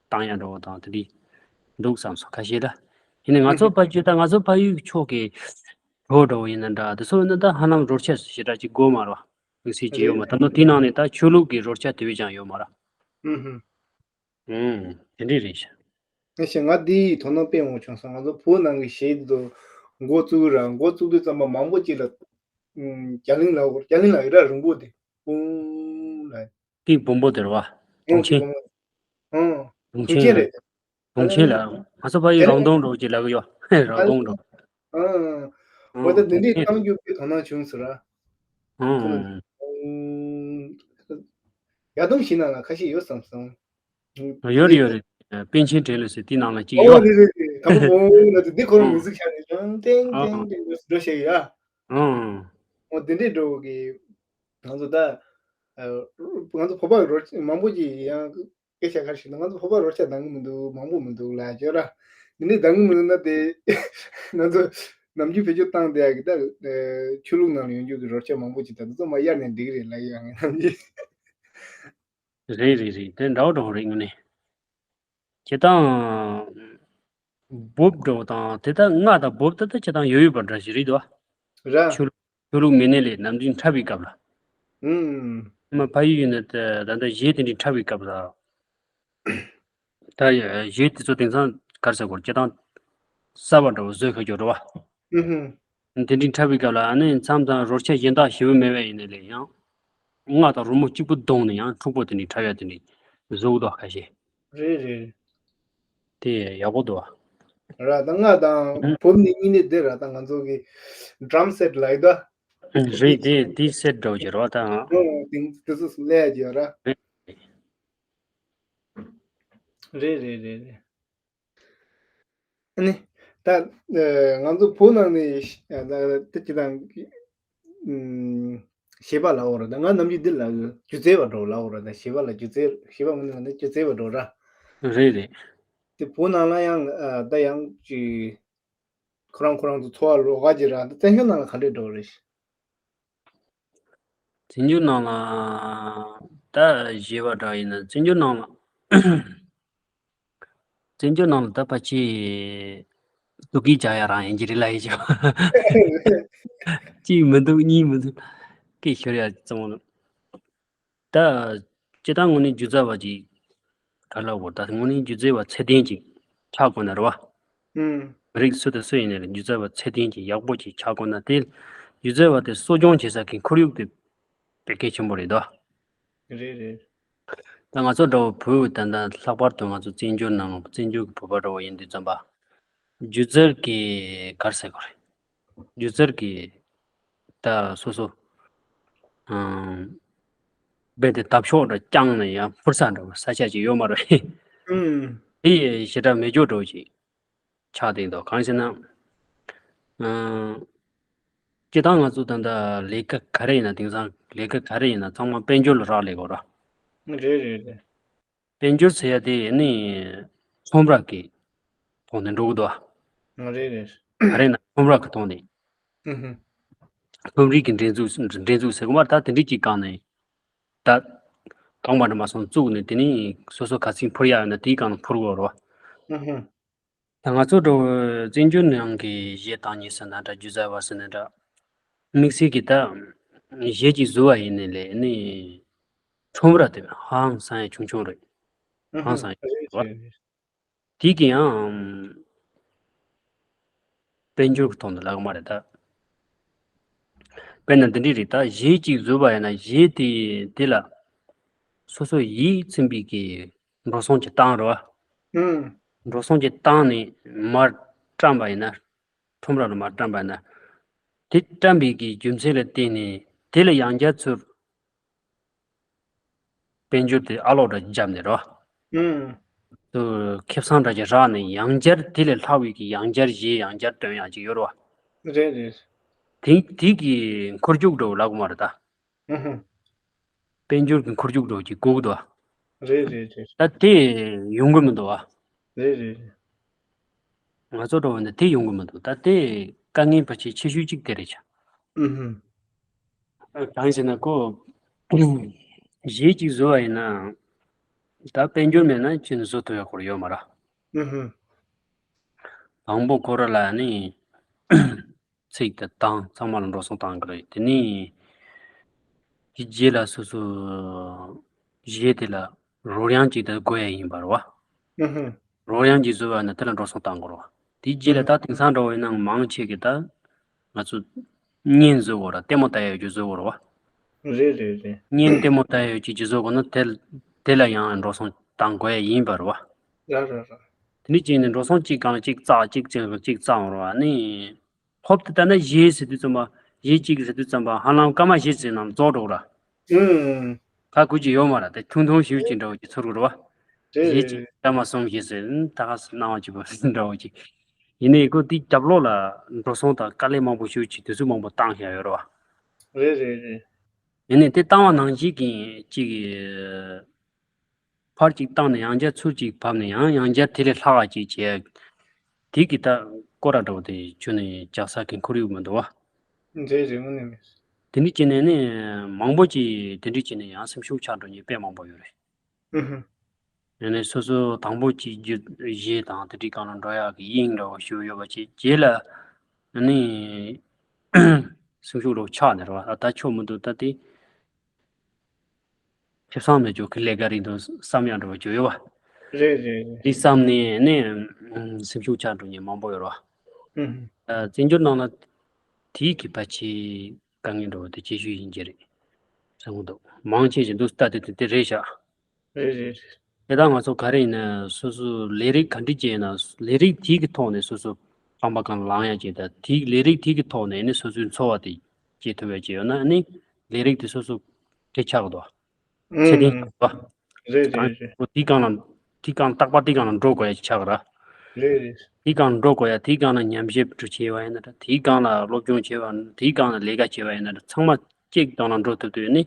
བཏང་ཡག་འདྲ་བོ་དང་དེ་འདྲའི་འདུག་བསམ་སོང་། ཁ་ཤས་ད། ཡིན་ནའི་ང་ཚོ་ཕ་རྒྱུད་ད་ང་ཚོ་ཕ་ཡུལ་ཕྱོགས་ཀྱི་བྲོ་འདྲ་བོ་ཡིན་ན་འདྲ། དེ་ཚོ་ཡིན་ན་ད་ཧ་ལམ་རོལ་ཆ་ཞེ་དྲག་ཅིག་དགོས་མ་རེད་བ། དམིགས་བསལ་ཅིག་ཡོད་མ། ད་ནི་དེའི་ནང་ནས་ད་ཆོས་ལུགས་ཀྱི་རོལ་ཆ་དེ་བས་ཀྱང་ཡོད་མ་རེད། ཨུ་ཧུ། ཨུམ། དེ་འདྲས་རེད་ཤག་ངས་བཤད། ང་འདིའི་དོ་སྣང་སྤེལ་འོང་བྱུང་སོང་། ང་ཚོ་བོད་ནང་གི་གཞས་འདི་ཚོ་འགོ་བཙུགས་ར། འགོ་བཙུགས་དུས་ཙམ་པ་མང་པོ་ཅིག་ལ། ཨུམ། རྒྱ་གླིང་ལ། རྒྱ་གླིང་ལ་ཡོད་ར། རིང་པོ་དེ་པུང་ལ། ཏི་བོང་པོ་དེ་རེད་བ། ཨང་། དུང་ཆེན། ཨང་། དུང་ཆེན་རེད། དུང་ཆེན་ལ། ང་ཚོ་ཕ་ཡུལ་རང་དུང་འདྲ་བོ་ཅིག་ལབ་ཀྱི་ཡོད། རང་དུང་འདྲ་བོ། ཨང་། འོ་ད་འདི་འདྲའི་གཏམ་རྒྱུད་དཔེ་དོ་སྣང་བྱུང་ཟེར་ར། ཨང་། ཡ་དུང་ཞིག་ནང་ལ་ཁ་ཤས་ཡོད་བསམ་སོང་། ཡོད་རེད་ཡོད་རེད། པཎ་ཆེན་བྲན་གཡོག་ཟེར་དེའི་ནང་ལ་གཅིག་ཨོ་ཡོད། རེད་རེད་རེད། དང་པོ་ཨོ་ལ་དེ་འདི་ཁོ་རང་མི་གཟིགས་ཤག་རེད། ཀྲང་ཀྲེང་ཀྲེང་ཀྲེང་འགྲོ་ཤེས་ཡ། ཨང་། ཨོ་དེ་འདྲས་འགྲོ་གི། ང་ཚོ་ད། ང་ཚོ་བོད་པ་རོལ་མང་པོ་ཅིག་ཡང་སྐད་ཆ་ཁ་ཤས་ན། ང་ཚོ་བོད་པ་རོལ་ཆ་འདང་གི་མི་འདུག་མང་པོ་མི་འདུག་ལབ་ཀྱི་ར། འདི་འདྲས་འདང་གི་མི་འདུག་ན་དེ། ང་ཚོ་ནམ་རྒྱུན་བེད་སྤྱོད་བཏང་བསྡད་ཡག་གི་ད། ཆོས་ལུགས་ནང་ལ་ཡོང་རྒྱུ་གི་རོལ་ཆ་མང་པོ་ཅིག་ད་དེ་ཚོ་མར་གཡར་ནས་འགྲིག་གི་རེད་ལབ་ཡག་ནམ་རྒྱུན། རེད་རེད་རེད། དེ་འདྲ་བོ་འདྲ་བོ་རེད་དངོས་གནས། སྤྱིར་བཏང་། འབུབ་འདྲ་བོ་དང་དེ་ལྟར་རྔ་དང་འབུབ་དེ་ལྟར་སྤྱིར་བཏང་ཡོད་ཡོད་པ་འདྲ་ཞིག་རེད་དོ། ར། ཆོས་ལུགས་ཆོས་ལུགས་མི་སྣ་ལས་ནམ་རྒྱུན་འཁྲབ་པའི་སྐབས་ལ། ཨུམ། མ་ཕ་ཡུལ་ཡིན་ན་ད་ད་ལྟ་གཞས་དེ་འདྲའི་འཁྲབ་པའི་སྐབས་ལ། ད་གཞས་དེ་ཚོ་དེང་སང་ག་རེ་ཟེར་དགོས་རེད། སྤྱིར་བཏང་གསར་པ་འདྲ་བོ་བཟོས་ཁ་ཆོག་འགྲོ་བ། ཨུ་ཧུ། དེ་འདྲའི་འཁྲབ་པའི་སྐབས་ལ་ཨ་ནི་མཚམས་མཚམས་རོལ་ཆ་གཞན་དག་ཞེ་པོ་མེད་པ་ཡིན་ནའི་ལས་ཡང་། རྔ་དང་རོལ་མོ་གཅིག་པུ་བརྡུངས་ནས་ཡང་འཁྲུག་པོ་དེ་འདྲའི་འཁྲབ་ཡག་དེ་འདྲའི་བཟོ་གི་འདུག་ཁ་ཤས། རེད་རེད། དེ་ཡག་པོ་འདུག་ར་ད་རྔ་དང་བུམ་ནི་གཉིས་ནི་དེ་ར་ད་ང་ཚོ་གི་ཌམ་སེཊ་ལབ་ཡོད་ད། རེད། དེ་དེ་སེཊ་འདྲ་བོ་ཅིག་རེད་བ་ད། ཨོ་དེ་དེ་ཚོ་ལས་ཀྱི་ར། རེད་རེད་རེད་རེད། ཨ་ནི། ད། ང་ཚོ་བོད་ནང་ནས་ད་ཅི་དང་། གཞས་པ་ལབ་དགོས་རེད་ད། ང་ནམ་རྒྱུན་འདི་ལབ་ཀྱི། སྒྱུ་རྩལ་བ་འདྲ་བོ་ལབ་དགོས་རེད་ད། གཞས་པ་ལ་སྒྱུ་རྩལ། གཞས་པ་ངོས་ནས་ལབ་ན་སྒྱུ་རྩལ་བ་འདྲ་བོ་ར། རེད་རེད། དེ་བོད་ནང་ལ་ཡང་ད་ཡང་ཅི། ཁོ་རང་ཁོ་རང་ཚོ་འཚོ་བ་ལོགས་ཀ་ཅིག་ར། ད་བཙན་བྱོལ་ནང་ལ་ག་འདྲས་འདྲ་བོ་རེད། བཙན་བྱོལ་ནང་ལ་ད་གཞས་པ་འདྲ་ཡིན་ན་བཙན་བྱོལ་ནང་ལ། བཙན་བྱོལ་ནང་ལ་ད་ཕལ་ཆེར་སྡུག་སྐད་རྒྱག་ཡག་རང་ཡིན་གྱི་རེད་ལབ་ཡིན་ཀྱང་། གཅིག་མི་འདུག་གཉིས་མི་འདུག་སྐད་ཤོར་ཡག་བཙོང་ལ། ད། སྤྱིར་བཏང་དངོས་གནས་སྒྱུ་རྩལ་བ་ཅིག་ག་ལབ་དགོས། ད་དངོས་གནས་སྒྱུ་རྩལ་བ་ཚད་ལྡན་ཅིག་ཆགས་དགོས་ན་རེད་བ། ཨུམ། མི་རིགས་སུ་དང་སུ་ཡིན་ནའི་སྒྱུ་རྩལ་བ་ཚད་ལྡན་ཅིག་ཡག་པོ་ཅིག་ཆགས་དགོས་ན་དེ་སྒྱུ་རྩལ་བ་དེ་གསོ་སྐྱོང་བྱེད་ས་གི་ཁོར་ཡུག་དེ་དཔེ་གལ་ཆེན་པོ་རེད་དོ། རེད་རེད། ད་ང་ཚོ་འདྲ་བོ་བོད་ད་ལྟ་ལྷག་པར་དུ་ང་ཚོ་བཙན་བྱོལ་ནང་བཙན་བྱོལ་གྱི་བོད་པ་འདྲ་བོ་ཡིན་དུས་ཙམ་པ། སྒྱུ་རྩལ་གྱི་ག་རེ་ཟེར་དགོས་རེད། སྒྱུ་རྩལ་གྱི་ད་སོ་སོ། ཨང་། རྦད་དེ་འདབ་གཤོག་འདྲ་བརྐྱངས་ནས་ཡང་འཕུར་ས་འདྲ་བོ་ས་ཆ་ཅིག་ཡོད་མ་རེད། ཨུམ། དེ་ཞེ་དྲག་མེད་ཅོག་འདྲ་བོ་ཅིག་ཆགས་བསྡད་འདུག་གང་ཟེར་ན། ཨང་། སྤྱིར་བཏང་ང་ཚོ་ད་ལྟ་ལས་ཀ་ག་རེ་ཡིན་ན། དེང་སང་ལས་ཀ་ག་རེ་ཡིན་ན་ཚང་མ་དཔལ་འབྱོར་ལ་རག་ལས་དགོས་ར། རེད་རེད་རེད། དཔལ་འབྱོར་ཟེར་ཡ་དེ་ནི་ཁྲོམ་ར་གི་ཐོག་ནས་འགྲོ་གི་འདུག་ཨ། རེད་རེད། ག་རེ་ན་ཁྲོམ་ར་གི་ཐོག་ནས། ཨུ་ཧུ། ཁྲོམ་རའི་གི་འགྲན་འཛུགས་འགྲན་འཛུགས་ཟེར་གི་མ་རེད། ད་དེ་འདྲའི་ཅིག་སྒང་ནས་ད་རྐང་པ་འདྲ་མ་སོང་བཙུགས་ནས་དེ་ནས་སོ་སོ་ག་ཚོད་འཕུར་ཡ་ཡོད་ན་དེའི་སྒང་ནས་འཕུར་དགོས་རེད་བ། ཨུ་ཧུ། ད་ང་ཚོ་འདྲ་བོ་བཙན་བྱོལ་ནང་གི་གཞས་བཏང་མཁན་ཟེར་ན་འདྲ། སྒྱུ་རྩལ་བ་ཟེར་ན་འདྲ། དམིགས་བསལ་གྱི་ད་གཞས་ཅིག་བཟོ་བ་ཡིན་ནའི་ལས་ནི་ཁྲོམ་ར་དེ་ཧང་སང་ཡ་ཆུང་ཆུང་རེད། ཧང་སང་ཡ་ཆུང་ཆུང་རེད། དེ་གི་ཡང་དཔལ་འབྱོར་གྱི་ཐོག་ནས་ལབ་གི་མ་རེད་ད། དཔེར་ན་འདི་འདྲ་རེད། ད་གཞས་ཅིག་བཟོས་པ་ཡིན་ན་གཞས་དེ་དེ་ལ་ སོ་སོ་ཡིད་ཚིམ་པའི་གི་འགྲོ་སོང་ཅིག་བཏང་རོ། ཨུམ། འགྲོ་སོང་ཅིག་བཏང་ནས་མར་བཀྲམ་པ་ཡིན་ན། ཁྲོམ་ར་ལ་མར་བཀྲམ་པ་ཡིན་ན། དེ་བཀྲམ་པའི་གི་རྒྱུ་མཚན་ལ་བརྟེན་ནས་དེ་ལ་ཡང་བསྐྱར་ཚུར་དཔལ་འབྱོར་དེ་ཨ་ལོག་འདྲ་བརྒྱབ་ནས་རོ། ཨུམ། དུ་ཁེ་བཟང་འདྲ་ཅིག་རག་ནས་ཡང་བསྐྱར་དེ་ལས་ལྷག་པའི་གི་ཡང་བསྐྱར་གཞས་ཡང་བསྐྱར་འདོན་ཡག་ཅིག་ཡོད་རོ། རེད་རེད། དེ་དེ་གི་འཁོར་རྒྱུག་འགྲོ་ལབ་དགོས་མ་རེད་ད། ཨུ་ཧུ། དཔལ་འབྱོར་གྱི་འཁོར་རྒྱུག་འགྲོ་གི་དགོས་ཀྱི་འདུག་བ། རེད་རེད་རེད། ད་དེ་ཡོང་གི་མི་འདུག་བ། རེད་རེད་རེད། ང་ཚོ་འགྲོ་བ་ནི་དེ་ཡོང་གི་མི་འདུག་ད་དེ་དཀའ་ངལ་ཕལ་ཆེར་ཆེ་ཤོས་གཅིག་དེ་རེད་ཆ། ཨུ་ཧུ། གང་ཟེར་ན་ཁོ་གཞས་གཅིག་བཟོ་བ་ཡིན་ན་ད་དཔལ་འབྱོར་མེད་ན་ཁྱོད་ནི་བཟོ་ཐུབ་ཡག་ཁོ་རང་ཡོད་མ་རེད། ཨུ་ཧུ། དང་པོ་ཁོ་ར་ལ་ནི་ཚིག་དེ་བཏང་ཚང་མ་ལ་འགྲོ་སོང་བཏང་གི་རེད། དེ་ནས་དེ་རྗེས་ལ་སོ་སོ་གཞས་དེ་ལ་རོལ་དབྱངས་ཅིག་དེ་དགོས་ཡ་ཡིན་པ་རེད་བ། ཨུ་ཧུ། རོལ་དབྱངས་ཅིག་བཟོ་བ་ན་དེ་ལ་འགྲོ་སོང་བཏང་དགོས་རེད་བ། དེ་རྗེས་ལ་ད་དེང་སང་འདྲ་བོ་ཡིན་ན་མང་ཆེ་གི་ད་ང་ཚོ་བརྙན་བཟོ་དགོས་རེད། ལྟད་མོ་ལྟ་ཡ་ཡོད་རྒྱུ་བཟོ་དགོས་རེད་བ། རེད་རེད་རེད། བརྙན་ལྟད་མོ་ལྟ་ཡ་ཡོད་རྒྱུ་ཅིག་བཟོ་དགོས་ན་དེ་དེ་ལ་ཡང་འགྲོ་སོང་བཏང་དགོས་ཡ་ཡིན་པ་རེད་བ། ར་ར་ར། དེ་ནས་ཅིག་ནས་འགྲོ་སོང་གཅིག་གང་ལ་གཅིག་བཙག་གཅིག་ཅིག་གཅིག་བཙག་འོང་ར་ནི། ཧོབ་ཏེ་ལྟ་ན་གཞས་ཟེར་དུས་ཙམ་པ་གཞས་གཅིག་ཟེར་དུས་ཙམ་པ་ཧ་ལམ་སྐར་མ་བཞི་ཙམ་ནང་རྫོགས་འགྲོ་ར། ཨུམ། ཁ་ཁུ་ཅི་ཡོད་མ་ར་དེ་ཐུང་ཐུང་ཞུ་ཅིག་འདྲ་བོ་ཅིག་ཚོར་གི་ར་བ། རེད་གཞས་གཅིག་རེད། སྐར་མ་གསུམ་བཞི་ཟེར་ད་ག་སྣང་བ་ཅིག་པོ་འདྲ་བོ་ཅིག་ཡིན་ནའི་ཁོ་དེ་རྒྱབ་ལོགས་ལ་འགྲོ་སོང་དང་དཀའ་ལས་མང་པོ་ཞུ་ཅིག་དུས་ཚོད་མང་པོ་བཏང་བཞག་ཡོད་ར་བ། རེད་རེད་རེད། ཡིན་ནའི་དེ་བཏང་བ་ནང་བཞིན་གྱི་ཅིག་ཕར་གཅིག་བཏང་ནས་ཡང་བསྐྱར་ཚུར་གཅིག་བབས་ནས་ཡང་ཡང་བསྐྱར་དེ་ལས་ལྷག་ག་ཅིག་བྱས། དེ་གི་ད་སྐོར་ར་འདྲ་བོ་དེ་ཁྱོན་ནས་རྒྱག་ས་གི་ཁོར་ཡུག་མི་འདུག་བ། འདྲེ་རེ་མོ་ནས་མེད། དེ་འདྲ་བྱས་ནས་ནི་མང་པོ་ཅིག་དེ་འདྲ་བྱས་ནས་ཡང་སེམས་ཤུགས་ཆག་འགྲོ་མཁན་དཔེ་མང་པོ་ཡོད་རེད། ཨུ་ཧུ། ཡང་ནས་སོ་སོ་དང་པོ་ཅིག་རྒྱུ་གཞས་དང་དེ་འདྲའི་སྒང་ལ་འགྲོ་ཡག་གི་དབྱིངས་འདྲ་བོ་ཞིག་ཡོད་པ་ཅིག་རྗེས་ལ་ནི་སེམས་ཤུགས་འདྲ་བོ་ཆག་ནས་རེད་བ། ད་ཆོག་མི་འདུག་ད་དེ། ཁེ་བཟང་མེད་ཅོག་གི་ལས་ཀ་རིགས་འདུག་བསམ་ཡག་འགྲོ་བ་ཅོ་ཡོད་བ། རེད་རེད་རེད། འདི་བསམ་ནས་ནས་སེམས་ཤུགས་ཆག་འགྲོ་མཁན་མང་པོ་ཡོད་རེད་བ། ཨུ་ཧུ། ཨ་བཙན་བྱོལ་ནང་ལ་དེའི་གི་ཕལ་ཆེར་དཀའ་ངལ་འགྲོ་བ་དེ་ཆེ་ཤོས་ཡིན་གྱི་རེད་བསམ་གི་འདུག་མང་ཆེ་ཞིག་འདུག་ལྟ་དེ་དེ་དེ་རེད་ཤག་རེད་རེད་རེད། དེ་དག་ང་ཚོ་ག་རེ་ཡིན་ན་སོ་སོ་ལས་རིགས་ག་འདྲ་བྱས་ན་ལས་རིགས་དེའི་གི་ཐོག་ནས་སོ་སོ་རྐང་པ་གང་ལངས་ཡག་ཅིག་དང་དེའི་ལས་རིགས་དེའི་གི་ཐོག་ནས་ནི་སོ་སོའི་འཚོ་བ་དེ་སྐྱེལ་ཐུབ་ཡག་ཅིག་ཡོད་ན་ནི་ལས་རིགས་དེ་སོ་སོ་གི་ཆགས་འདུག་ཚད་ལྡན་ཆགས་པ། རེད་རེད་རེད། ཁོ་དེའི་སྒང་ལ་དེའི་སྒང་རྟག་པར་དེའི་སྒང་ལ་འགྲོ་དགོས་ཡ་ཆགས་ར། རེད་རེད། དེའི་སྒང་ལ་འགྲོ་དགོས་ཡ་དེའི་སྒང་ལ་ཉམས་ཞིབ་འགྲོ་བྱས་པ་ཡིན་ན་ར་དེའི་སྒང་ལ་སློབ་སྦྱོང་བྱས་པ་དེའི་སྒང་ལ་ལས་ཀ་བྱས་པ་ཡིན་ན་ར་ཚང་མ་གཅིག་སྒང་ལ་འགྲོ་ཐུབ་དུས་ནི་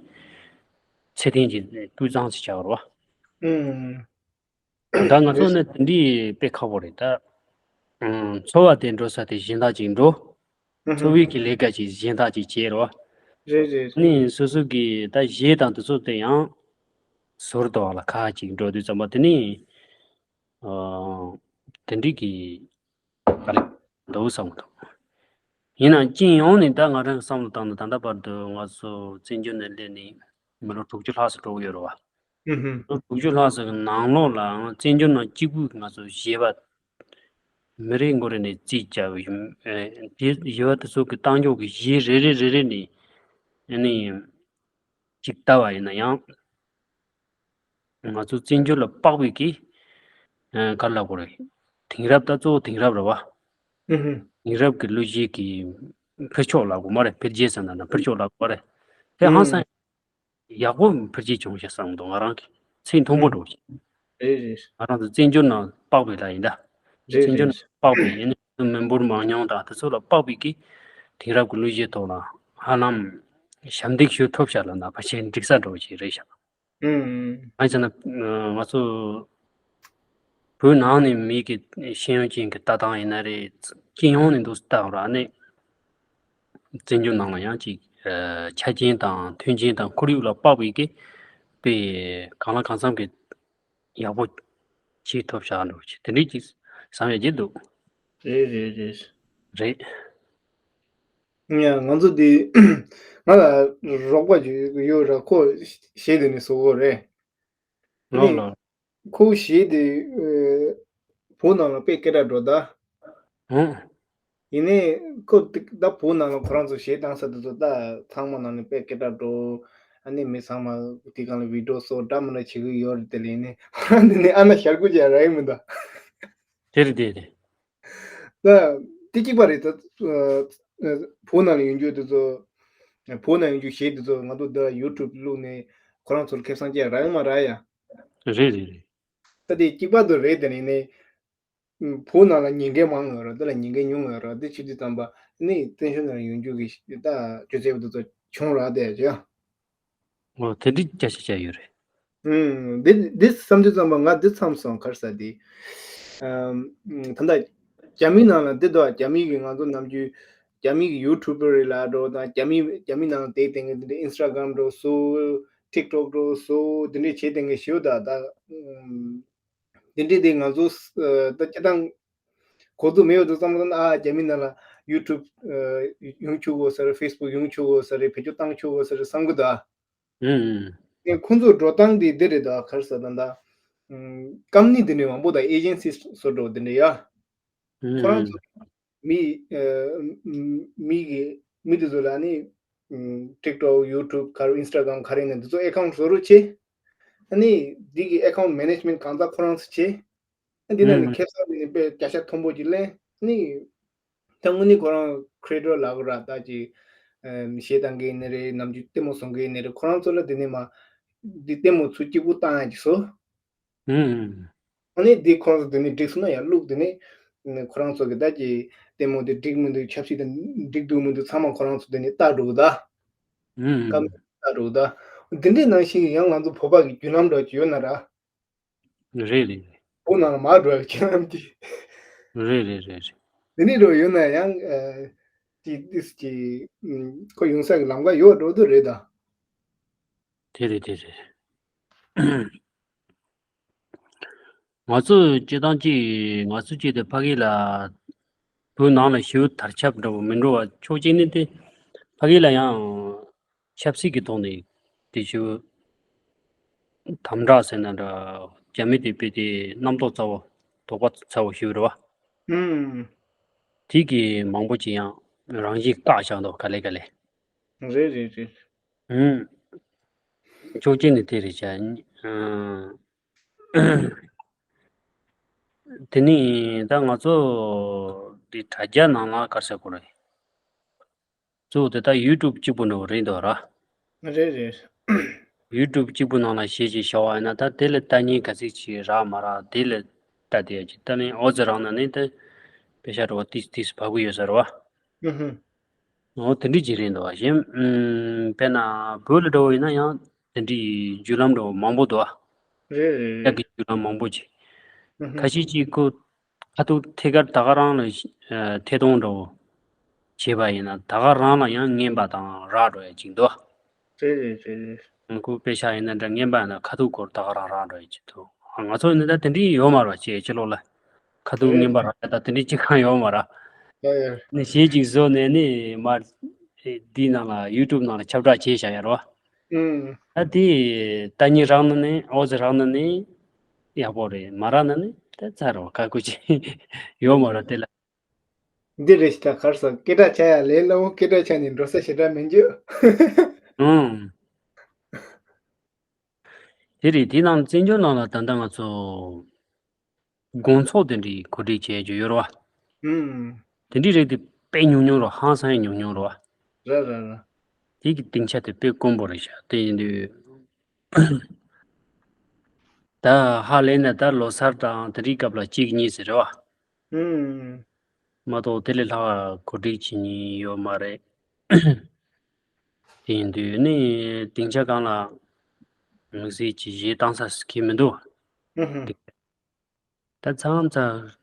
ཚད་ལྡན་གྱི་སྤུས་གཙང་ཞིག་ཆགས་ར་བ། ད་ང་ཚོ་ནི་དེ་འདྲའི་དཔེ་ཁག་པོ་རེད་ད། ཨང་། འཚོ་བ་དེ་འགྲོ་ས་དེ་གཞན་དག་ཅིག་འགྲོ། འཚོ་བའི་གི་ལས་ཀ་ཅིག་གཞན་དག་ཅིག་བྱས་རོ། རེད་རེད་རེད། ནི་སོ་སོ་གི་ད་གཞས་དང་དེ་ཚོ་དེ་ཡང་ཟུར་དུ་བ་ལ་ཁ་ཅིག་འགྲོ་དུས་ཙམ་པ་དེ་ནི་ཨ་དེ་འདྲའི་གི་ཨ་ལེ་འདུག་བསམ་གི་འདུག་ཡིན་ནའང་སྤྱི་ཡོངས་ནས་ད་ང་རང་བསམ་བློ་བཏང་ན་ད་ལྟ་བར་དུ་ང་ཚོ་བཙན་བྱོལ་ནས་སླེབས་ནས་མི་ལོ་དྲུག་ཅུ་ལྷག་ཙམ་འགྲོ་གི་ཡོད་རེད་བ། ཨུ་ཧུ། ལོ་དྲུག་ཅུ་ལྷག་ཙམ་གྱི་ནང་ལོགས་ལའང་བཙན་བྱོལ་ནང་གཅིག་པུ་ང་ཚོ་གཞས་པ་མི་རེ་ངོ་རེ་ནས་རྩིས་བརྒྱབ་ཡོད། ཨེ་དེ་གཞས་པ་དེ་ཚོ་གི་རྟགས་འཇོག་གི་གཞས་རེ་རེ་རེ་རེ་ནས་ཨ་ནི་གཅིག་ལྟ་བ་ཡིན་ན་ཡང་ང་ཚོ་བཙན་བྱོལ་ལ་དཔག་པའི་གི་ཨ་ག་རེ་ལབ་དགོས་རེད། དེང་རབས་ད་གཙོ་བོ་དེང་རབས་རེད་བ། ཨུ་ཧུ། དེང་རབས་ཀྱི་གླུ་གཞས་ཀྱི་འཕེལ་ཕྱོགས་ལབ་དགོས་མ་རེད། འཕེལ་རྒྱས་ཟེར་ན་ན་འཕེལ་ཕྱོགས་ལབ་དགོས་མ་རེད། དེ་ཧང་སང་ཡག་པོ་འཕེལ་རྒྱས་བྱུང་ཤག་བསམ་གི་འདུག་ང་རང་གི་ཚེ་མཐོན་པོ་འགྲོ་ཞིང་། རེད་རེད། ང་རང་ཚོ་བཙན་བྱོལ་ནང་དཔག་པའི་ལ་ཡིན་ད། རེད་བཙན་བྱོལ་ནང་རེད། དཔག་པའི་ཡིན་ན་མི་འབོར་མང་ཉུང་དང་དེ་ཚོ་ལ་དཔག་པའི་གི་དེང་རབས་ཀྱི་གླུ་གཞས་ཐོག་ལ་ཧ་ལམ་ཞབས་འདེགས་ཞུ་ཐུབ་ཤག་ལ་ན་ཕལ་ཆེར་འགྲིག་ས་འགྲོ་ཞིག་རེད་ཤག་ཨུམ། ཨ་ཙི་ན་ང་ཚོ་བོད་ནང་ནས་མི་གི་ཤེས་ཡོན་ཅན་གྱི་ལྟ་སྟངས་ཡིན་ན་རེད། སྤྱི་ཡོངས་ནས་འདུག་ལྟ་ར་ནས་བཙན་བྱོལ་ནང་ལ་ཡང་ཅིག་ཨ་ཆ་རྐྱེན་དང་མཐུན་རྐྱེན་དང་ཁོར་ཡུག་ལ་དཔག་པའི་གི་དཔེ་གང་ལ་གང་འཚམ་གི་ཡག་པོ་བྱེད་ཐུབ་ཤག་འགྲོ་ཆེ་དེ་འདྲའི་ཅིག་བསམ་ཡ་ཅིག་འདུག་རེད་རེད་རེད། རེད། ཡ་ང་ཚོ་འདི་ང་ལ་རོགས་པ་ཅིག་ཡོད་ར་ཁོ་གཞས་དེ་ནི་བཟོ་གོ་རེད། ལོ་ནི་ལོ། ཁོ་གཞས་དེ་ཨ་བོད་ནང་ལ་དཔེ་སྐད་གྲགས་འགྲོ་ད། ཧུང་། ཡིན་ནའི་ཁོ་དེ་ད་བོད་ནང་ལ་ཁོ་རང་ཚོ་གཞས་བཏང་ས་དེ་ཚོ་ད་ཚང་མ་ནང་ནས་དཔེ་སྐད་གྲགས་འགྲོ། ཨ་ནི་མི་ཚང་མ་དེ་གང་ལ་བི་ཌིའོ་སོགས་འདྲ་མི་འདྲ་བྱེད་གི་ཡོད་རེད། དེ་ལས་ནི་ཨ་ནི་ཨ་ན་ཞར་བརྐོ་བྱས་རག་གི་མི་འདུག་དེ་རེད་དེ་རེད། ད་དེ་གཅིག་པ་རེད། ད་བོད་ནང་ལ་ཡོང་རྒྱུ་དེ་ཚོ་བོད་ནང་ཡོང་རྒྱུ་གཞས་དེ་ཚོ་ང་ཚོ་འདི་ཡུ་ཊུབ་བླུགས་ནས་ཁོ་རང་ཚོར་ཁེ་བཟང་ཅིག་རག་གི་མ་རག་ཡ། རེད་རེད་རེད། ད་དེ་གཅིག་པ་དེ་རེད། དེ་ནས་ནི་བོད་ནང་ལ་ཉེན་ཁ་མང་ཡོད་ར། འདི་ལ་ཉེན་ཁ་ཉུང་ཡོད་ར། འདི་བྱེད་དུས་ཙམ་པ་ནི་བཙན་བྱོལ་ནང་ཡོང་རྒྱུ་གི་ད་སྤྱོད་ཚུལ་དེ་ཚོ་བྱུང་ར་བསྡད་ཀྱི། འོ་དེ་འདྲའི་སྐད་ཆ་བཤད་ཡོད་རེད། ཨུམ། འདི་འདི་བསམ་དུས་ཙམ་པ་ང་འདི་མཚམས་སོང་གར་ས་འདི། ཨམ། ད་ལྟ་རྒྱ་མི་ནང་ལ་འདི་འདུག་རྒྱ་མི་གི་ང་ཚོ་ནམ་རྒྱུན་རྒྱ་མི་གི་ཡུ་ཊུབ་པར་རེད་ལ་འགྲོ་དང་། རྒྱ་མི་རྒྱ་མི་ནང་དེ་བསྟན་གི་འདི་འདྲའི་ཨིན་སི་ཊ་གྷ་རམ་འགྲོ་སོ། ཊིག་ཊོག་འགྲོ་སོ། འདི་འདྲའི་བྱེད་བསྟན་གི་ཞུ་ད་ད། ཨུམ། དེ་འདྲའི་དེ་ང་ཚོ་ཨ་ད་སྤྱི་བཏང་གོ་ཚོད་མེད་པ་དུ་བསམ་བློ་ན། ཨ་རྒྱ་མི་ནང་ལ་ཡུ་ཊུབ་ཨ་ཡོང་ཆོག་གོ་ཟེར། ཕེ་སི་བུག་ཡོང་ཆོག་གོ་ཟེར། བེད་སྤྱོད་བཏང་ཆོག་གོ་ཟེར་བསམ་གི་འདུག་ཨུ་ཨུ། ཨེ་ཁོང་ཚོ་འགྲོ་སྟངས་དེ་འདི་རེད་ད། ག་རེ་ཟེར་ད་ད། ཨུམ། ཀམ་ནི་དེ་འདྲའི་མང་པོ་དང་ཨེ་ཇེན་སི་བཟོ་འདྲ་དེ་འདྲ་ཡ། ཨུ་ཁོ་རང་ཨུ། ཚོ་མི་ཨ་མི་གི་མི་དེ་ཚོ་ལ་ནི་ཨུམ། ཊིག་ཊོག་ཡུ་ཊུབ་ག་རེ་ཨིན་སི་ཊ་གྷ་རམ་ག་རེ་ནས་དེ་ཚོ་ཨེ་ཁའུན་ཊི་བཟོ་རོགས་བྱེད། ཨ་ནི་འདི་གི་ཨེ་ཁའུན་ཊི་མེ་ནེ་ཇི་མེན་ཊི་གང་ལྟར་ཁོ་རང་ཚོ་བྱེད། ཨ་འདི་ནང་ནས་ཨུམ། ཁེ་བཟང་ནི་དཔེ་བརྒྱ་ཆ་མཐོན་པོ་ཅིག་ལེན། ཨ་ནི་ད་དངོས་གནས་ཁོ་རང་ཁི་རེ་ཊར་ལབ་དགོས་ར། ད་ཅིག་ཨམ། གཞས་བཏང་མཁན་ནི་རེད། ནམ་རྒྱུན་ལྟད་མོ་བཟོ་མཁན་ནི་རེད། ཁོ་རང་ཚོ་ལ་དེ་ནས་མ་འདི་ལྟད་མོ་ཚུར་གཅིག་པུ་བཏང་ཡ་ཅིག་བཟོ། ཨུམ། ཨ་ནི་འདི་ཁོ་རང་ཚོ་དེ་ནས་འགྲིག་སོང་ན་ཡར་བླུགས། དེ་ནས་ཁོ་རང་ཚོ་གི་ད་ཀྱི་ལྟད་མོ་འདི་འགྲིག་མི་འདུག་ཆབ་སྲིད་དེ་འགྲིག་འདུག་མི་འདུག་ཚང་མ་ཁོ་རང་ཚོ་དེ་ནས་ལྟ་འགྲོ་གི་ད། ཨུམ། ཀམ་ལྟ་འགྲོ་གི་ད། འདི་འདྲའི་ནང་བཞིན་ཡང་ང་ཚོ་བོད་པ་གི་བརྒྱུད་ལམ་འདྲ་ཅིག་ཡོད་ན་ར། རེད་རེད་རེད། བོད་ནང་ལ་མར་འགྲོ་ཡ་བརྒྱུད་ལམ་དེ། རེད་རེད་རེད་རེད། འདི་འདྲའི་འགྲོ་ཡོད་ན་ཡང་ཨ་ཅིག་ཏིས་ཅིག་ཁོ་ཡོང་ས་གི་ལམ་ཁ་ཡོད་འགྲོ་དུ་རེད་ད། དེ་རེད་དེ་རེད། ང་ཚོ་སྤྱི་བཏང་ཅིག་ང་ཚོ་སྤྱི་དེ་ཕ་གི་ལ་བོད་ནང་ལ་ཞེ་པོ་དར་ཁྱབ་འདྲ་བོ་མི་འགྲོ་བ། ཕྱོགས་གཅིག་ནས་དེ་ཕ་གི་ལ་ཡང་ཆབ་སྲིད་ཀྱི་ཐོག་ནས་དེ་ཞེ་པོ་དམ་དྲག་ཟེར་ན་འདྲ། རྒྱ་མི་དེ་དཔེ་དེ་རྣམ་རྟོག་ཚ་བོ་དོགས་པ་ཚ་བོ་ཞེ་པོ་རེད་བ། ཨུམ། དེ་གི་མང་པོ་ཅིག་ཡང་རང་བཞིན་བཀག་བཞག་འདུག་ག་ལེ་ག་ལེ། རེད་རེད་རེད། ཨུམ། ཕྱོགས་གཅིག་ནས་དེ་རེད་བྱ། ཨུམ། དེ་ནི་ད་ང་ཚོ་འདི་དྲ་རྒྱ་ནང་ལ་ག་རེ་ཟེར་དགོས་རེད། གཙོ་བོ་དེ་ད་ཡུ་ཊུབ་གཅིག་པུ་འདྲ་བོ་རེད་འདུག་ར། རེད་རེད། ཡུ་ཊུབ་གཅིག་པུ་ནང་ལ་གཞས་ཅིག་ཤར་བ་ཡིན་ན་ད་དེ་ལ་ལྟ་མཁན་ག་ཚོད་ཅིག་རག་མ་རག་དེ་ལ་ལྟ་དེ་ཡ་ཅིག་ལྟ་ནས། ཨོ་ཙི་རང་ན་ནི་ད་པེ་ཤ་འདྲ་བོ་ཏིས་ཏིས་བབས་གི་ཡོད་ས་རེད་བ། ཨུ་ཧུ། འོ་དེ་འདྲ་ཅིག་རེད་འདུག་བ། གཞན་ཨུམ། དཔེར་ན་བོད་ལ་འདྲ་བོ་ཡིན་ན་ཡང་དེ་འདྲའི་བརྒྱུད་ལམ་འདྲ་བོ་མང་པོ་འདུག་བ། རེད་རེད་རྒྱ་རེད། གི་བརྒྱུད་ལམ་མང་པོ་ཅིག་ཨུ་ཧུ། ཁ་ཤས་ཅིག་ཁོ་ཁ་ཐུག་ཐད་ཀར་ད་ག་རང་ལ་ཨ་ཐད་གཏོང་འདྲ་བོ་བྱས་པ་ཡིན་ན་ད་ག་རང་ལ་ཡང་རྔན་པ་དང་རག་འགྲོ་ཡ་ཅིག་འདུག་བ། རེད་རེད་རེད་རེད། ཁོ་པེ་ཤ་ཡིན་ན་འདྲ་རྔན་པ་ཡིན་ན་ཁ་ཐུག་སྐོར་ད་ག་རང་རག་འགྲོ་ཡ་ཅིག་འདུག་ང་ཚོ་ནི་ད་དེ་འདྲའི་ཡོད་མ་རེད་བ། ཅེ་ཕྱི་ལོགས་ལ་ཁ་ཐུག་རེད། རྔན་པ་རག་ཡ་ད་དེ་འདྲའི་ཅིག་གང་ཡོད་མ་རེད། ཡ་ཡ། ནི་གཞས་ཅིག་བཟོས་ནས་ནི་མར་འདི་ནང་ལ་ཡུ་ཊུབ་ནང་ལ་ཁྱབ་བསྒྲགས་བྱས་བཞག་ཡ་རེད་བ། ཨུམ། ད་དེ་ལྟ་མཁན་རག་ན་ནི། ཨོ་ཙི་རག་ན་ནི་ཡག་པོ་རེད། མ་རག་ན་ནི་ད་ཚར་བ་ཁག་པོ་ཅིག་ཡོད་མ་རེད་དེ་ལ། འདི་རེད་ཤག་ག་རེ་ཟེར། སྐད་གྲགས་ཆག་ཡ་ལས་སླ་བོ། སྐད་གྲགས་ཆག་ནས་འགྲོ་ས་ཞེ་དྲག་མི་འདུག་ཨང་། དེ་རེད། དེ་ནང་བཙན་བྱོལ་ནང་ལ་ད་ལྟ་ང་ཚོ་དགོང་ཚོགས་དེ་འདྲའི་གོ་སྒྲིག་བྱས་རྒྱུ་ཡོད་རེད་བ། ཨང་། དེ་འདྲའི་རིགས་དེ་དཔེ་ཉུང་ཉུང་རེད། ཧང་སང་ཉུང་ཉུང་རེད་བ། རེད་རེད་རེད། དེ་གི་སྡིངས་ཆ་དེ་དཔེ་དཀོན་པོ་རེད་ཤག་དེ་ཡིན་དུས་ད་ཧ་ལས་ན་ད་ལོ་གསར་དང་དེ་འདྲའི་སྐབས་ལ་གཅིག་གཉིས་ཟེར་རེད་བ། ཨུམ། མ་གཏོགས་དེ་ལས་ལྷག་གོ་སྒྲིག་བྱེད་མཁན་ཡོད་མ་རེད། དེ་ཡིན་དུས་ནི་སྡིངས་ཆ་སྒང་ལ་དམིགས་བསལ་གྱི་གཞས་བཏང་ས་ཁེལ་མི་འདུག་ཨུ་ཧུམ། ད་མཚམས་མཚམས་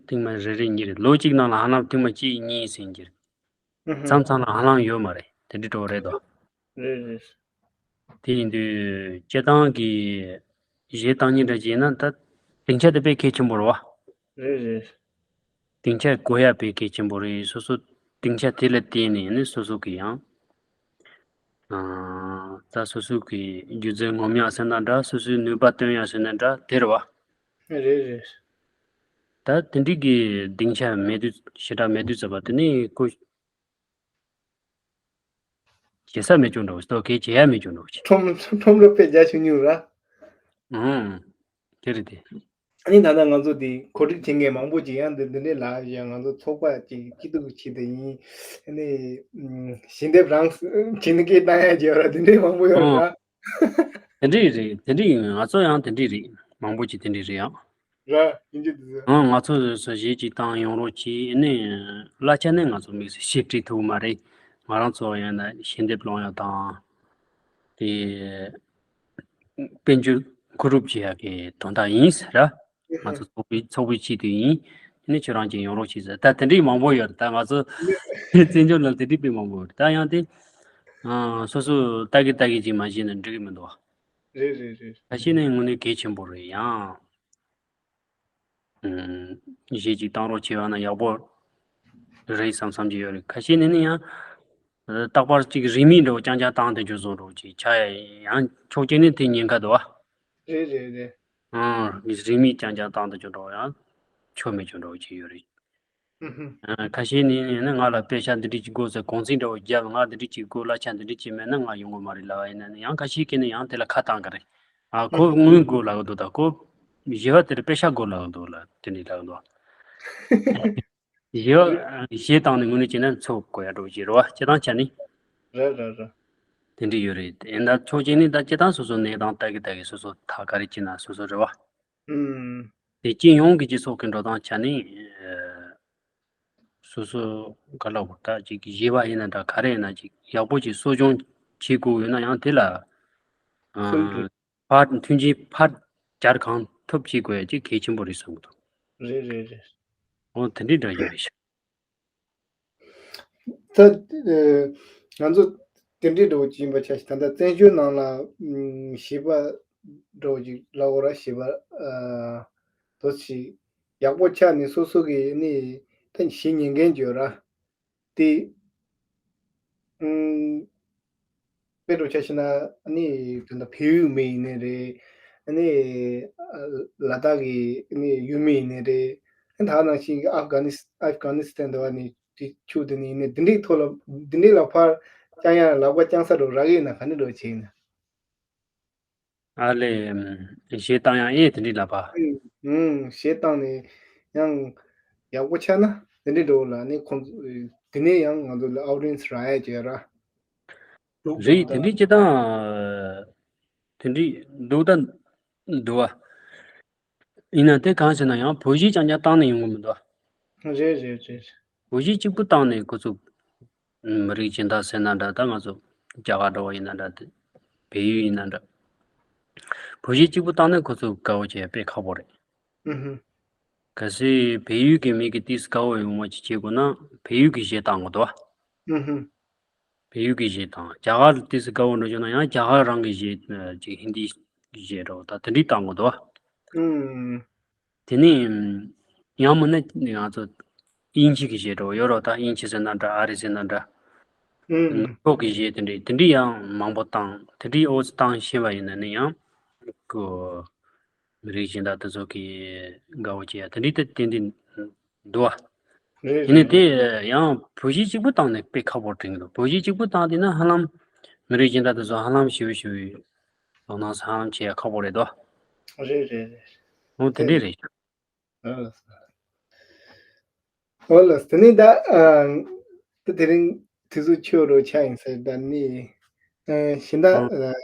ཐེངས་མ་རེ་རེ་གཉིས་རེ། ལོ་གཅིག་ནང་ལ་ཧ་ལམ་ཐེངས་མ་གཅིག་གཉིས་ཟིན་གྱི་རེད། ཨུ་ཧུམ། མཚམས་མཚམས་ལ་ཧ་ལམ་ཡོད་མ་རེད། དེ་འདྲ་འགྲོ་རེད་དོ། རེད་རེད། དེ་ཡིན་དུས་སྤྱིར་བཏང་གི་གཞས་བཏང་མཁན་འདྲ་ཅིག་ཡིན་ན་ད་སྡིངས་ཆ་དེ་དཔེ་གལ་ཆེན་པོ་རེད་བ། རེད་རེད། སྡིངས་ཆ་དགོས་ཡ་དཔེ་གལ་ཆེན་པོ་རེད། སོ་སོ་སྡིངས་ཆ་དེ་ལ་བརྟེན་ནས་ནི་སོ་སོ་གི་ཡང་ཨ་ད་སོ་སོ་གི་སྒྱུ་རྩལ་ངོམ་ཡ་ཟེར་ན་འདྲ། སོ་སོའི་ནུས་པ་བཏོན་ཡ་ཟེར་ན་འདྲ། དེ་རེད་བ། རེད་རེད། ད་དེ་འདྲའི་གི་སྡིངས་ཆ་མེད་དུས། ཞེ་དྲག་མེད་དུས་ཙམ་པ་དེ་ནི་ཁོ་ བྱེད་ས་མེད་ཅོག་འདྲ་བོ་ཞིག་ཏོ་གེ་བྱེད་ཡ་མེད་ཅོག་འདྲ་བོ་ཞིག་ཁྲོམ་ཁྲོམ་ར་དཔེ་རྒྱ་ཆུང་ཉུང་ར། ཨང་། དེ་རེད་དེ། ཨ་ནི་ད་ལྟ་ང་ཚོ་དེ་གོ་སྒྲིག་བྱེད་མཁན་མང་པོ་ཅིག་ཡང་འདི་འདི་འདྲའི་ལ་ཡང་ང་ཚོ་ཚོགས་པ་ཅིག་སྐྱིད་སྡུག་ཆེད་དུ་ཡིན། ཨ་ནི་ཞལ་འདེབས་རང་བྱེད་ནི་སྐད་བཏང་ཡ་བྱེད་ར་དེ་འདྲའི་མང་པོ་ཡོད་ར། དེ་འདྲའི་རེད། དེ་འདྲའི་ཡིན། ང་ཚོ་ཡང་དེ་འདྲའི་རེད། མང་པོ་ཅིག་དེ་འདྲའི་རེད་ཡང་། ར་ཡིན་གྱི་འདུག་ཨང་། ང་ཚོ་སོ་སོ་གཞས་ཅིག་བཏང་ཡོང་རོགས་གྱིས། ཨ་ནི་གླ་ཆ་ནི་ང་ཚོ་དམིགས་སུ་ཞིབ་ཕྲ་ཐུབ་མ་རེད། ང་རང་ཚོ་ཡང་ན་ཞལ་འདེབས་སློང་ཡ་དང་། དེ་དཔལ་འབྱོར་བསྐུར་རུབ་བྱེད་ཡག་གི་དོན་དག་ཡིན་ཟེར་ར། ང་ཚོ་ཚོགས་པའི་ཚོགས་པའི་ཆེད་དུ་ཡིན། ཨ་ནི་ཁྱོད་རང་ཅིག་ཡོང་རོགས་གྱིས་ཟེར། ད་དེ་འདྲའི་མང་པོ་ཡོད་རེད། ད་ང་ཚོ་བཙན་བྱོལ་ལ་དེ་འདྲའི་དཔེ་མང་པོ་ཡོད་རེད། ད་ཡང་དེ་ཨ་སོ་སོ་ལྟ་གི་ལྟ་གི་ཅིག་མ་བྱས་ན་འགྲིག་གི་མི་འདུག་རེད་རེད་རེད། ཁ་ཤས་ནི་དངོས་གནས་གལ་ཆེན་པོ་རེད་ཡང་། ཨུམ། གཞས་ཅིག་བཏང་རོགས་བྱས་པ་ན་ཡག་པོ་རེད་བསམ་བསམ་གྱི་ཡོད་རེད། ཁ་ཤས་ནི་ནི་ཡང་། རྟག་པར་ཅིག་རིན་མེད་འདྲ་བོ་རྐྱང་རྐྱང་བཏང་དེ་འཇོག་བཟོ་འདྲ་བོ་ཅིག་ཆགས་ཡ་ཡང་ཕྱོགས་གཅིག་ནས་དེ་ཉེན་ཁ་འདུག་བ། རེད་རེད་རེད། ཨང་། རིན་མེད་རྐྱང་རྐྱང་བཏང་དེ་འཇོག་འདྲ་བོ་ཡང་ཆོ་མེད་འཇོག་འདྲ་བོ་ཅིག་ཡོད་རེད། ཨུ་ཧུམ། ཨ། ཁ་ཤས་ནི་ནི་ང་ལ་པེ་ཤ་འདི་འདྲ་ཅིག་དགོས་ཟེར་གུང་སེང་འདྲ་བོ་བརྒྱབ། ང་འདི་འདྲ་ཅིག་དགོས། གླ་ཆ་འདི་འདྲ་ཅིག་མེད་ན་ང་ཡོང་གི་མ་རེད་ལབ་པ་ཡིན་ན་ནི་ཡང་ཁ་ཤས་ཀྱིས་ནི་ཡང་དེ་ལ་ཁ་བཏང་གི་རེད། ཨ། ཁོ་དངུལ་དགོས་ལབ་གི་འདུག་ད་ཁོ་གཞས་པ་དེར་པེ་ཤ་དགོས་ལབ་གི་འདུག་ལབ་དེ་འདྲ་ལབ་གི་འདུག་གཞས་པ་གཞས་བཏང་ནས་དངོས་གནས་བྱས་ན་འཚོ་དགོས་ཡ་འདྲ་བོ་ཅིག་རེད་བ། སྤྱིར་བཏང་ཆ་ནི། རེད་རེད་རེད། དེ་འདྲ་ཡོད་རེད། ཡིན་ད་ཕྱོགས་གཅིག་ནས་ད་སྤྱིར་བཏང་སོ་སོ་གནས་སྟངས་ལྟ་གི་ལྟ་གི་སོ་སོ་ད་ག་རེ་བྱེད་ན་སོ་སོ་རེད་བ། ཨུམ། དེ་སྤྱི་ཡོངས་ཀྱི་སྤྱི་ཚོགས་ཀྱི་འགྲོ་སྟངས་ཆ་ནས། ཨ། སོ་སོ་ག་ལ་བོ་ད་ཅིག་གཞས་པ་ཡིན་ན་འདྲ་ག་རེ་ཡིན་ན་ཅིག་ཡག་པོ་ཅིག་གསོ་སྐྱོང་བྱེད་དགོས་ཡོད་ན་ཡང་དེ་ལ། ཨ། སེམས་ཁྲལ། ཕར་མཐུན་རྐྱེན་ཕར་སྦྱར་གང་ཐུབ་བྱེད་དགོས་ཡ་ཅིག་གལ་ཆེན་པོ་རེད་བསམ་གི་འདུག་རེད་རེད་རེད། འོ་དེ་འདྲའི་འདྲ་ཡོད་རེད་ཤག་ད། ཨ། ང་ཚོ་དེ་འདྲའི་འདྲ་བོ་ཅིག་ཡིན་པ་ཆ་ཞིག་ད་ལྟ་བཙན་བྱོལ་ནང་ལ་ཨུམ་གཞས་པ་འདྲ་བོ་ཅིག་ལབ་དགོས་ར། གཞས་པ་ཨ་དོ་ཅིག་ཡག་པོ་ཆགས་ནས་སོ་སོ་གི་ནི་ད་གཞས་ཉན་མཁན་ཅིག་ཡོད་ར། དེ་ཨུམ་དཔེ་འདྲ་བོ་ཆ་བཞག་ན་ཨ་ནི་ད་ལྟ་བལ་ཡུལ་མི་ཡིན་ནའི་རེད། ཨ་ནི་ཨ་ལ་དྭགས་ཀྱི་ཨ་ནི་ཡུལ་མི་ཡིན་ནའི་རེད། ཨ་ནི་ད་ནང་བཞིན་གྱི་ཨབ་གྷ་ནི་ཨབ་གྷ་ནི་སི་ཐན་འདྲ་བ་ནས་དེ་ཆུ་དེ་ནས་ཡིན་ནའི་འདི་འདྲའི་ཐོག་ལ་འདི་འདྲའི་ལ་ཕར་རྐྱང་ཡང་ལག་པ་བརྐྱང་ས་འདྲ་བོ་རག་གི་ཡོད་ན་ག་འདྲ་འདྲ་བོ་བྱས་ཡིན་ན། ཨ་ལས། ཨུམ། གཞས་བཏང་ཡང་ཨེ་དེ་འདྲའི་ལབ་པ། ཨུམ། གཞས་བཏང་ནས་ཡང་ཡག་པོ་ཆགས་ན་དེ་འདྲའི་འདྲ་བོ་ལ་ནི་ཁོང་ཚོ་དེ་ནས་ཡང་ང་ཚོ་ལ་ཨའུ་ཌི་ཡེན་སི་རག་ཡ་ཅིག་ཡོད་ར། རེད། དེ་འདྲའི་སྤྱིར་བཏང་དེ་འདྲའི་འདུག་ད་འདུག་བ། ཡིན་ན་དེ་གང་ཟེར་ན་ཡང་བོད་གཞས་རྐྱང་རྐྱང་བཏང་ནས་ཡོང་གི་མི་འདུག་རེད་རེད་རེད། བོད་གཞས་གཅིག་པུ་བཏང་ནས་ཁོ་ཚོ་མི་རིགས་གཞན་དག་ཟེར་ན་འདྲ། ད་ང་ཚོ་རྒྱ་གར་འདྲ་བོ་ཡིན་ན་འདྲ། དེ་བལ་ཡུལ་ཡིན་ན་འདྲ། བོད་གཞས་གཅིག་པུ་བཏང་ནས་ཁོ་ཚོ་དགའ་བོ་བྱེད་དཔེ་ཁག་པོ་རེད། ཨུ་ཧུ། གལ་སྲིད་བལ་ཡུལ་གྱི་མི་གིས་ཏིས་དགའ་བོ་ཡོང་བ་ཅིག་བྱེད་དགོས་ན་བལ་ཡུལ་གྱི་གཞས་བཏང་དགོས་འདུག་ཨུ་ཧུ། བལ་ཡུལ་གྱི་གཞས་དང་རྒྱ་གར་ཏིས་དགའ་བོ་འགྲོ་བྱུང་ན་ཡང་རྒྱ་གར་རང་གི་གཞས་ཅིག་ཧིན་དིའི་གཞས་འདྲ་བོ་ད་དེ་འདྲའི་བཏང་དགོས་འདུག་ཨུ། དེ་ནས་ཡང་མིན་ན་ང་ཚོ་དབྱིན་ཇི་གི་གཞས་འདྲ་བོ་ཡོད་རེད། ད་དབྱིན་ཇི་ཟེར་ན་འདྲ། ཨ་རི་ཟེར་ན་འདྲ། ཨུ། ནུབ་ཕྱོགས་ཀྱི་གཞས་དེ་འདྲའི་དེ་འདྲའི་ཡང་མང་པོ་བཏང་། དེ་འདྲའི་ཨོ་ཙི་བཏང་ཤེས་པ་ཡིན་ན་ནི་ཡང་ཁོ་མི་རིགས་གཞན་དག་དེ་ཚོ་གི་དགའ་བོ་བྱེད་ཡ་དེ་འདྲའི་དེ་ཏན་ཏན་འདུག་བ། རེད་ཡིན་ནའི་རེད་དེ་རེད། ཡང་བོད་གཞས་གཅིག་པུ་བཏང་ནས་དཔེ་ཁག་པོ་དྲན་གི་འདུག་བོད་གཞས་གཅིག་པུ་བཏང་དེ་ན་ཧ་ལམ་མི་རིགས་གཞན་དག་དེ་ཚོ་ཧ་ལམ་ཞེ་པོ་ཞེ་པོ་དོ་སྣང་ཧ་ལམ་བྱེད་ཡ་ཁག་པོ་རེད་དོ། རེད་རེད་རེད། འོ་དེ་འདྲས་རེད། ཨ། འོ་ལགས། དེ་ནས་ད་ཨ་ད་དེ་རིང་དུས་ཚོད་ཆོད་རོ་ཆ་ཡིན་ཟེར། ད་ནི་ཨ་གཞན་དག་ཨ་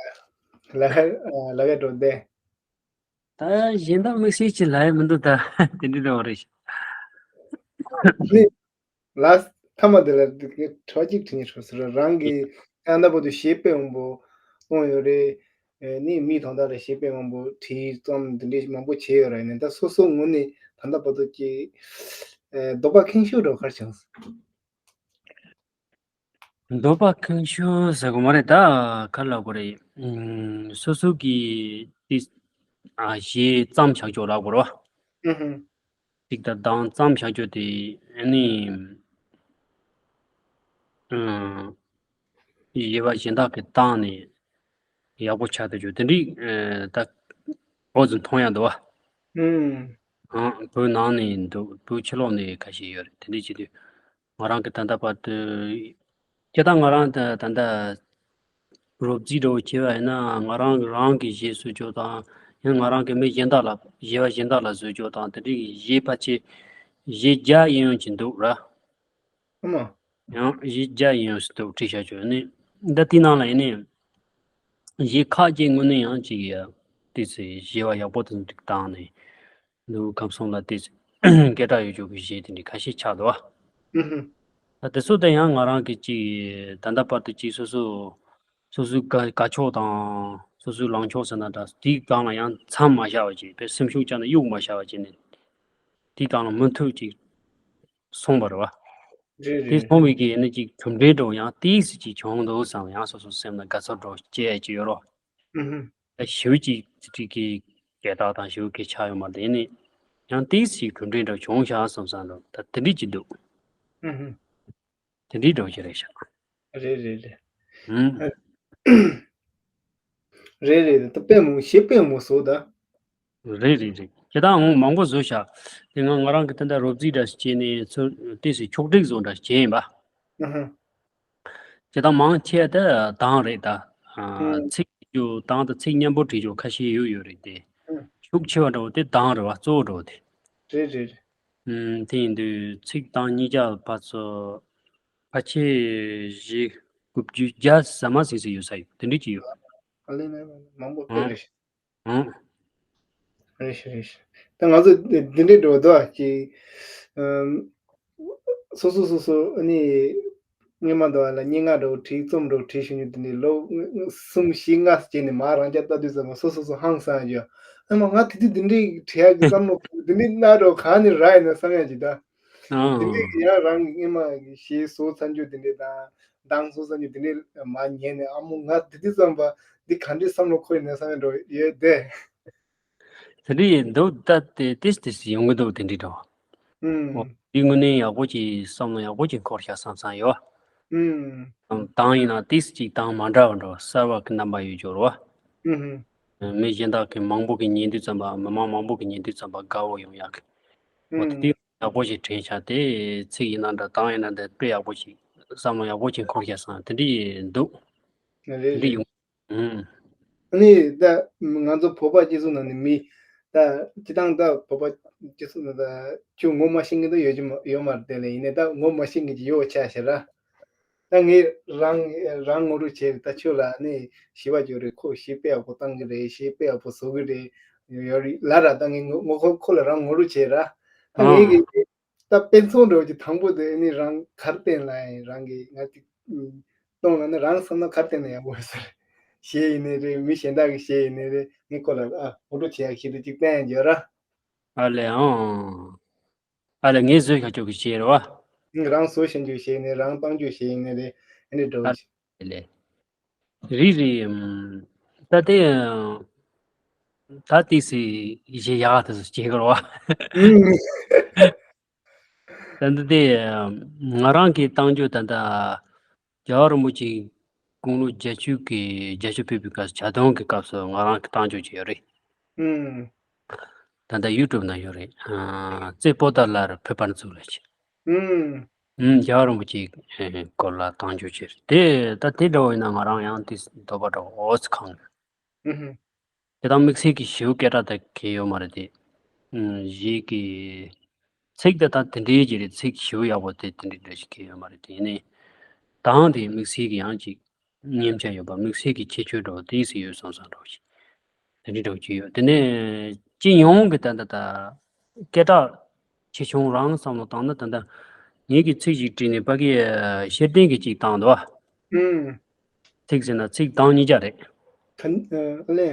ལ་ལ་ག་འགྲོ་བསྡད། ད་གཞན་དག་དམིགས་བསལ་གྱི་ལ་ཡ་མི་འདུག་ད་དེ་འདྲ་འདྲ་བ་རེད། ནི་ལ་མཐའ་མ་དེ་ལ་དྲི་བ་གཅིག་དྲི་ཉེ་ཧྲོ་ཟེར། རང་གི་ཨ་ད་བར་དུ་གཞས་དཔེ་མང་པོ་བཏང་ཡོད་རེད། ཨེ་ནི་མི་དང་ད་ལ་གཞས་དཔེ་མང་པོ་བྲིས་རྩོམ་འདི་འདྲའི་མང་པོ་བྱས་ཡོད་རེད། ནི་ད་སོ་སོ་ངོས་ནས་ད་ལྟ་བར་དུ་གི་ཨེ་འདོད་པ་ཁེངས་ཤོས་འདྲ་བོ་ག་རེ་བྱུང་སོང་། འདོད་པ་ཁེངས་ཤོས་ཟེར་དགོས་མ་རེད། ད་ག་རེ་ལབ་དགོས་རེད། ཨུམ། སོ་སོ་གི་ཏི་ཨ་གཞས་བརྩམས་བཞག་ཆོག་ལབ་དགོས་རེད་བ། ཨུ་ཧུམ། ཅིག་ད་བདག་བརྩམས་བཞག་ཆོག་དེ་ཨ་ནི་ཨུམ། གཞས་པ་གཞན་དག་གིས་བཏང་ནས་ཡག་པོ་ཆགས་ཐུབ་ཆོག་དེ་འདྲའི་ཨ་ད་འོ་ཙམ་མཐོང་ཡག་འདུག་བ། ཨུམ། ཨང་། བོད་ནང་ནས་འདུག་བོད་ཕྱི་ལོགས་ནས་ཁ་ཤས་ཡོད་རེད། དེ་འདྲའི་བྱེད་དུས། ང་རང་གི་ད་ལྟ་བར་དུ། སྤྱིར་བཏང་ང་རང་ད་ད་ལྟ་ རོབ་རྩིས་འདྲ་བོ་བྱས་པ་ཡིན་ན་ང་རང་གི་རང་གི་གཞས་བཟོ་རྒྱུ་དང་ཡང་ང་རང་གི་མི་གཞན་དག་ལ་གཞས་པ་གཞན་དག་ལ་བཟོ་རྒྱུ་དང་དེ་འདྲའི་གཞས་ཕལ་ཆེར་གཞས་བརྒྱ་ཡིན་ཡོང་གི་འདུག་ར། ཨ་མ། ཡང་གཞས་བརྒྱ་ཡིན་ཡོང་གི་འདུག་བྲིས་བཞག་རྒྱུ་ནི། ད་དེའི་ནང་ལ་ཡིན་ནི་གཞས་ཁག་ཅིག་དངོས་གནས་ཡང་ཅིག་ཡ་ཏི་སི་གཞས་པ་ཡག་པོ་དང་འགྲིག་བཏང་ནས། འདུག་ཁམས་གསུམ་ལ་དེ་སྐད་གྲགས་ཡོད་རྒྱུ་གི་གཞས་དེ་འདྲ་ཁ་ཤས་ཆགས་འདུག་བ། ཨུ་ཧུ། ད་དེ་ཚོ་དེ་ཡང་ང་རང་གི་ཅིག་ད་ལྟ་བར་དུ་ཅིག་སོ་སོ་སོ་སོའི་དགའ་དགའ་ཕྱོགས་དང་སོ་སོའི་ལངས་ཕྱོགས་ཟེར་ན་འདྲ་དེའི་སྒང་ལ་ཡང་མཚམས་མ་བཞག་པ་ཅིག་དཔེ་སེམས་ཤུགས་བཅངས་ནས་གཡུག་མ་བཞག་པ་ཅིག་ནས་དེའི་སྒང་ལ་མུ་མཐུད་ཅིག་སོང་བ་རེད་བ། རེད་དེ་རེད། སོང་བའི་གི་ནི་ཅིག་གྲུབ་འབྲས་འདྲ་བོ་ཡང་ཏིག་ཙམ་ཅིག་བྱུང་འདུག་བསམ་ཡང་སོ་སོ་སེམས་ལ་དགའ་ཚོར་འདྲ་བོ་སྐྱེ་ཡ་ཅིག་ཡོད་རོ། ཨུ་ཧུ། ཞེ་པོ་ཅིག་ཅིག་གི་སྐད་གྲགས་དང་ཞེ་པོ་གི་ཆགས་ཡོད་མ་རེད་ནི། ཡང་ཏིག་ཙམ་གྲུབ་འབྲས་འདྲ་བྱུང་ཤག་བསམ་བསམ་འདྲ་ད་དེ་འདྲ་ཅིག་འདུག་ཨུ་ཧུ། དེ་འདྲའི་འདྲ་ཅིག་རེད་ཤག་རེད་རེད་རེད། ཧུམ། རེད་རེད་རེད། ད་དཔེ་མང་ཞེ་དཔེ་མང་བཟོ་ད། རེད་རེད་རེད། ཁྱེད་ད་འོང་མང་པོ་བཟོས་ཤག་དེ་སྔ་ང་རང་གི་ད་ལྟ་རོབ་རྩིས་འདྲ་ཞིག་བྱས་ནས་ཚུར་ཏིག་ཙམ་ཕྱོགས་སྒྲིག་བཟོ་འདྲ་ཞིག་བྱས་ཡིན་པ། ཨུ་ཧུ། ཅི་ད་མང་ཆེ་ད་གདངས་རེད་ད། ཨ། ཨུ། ཚིག་རྒྱུ་གདངས་དང་ཚིག་མཉམ་པོ་བྲིས་རྒྱུ་ཁ་ཤས་ཡོད་ཡོད་རེད་དེ། ཨུ། ཤུགས་ཆེ་བ་འདྲ་བོ་དེ་གདངས་རེད་བ་གཙོ་བོ་འདྲ་བོ་དེ། རེད་རེད་རེད། ཨུ། དེ་ཡིན་དུས་ཚིག་གདངས་གཉིས་ཀ་ཕར་ཚུར་ཕལ་ཆེར་བཞི་དགུ་བཅུ་བརྒྱ་ཟ་མ་ཟིན་ཟིན་ཡོད་ས་ཡོད་དེ་འདྲ་ཅིག་ཡོད། ཨ་ལེ་ལེ་མང་པོ་དཔེ་ཨང་རེད། ཨང་། རེད་ཤག་རེད་ཤག་ད་ང་ཚོ་འདི་འདི་འདྲའི་འགྲོ་འདུག་ཨ་ཅིག་ཨམ། སོ་སོ་སོ་སོ་ཨ་ནི་སྔོན་མ་འདུག་ཨ་ལ་སྙན་ངག་འདྲ་བོ་བྲིས་རྩོམ་འདྲ་བོ་བྲིས་ཤེས་མཁན་དེ་འདྲའི་ལོ་གསུམ་བཞི་ལྔ་བྱས་ནས་མར་རང་རྐྱ་ལྟ་དུས་ཙམ་པ་སོ་སོ་སོ་ཧང་སང་ཡོད། ཨ་མ་ང་དེ་དུས་འདི་འདྲའི་བྲིས་ཡག་གི་བསམ་བློ་འདི་འདྲའི་སྣ་འདྲ་བོ་གང་ནས་རག་ཡིན་ན་བསམ་ཡག་ཅིག་ད། དེ་འདྲའི་ཨང་། ཡང་རང་གི་སྔོན་མ་གི་གཞས་བཟོ་ཚར་རྒྱུ་དེ་འདྲའི་དང་གདངས་བཟོ་ཚར་རྒྱུ་དེ་འདྲའི་མར་ཉན་ནས་ཨ་མོ་ང་དེ་དུས་ཙམ་པ་འདི་ག་འདྲའི་བསམ་བློ་འཁོར་ཡིན་ན་བསམ་ཡག་འདྲ་བོ་ཡོད་དེ། དེ་འདྲ་ཡིན་འདུག་ད་དེ་ཏིས་ཏིས་ཡོང་གི་འདུག་དེ་འདྲ་འདྲ་བ། ཨུམ། འོ་དེ་དངོས་གནས་ཡག་པོ་ཅིག་བསམ་བློ་ཡག་པོ་ཅིག་འཁོར་ཤག་བསམ་བསམ་ཡོད། ཨུམ། གདངས་ཡིན་ན་ཏིས་ཅིག་གདངས་མ་འདྲ་བ་འདྲ་བ་གསར་བ་གི་རྣམ་པ་ཡོད་འགྱུར་བ། ཨུམ། མི་གཞན་དག་གི་མང་པོ་གི་ཉན་དུས་ཙམ་པ་མི་མང་མང་པོ་གི་ཉན་དུས་ཙམ་པ་དགའ་བོ་ཡོང་ཡག་གི། འོ་དེ་ཨུམ། ཡག་པོ་ཞིག་དྲན་ཤག་དེ་ཚིག་ཡིན་ན་འདྲ་གདངས་ཡིན་ན་འདྲ་དཔེ་ཡག་པོ་ཞིག་བསམ་བློ་ཡག་པོ་ཞིག་འཁོར་ཤག་བསམ་དེ་འདྲ་ཡིན་འདུག་རེད་དེ་འདྲ་རེད། ཡོང་། ཨུམ། ཨ་ནི་ད་ང་ཚོ་བོད་པ་སྤྱི་ཚོགས་ནང་ནས་མི་ད་སྤྱི་བཏང་ད་བོད་པ་སྤྱི་ཚོགས་ནང་ད་ཁྱོད་ངོ་མ་ཤེས་མཁན་ད་ཡོད་ཀྱི་མ་ཡོད་མ་རེད་དེ་ལས་ཡིན་ནའི་ད་ངོ་མ་ཤེས་མཁན་ཅིག་ཡོད་ཆ་ཤེས་ར། ད་ངས་རང་རང་ངོ་སྤྲོད་བྱས་ད་ཁྱོད་ལ་ནི་ཞེ་པོ་ཅིག་རེད་ཁོ་གཞས་དཔེ་ཡག་པོ་བཏང་གི་རེད་གཞས་དཔེ་ཡག་པོ་བཟོ་གི་རེད་ཡོད་རེད་ལ་ར་ད་ངས་ངོ་ངོ་ཁོ་ཁོ་ལ་རང་ངོ་སྤྲོད་བྱས་ར། ད་ངས་ཨང་གི་ད་དཔེ་མཚོན་འདྲ་བོ་ཅིག་དང་པོ་དེ་ནི་རང་གར་བསྟན་ལ་ཡིན་རང་གི་ང་ཅིག་གཏོང་ལ་ནི་རང་བསམ་ན་གར་བསྟན་ན་ཡག་པོ་ཟེར། གཞས་ཡིན་ནི་རེད་མི་གཞན་དག་གི་གཞས་ཡིན་ནི་རེད་ངས་ཁོ་ལ་ཨ་ངོ་སྤྲོད་བྱེད་ཡག་གཞས་དེ་ཅིག་བསྟན་ཡག་ཡོད་ར། ཨ་ལེ་ཨང་། ཨ་ལེ་ངས་བཟོས་ཁ་ཅོག་གི་གཞས་རེད་བ། ངས་རང་བཟོ་ཤེས་རྒྱུ་གཞས་ཡིན་ནི་རང་བཏང་རྒྱུ་གཞས་ཡིན་ནི་རེད་ཨ་ནི་འགྲོ་ཨ་ལེ། རེད་རེད། ད་དེ་ད་ཏིས་སི་གཞས་ཡག་དེ་ཚོ་སྐྱེ་གི་རེད་བ། ད་འདི་དེ་ང་རང་གིས་བཏང་རྒྱུ་ད་ལྟ་རྒྱལ་བ་རིན་པོ་ཆེའི་དགུང་ལོ་བརྒྱད་ཅུ་གི་བརྒྱད་ཅུ་ཕེབས་པའི་སྐབས་སུ་ཇ་འཐུང་གི་སྐབས་སུ་ང་རང་གིས་བཏང་རྒྱུ་ཅིག་ཡོད་རེད། ཨུམ། ད་ལྟ་ཡུ་ཊུབ་ནང་ཡོད་རེད། ཨ། རྩེ་པོ་ཏཱ་ལར་བོད་པར་འཛུལ་ལ་ཆེ། ཨུམ། ཨུམ། རྒྱལ་བ་རིན་པོ་ཆེའི་སྐོར་ལ་བཏང་རྒྱུ་ཅིག་རེད་དེ་ད་དེ་འདྲ་བོ་ཡིན་ན་ང་རང་ཡང་དེ་འདོད་པ་འདྲ་བོ་ཨོ་ཙི་ཁེངས་ཡོད། ཨུམ། དེ་དང་དམིགས་བསལ་གྱི་ཞེའུ་སྐད་གྲགས་དེ་གང་ཡོད་མ་རེད་དེ། ཨུམ། གཞས་ཀྱི་ཚིག་དེ་དང་དེ་འདྲའི་གྱི་རེད་ཚིག་ཞེའུ་ཡག་པོ་དེ་དེ་འདྲའི་འདྲ་ཞིག་གང་ཡོད་མ་རེད་དེ་ཡིན་ནའི། དང་དེ་དམིགས་བསལ་གྱི་ཡང་ཅིག་སྙན་ཆ་ཡོད་པ་དམིགས་བསལ་གྱི་ཁྱད་ཆོས་འདྲ་བོ་དེ་སྲིད་ཡོད་བསམ་བསམ་འདྲ་བོ་ཞིག་དེ་འདྲའི་འདྲ་བོ་ཅིག་ཡོད་དེ་ནས་སྤྱི་ཡོངས་ཀྱི་ད་ལྟ་ད་སྐད་གྲགས་ཆེ་ཆུང་རང་བསམ་བློ་བཏང་ན་ད་ལྟ་ངེད་ཀྱི་ཚིག་ཅིག་བྲིས་ནས་ཕ་གི་ཤེར་ལྡན་གྱི་ཅིག་བཏང་འདུག་ཨ། ཨུམ། ཚིག་ཟེར་ན་ཚིག་གདངས་གཉིས་ཀ་རེད། ག་ཨ་ལེ།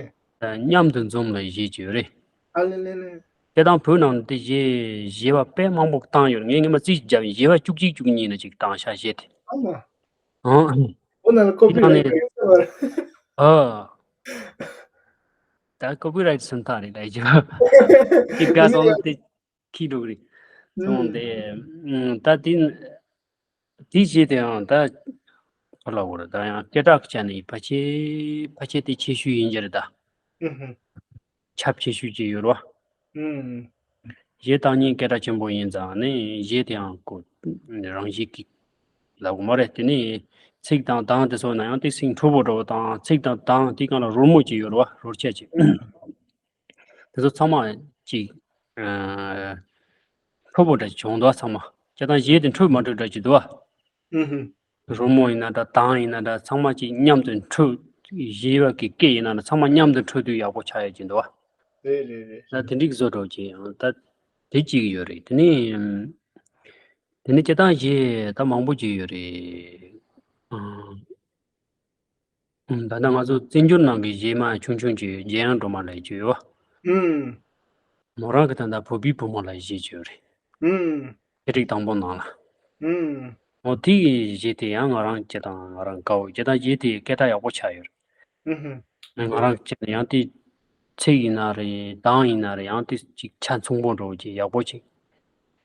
མཉམ་དུ་འཛོམས་ལ་གཞས་བྱོས་རེད། ཨ་ལེ་ལེ་ལེ། དེ་དང་བོད་ནང་དེ་གཞས་གཞས་པ་དཔེ་མང་པོ་བཏང་ཡོད་རེད་ངས་སྔོན་མ་རྩིས་བརྒྱབ་ཡིན་གཞས་པ་བཅུ་གཅིག་བཅུ་གཉིས་ན་ཅིག་བཏང་ཤག་གཞས་དེ། ཨ་མ། ཨང་། བོད་ནང་ལ་ཀོ་པི་རའེ་ཊི་ཡོད་ས་མ་རེད། ཨ། ད་ཀོ་པི་རའེ་ཊི་སུན་ཐག་རེད་ད་ཡིན་ཅིག་དགའ་སོང་ལ་དེ། ཁྱི་འགྲོ་གི་རེད། སོང་སྟེ། ད་དེ་དེའི་རྗེས་དེ་ཡང་ད་ག་ལ་འོ་རེད་ད་ཡང་སྐད་གྲགས་ཀྱི་ཆ་ནས་ཕལ་ཆེར་ཕལ་ཆེར་དེ་ཆེ་ཤོས་ཡིན་གྱི་རེད་ད། ཁྱབ་ཆེ་ཤོས་ཀྱི་ཡོད་རེད་བ། གཞས་བཏང་ཉིན་སྐད་གྲགས་ཆེན་པོ་ཡིན་ཙང་ནི་གཞས་དེ་ཡང་ཁོ་རང་བཞིན་གྱི་ལབ་དགོས་མ་རེད་དེ་ནི་ ཚིགས་དང་གདངས་དེ་ཚོ་ན་ཡང་དེ་སེང་འཁྲུལ་པོ་འདྲ་བོ་དང་། ཚིགས་དང་གདངས་དེ་གང་ལ་རོལ་མོ་ཅིག་ཡོད་རེད་བ། རོལ་ཆས་ཅིག་དེ་ཚོ་ཚང་མ་ཅིག་ཨ་འཁྲུལ་པོ་འདྲ་ཅིག་བྱུང་འདུག་ཚང་མ་སྐད་གདངས་གཞས་དེ་འཁྲུལ་མ་འཁྲུལ་འདྲ་ཅིག་འདུག་བ། ཨུ་ཧུ། རོལ་མོ་ཡིན་ན་འདྲ། གདངས་ཡིན་ན་འདྲ། ཚང་མ་ཅིག་མཉམ་དུ་འཁྲུལ། གཞས་པ་གི་སྐད་ཡིན་ན་འདྲ། ཚང་མ་མཉམ་དུ་འཁྲུལ་དུས་ཡག་པོ་ཆགས་ཡོད་ཀྱི་འདུག་བ། རེད་རེད་རེད། ད་དེ་འགྲིག་བཟོ་འགྲོ་ཅིག་ཡང་ད་དེ་གཅིག་ཡོད་རེད། དེ་ནས་དེ་ནས་སྐད་གདངས་གཞས་ད་མང་པོ་ཅིག་ཡོད་རེད། ཨང་། ཨང་། ད་ལྟ་ང་ཚོ་བཙན་བྱོལ་ནང་གི་གཞས་མ་ཆུང་ཆུང་ཅིག་ཡོད། འཇམ་དབྱངས་སྒྲོལ་མ་ལབ་ཅིག་ཡོད། ཨུམ། མོ་རང་གི་ད་ལྟ་བོད་པའི་བུ་མོ་ལབ་གཞས་ཅིག་ཡོད་རེད། ཨུམ། ཚེ་ཁྲིད་དང་པོ་ནང་ལ། ཨུམ། འོ་དེ་གི་གཞས་དེ་ཡང་ང་རང་སྐད་གདངས་ང་རང་དགའ་བོ། སྐད་གདངས་གཞས་དེ་སྐད་གྲགས་ཡག་པོ་ཆགས་ཡོད་རེད། ཨུ་ཧུ། ང་རང་སྐད་ཡང་དེ་ཚིག་ཡིན་ན་རེད། གདངས་ཡིན་ན་རེད། ཡང་དེ་ཅིག་ཆ་མཚུངས་པོ་འདྲ་བོ་ཅིག་ཡག་པོ་ཅིག་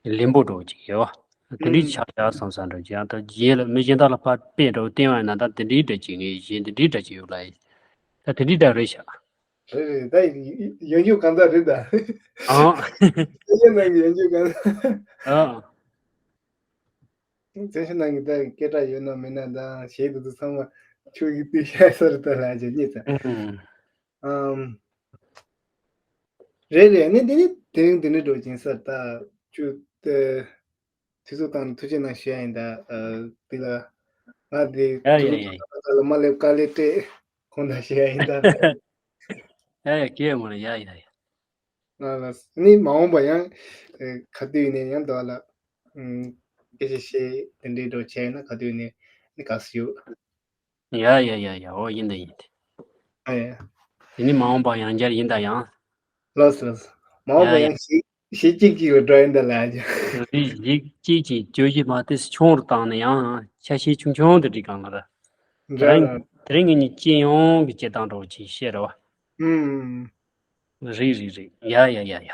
ལེན་པོ་འདྲ་བོ་ཅིག་ཡོད་བ། དེ་འདྲའི་ཆགས་ཡག་བསམ་བསམ་འདྲ་བོ་ཅིག་ཡང་ད་གཞས་ལ་མི་གཞན་དག་ལ་ཕར་དཔེ་འདྲ་བོ་བསྟན་པ་ཡིན་ན། ད་དེ་འདྲའི་འདྲ་ཅིག་ངས་གཞས་འདི་འདྲའི་འདྲ་ཅིག་ཡོད་ལ། ད་དེ་འདྲའི་འདྲ་རེད་ཤག་རེད་རེད། ད་ཡོན་ཆབ་གང་ཚ་རེད་ད། ཨང་། ཡོན་ནང་གི་ཡོན་ཆབ་གང་ཚ། ཨང་། བཙན་བྱོལ་ནང་གི་ད་སྐད་གྲགས་ཡོད་ན་མེད་ན་དང་གཞས་དེ་ཚོ་ཚང་མ་ཁྱོད་ཀྱིས་བལྟས་ཤག་ས་རེད་ད་ལབ་ཅིག་རྙེད་ཚ། ཨང་། ཨམ། རེད་རེད། ནི་འདི་ནི་དེ་རིང་འདི་ནི་འགྲོ་ཅིང་ས་ད་ཁྱོད་དེ། དུས་ཚོད་བཏང་ནས་ཐུགས་རྗེ་གནང་ཞུ་ཡ་ཡིན་ད། ཨ། འདི་ལ་ང་འདི་ཡ་ཡ་ཡ། ལ་མ་སླེབས་དཀའ་ལས་སྤྲད་ཁོང་དང་ཞུ་ཡ་ཡིན་ད། ཡ་ཡ་སྐྱེ་མོ་ལ་ཡ་ཡ་ཡ། ང་ལ་ནི་མ་འོངས་པ་ཡང་ཨ་ག་དུས་ཡིན་ནའི་ཡང་འདི་བ་ལ་ཨུམ་སྐད་ཆ་བཤད་དེ་འདྲའི་འགྲོ་བྱས་ན་ག་དུས་ཡིན་ནའི་ནི་དགའ་བསུ་ཡོད། ཡ་ཡ་ཡ་ཡ། འོ་ཡིན་ད་ཡིན་ད། ཨ་ཡ། དེ་ནི་མ་འོངས་པ་ཡང་བསྐྱར་ཡིན་ད་ཡང་། ལགས་སོ་ལགས་སོ། མ་འོངས་ཡ་པ་ཡ། ཡང་གཞས་གཞས་གཅིག་གཅིག་ལ་འགྲོ་ཡིན་ད་ལ་ཡ། རེད། གཞས་གཅིག་གཅིག་བཅོས་གཞི་མ་དེ་ཆུང་རུ་བཏང་ནས་ཡང་ཆ་ཤས་ཆུང་ཆུང་དེ་འགྲིག་གང་ལ་ར། འདྲ་ལ། དེ་རིང་ངེད་གཉིས་སྤྱི་ཡོངས་ཀྱི་སྤྱི་བཏང་འགྲོ་ཅིག་བཤད་རོགས། ཨུམ། རེད་རེད་རེད། ཡ་ཡ་ཡ་ཡ།